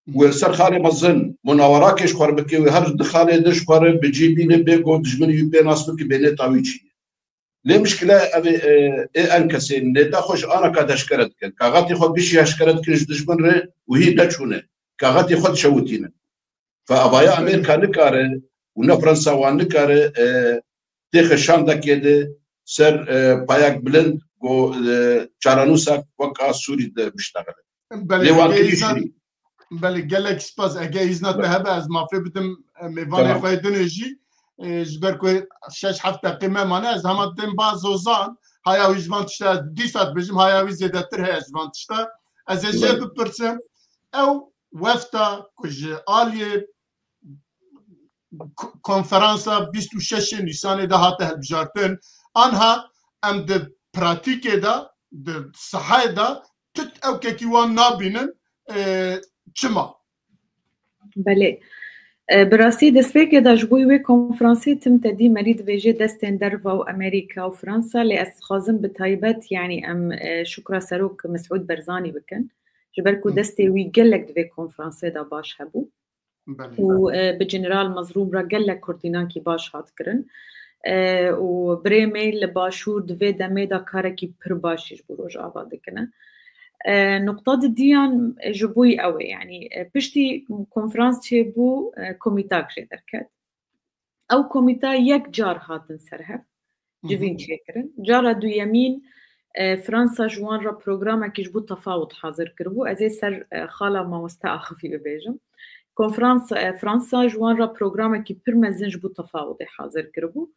Wê li ser xalê mezin munawerakê ji xwe re bike, wê her du xalê de ji xwe re bi cî bîne, bê go dijminî wî pê nas bike, bê nêta wî çi ye. Lê mişkile ev ê, e, ê enkesê nêta xwe ji anaka de eşkere dikin. Kaxetê xwe gişî eşkere dikin ji dijmin re û hî neçûne. Kaxetê xwe dişewitînin. Fe avaya Amerîka nikare û ne Fransa wan nikare, e, têxe şandekê de ser, e, payek bilind ku, e, çarenûsak weka Sûrî de biştexile. Belê, Lê wan hege kirî îzna, şirî. Belê, gelek spas. Ege îzna te Belê. hebe, ez mafê bidim, e, mêvanê Tamam. xwe yê dinê jî, e, ji ber ku şeş heft deqê me mane, ez hema dêm ba Zozan, haya wî ji van tişta, ez dîsa dibêjim, haya wî zêdetir heye ji van tişta. Ez ê jê Belê. bipirsim, ew wefta ku ji aliyê ko-, konferansa bîst û şeşê Nîsanê de hate hilbijartin. Anha em di pratîkê de, di sehayê de tut ewkekî wan nabînin, e, çima? Belê. E, bi rastî destpêkê de ji bo wê konferansê tim te dî merî dibêje destên derve û Amerîka û Fransa, lê ez dixwazim bi taybet, yanî em, e, şukra Serok Mesûd Berzanî bikin. Ji ber ku Hı. destê wî gelek di vê konferansê de baş hebû. Belê. Û, e, bi General Mezlûm re gelek kurtînakî baş hat kirin. E, û birêmê li Başûr di vê demê de karekî pir baş jî ji bo Rojava dikine. E, nuqta didiyan ji bo wî ew e, yanî, e, piştî konferans çêbû, e, komîtak jê derket. Ew komîta yek car hatin ser hev, civîn Hı hı. çêkirin. Cara duyemîn, e, Fransa ji wan re programekî ji bo tefawut hazir kiribû. Ez ê ser, e, xala mamoste Axifî bibêjim. Konferans, e, Fransa ji wan re programekî pir mezin ji bo tefawutê hazir kiribû.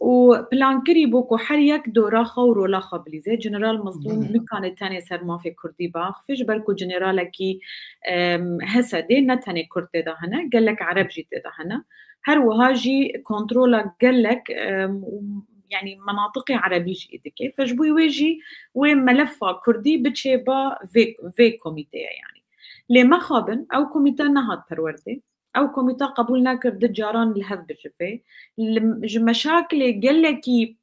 Û plan kirî bû ku her yek dora xwe û rola xwe bilîze. General Mezlûm Belê. nikane tenê ser mafê Kurdî biaxife, ji ber ku generalekî, em, Hesedê ne tenê Kurd tê de hene, gelek Ereb jî tê de hene. Her wiha jî kontrola gelek, em, û, yanî menatiqê Erebî jî dike. Fe ji bo wê jî wê melefa Kurdî biçe ba vê, vê komîteye yanî. Lê mexabin, ew komîte nehat perwerdê. Ew komîte qebûl nekir du caran li hev bijivê. Li, ji meşakilê gelekî,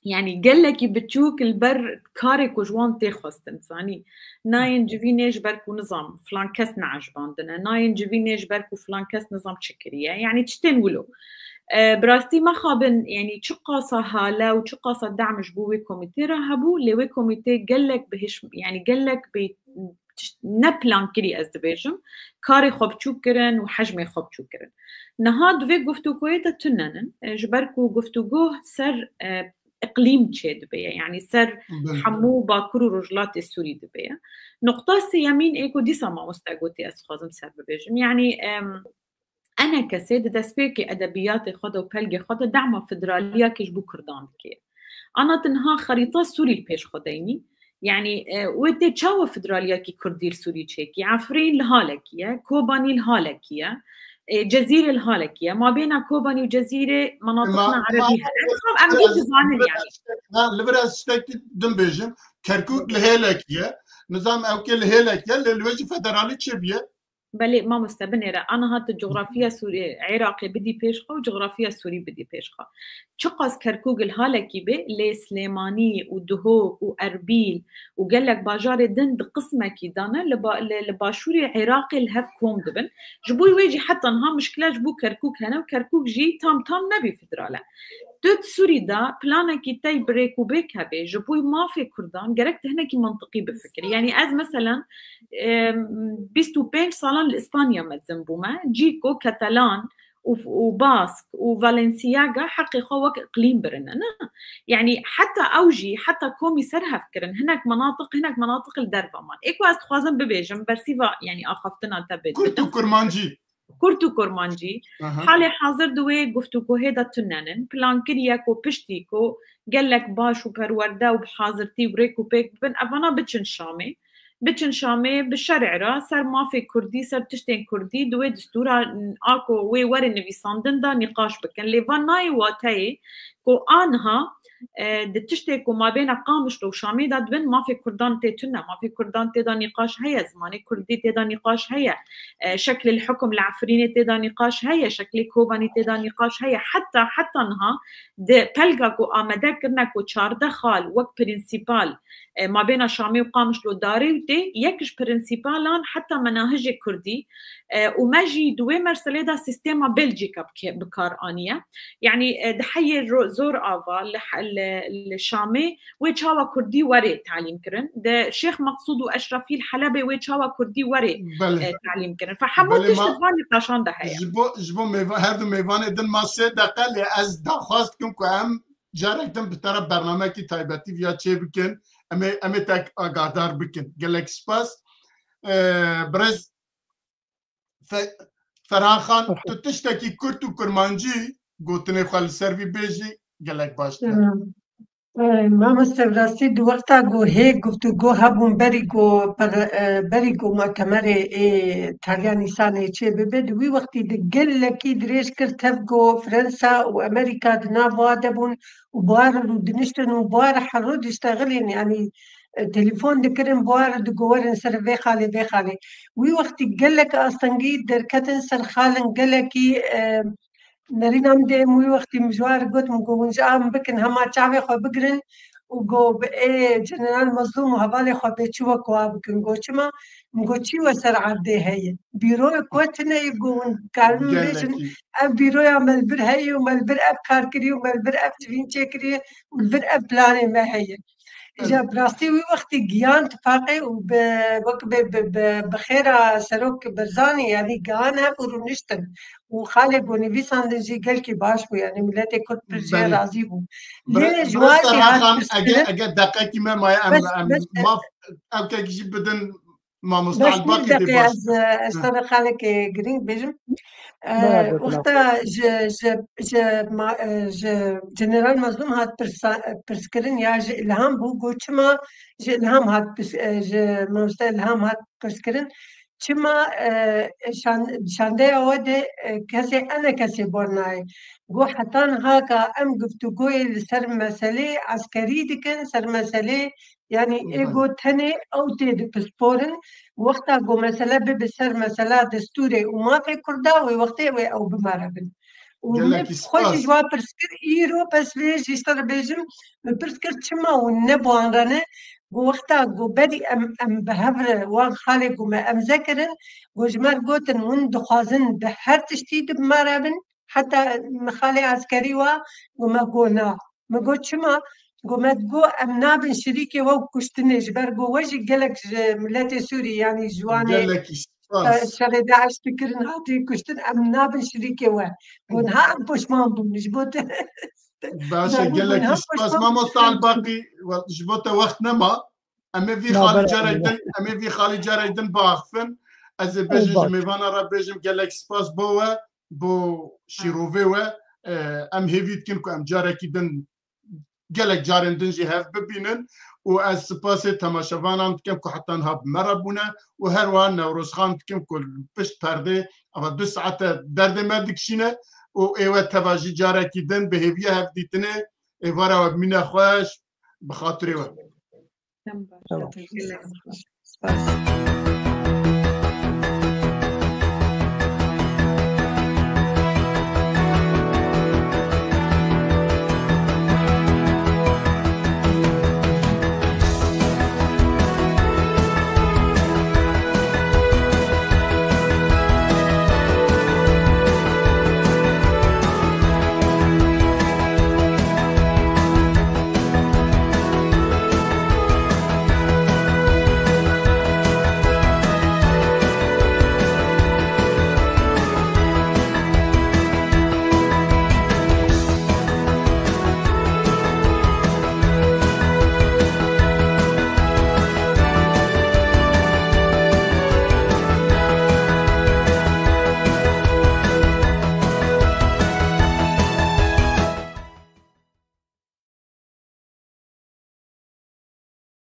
yanî gelekî biçûk li ber karê ku ji wan tê xwestin, zanî. Nayên civînê ji ber ku nizam filan kes neecibandine. Nayên civînê ji ber ku filan kes nizam çi kiriye. Yanî tiştên wilo. E, bi rastî mexabin, yanî çiqasa hale û çiqasa dem ji bo wê komîtê re hebû, lê wê komîtê gelek bi hişm-, yanî gelek bi tişt-, ne plan kirî ez dibêjim, karê xwe biçûk kirin û hecmê xwe biçûk kirin. Niha di vê guftûgoyê de tune nin, e, ji ber ku guftûgo ser, e, iqlîm çê dibe ye, yanî ser Belê. hemû Bakur û Rojhilatê Sûrî dibe ye. Nuqta sêyemîn ê ku dîsa mamoste gotî ez dixwazim ser bibêjim. Yanî, em, enekesê di destpêkê edebiyatê xwe de û pelgê xwe de dema federaliyakê ji bo Kurdan dike. Ana tu niha xerîta Sûrî li pêş xwe deynî. Yanî, e, wê tê çawa federaliyakî Kurdî li Sûrî çêkî? Efrîn li halekî ye, Kobanî li halekî ye, e, Cezîrê li halekî ye. Mabêna Kobanî û Cezîrê menatiqna Ma-, Erebî ma-, hene. Em vî dizanin yanî. Na, li vir ez tiştekî din bêjim. Kerkûk li hêlekî ye. Nizam ew kê li hêlek ye, lê li wê jî federalî çêbûye. Belê, mamoste, binêre. Aniha tu coxrafiya Sûrî, Iraqê bidî pêş xwe û coxrafiya Sûrî bidî pêş xwe. Çiqas Kerkûk li halekî be, lê Silêmanî û Duhok û Erbîl û gelek bajarê din di qismekî de ne, li, ba, li, li başûrê Iraqê li hev kom dibin. Ji bo wê jî heta niha mişkile ji bo Kerkûk hene û Kerkûk jî tam tam nebî federal e. Tu di Sûrî de planekî te yî bi rêk û bêk hebe, ji bo mafê Kurdan gerek tu hinekî mantiqî bifikirî. Yanî ez meselen, em, bîst û pênc salan li Îspanya mezin bûme. Cî ku Katalan û, û Bask û Valenciaga heqê xwe wek iqlîm birine. Ne? Yanî heta ew jî, heta komî ser hev kirin, hinek menatiq, hinek menatiq li derve man. Ê ku ez dixwazim bibêjim, bersîva, yanî axaftina te bê. Kurt û Kurmancî. Kurt û Kurmancî, Aha. halê hazir di wê guftûgohê de tune nin. Plan kiriye ku piştî ku gelek baş û perwerde û bi hazirtî û rêk û pêk bibin, evana biçin Şamê. Biçin Şamê bi şerê re ser mafê Kurdî, ser tiştên Kurdî di wê distûra a ku wê were nivîsandin de nîqaş bikin. Lê van nayê wateyê ku aniha e, di tiştê ku mabêna Qamişlo û Şamê de dibin, mafê Kurdan tê tune, mafê Kurdan tê de nîqaş heye, zimanê Kurdî tê de nîqaş heye, e, şeklê li hukum li Efrînê tê de nîqaş heye, şeklê Kobanî tê de nîqaş heye. Heta, heta niha di pelga ku amade kirine ku çardeh xal wek prensîpal, e, mabêna Şamê û Qamişlo darê û tê, yek ji prensîpalan heta menahijê Kurdî, e, û me jî di wê merselê de sîstema Belcîka bi ke-, bi kar aniye. Yanî, e, di heyê ro-, zor ava li he-, li, li Şamê wê çawa Kurdî were talîm kirin. Di Şêx Meqsûd û Eşrefî li Helebê wê çawa Kurdî were, Belê. e, talîm kirin. Fe hemû Belê tişt ma, di van nîqaşan de heye. Ji bo, ji bo mêva-, her du mêvanê din ma sê deqe lê ez daxwaz dikim ku em carek din bi te re bernamekî taybetî viya çê bikin. Em ê, em ê tek agahdar bikin. Gelek spas. E, birêz Fe-, Ferhan Xan, tu tiştekî kurt û kurmancî gotinê xwe li ser vî bêjî, gelek baş dibe. Em, e, Mamoste, bi rastî di wexta ku hê guftûgo hebûn berî ku per-, e, berî ku mutemerê ê tariya Nîsanê çê bibe, di wî wextî di gelekî dirêj kir tev ku Fransa û Amerîka di nav wa de bûn û bi wa re rûdiniştin û bi wa re herû diştexilîn, yanî, e, telefon dikirin, bi wa re digotin ser vê xalê, vê xalê. Wî wextî gelek astengî derketin ser xalên gelekî, e, nerîna min dê em wî wextî min ji wan re got, min got, hûn ji a min bikin, hema çavê xwe bigirin û got, bi ê General Mazlûm û hevalê xwe bê çi wek wa bikin. Got, çima? Min got, çi we ser erdê heye? Bîroyê ku tune ye, got, hûn karin bêjin, Gelekî. ev bîroya me li vir heye û me li vir ev kar kiriye û me li vir ev tivîn çêkiriye û li vir ev planê me heye. Îja bi rastî wî wextî giyan tifaqê û bi, wek bi, bi, bi, bi xêra Serok Barzanî, yanî gihan hev û rûniştin. Û xalê ku nivîsandin jî gelkî baş bû, yanî miletê Kurd pir jê Belê. razî bû. Lê Bire-, ji birêz wan jî Ferhan hat Xan, ege, pirsgirtin. ege deqekî me maye em, Bes, em bes, maf, ew kek jî bidin mamoste Bes, Elbaqî bir dê deqe baş ez, be. ez Hı. sana xalekê girîng bêjim. E, Beraber wexta ji, ji, ji, ma-, e, ji General Mazlûm hat pirsa-, pirskirin ya ji Îlham bû, got çima ji Îlham hat pirs-, e, ji mamoste Îlham hat pirskirin, çima, e, şan-, şandeya we de, e, kesê ene kesê bor nayê. Got heta niha ka em guftûgoyê li ser meselê eskerî dikin, ser meselê Yanî ê Belê. got tenê ew tê dipisporin, wexta ku mesele bibe ser mesela destûrê û mafê Kurda, wê wextê wê ew bi me re bin. Û min Gelekî xwe jî spas. ji wan pirs kir, îro bes vê jî ji te re bêjim, min pirs kir, çima hûn ne bi wan re ne? Got, wexta ku berî em, em bi hev re wan xalê ku me emze kirin, got, ji me re gotin, hûn dixwazin bi her tiştî di bi me re bin, heta xalê eskerî wa, got, me got, na. Min got, çima? Got, me digot, em nabin şirîkê we û kuştinê, ji ber got, we jî gelek ji miletê Sûrî, yanî ji wanê Gelekî spas. şerê DAIŞ dikirin, hatî kuştin, em nabin şirîkê we. Got, niha em poşman bûn, ji bo te. Baş e, Got, gelekî niha spas. poşman Mamoste bûn. Elbaqî, we-, ji bo te wext nema. Em ê vî Na, xalî bera, carek bera. din, em ê vî xalî carek din biaxifin. Ez ê bêjim ji Elbet. mêvana re bêjim gelek spas bo we, bo şîrovê we. E, em hêvî dikin ku em carekî din, gelek carên din jî hev bibînin û ez spasê temaşevanan dikim ku heta niha bi me re bûne û her wiha Newrozxan dikim ku li pişt perdê ava du saete derdê me dikişîne û ê we teva jî carekî din bi hêviya hevdîtinê êvara we bimîne xweş bi xatirê we. Tamam. Tamam. Spas.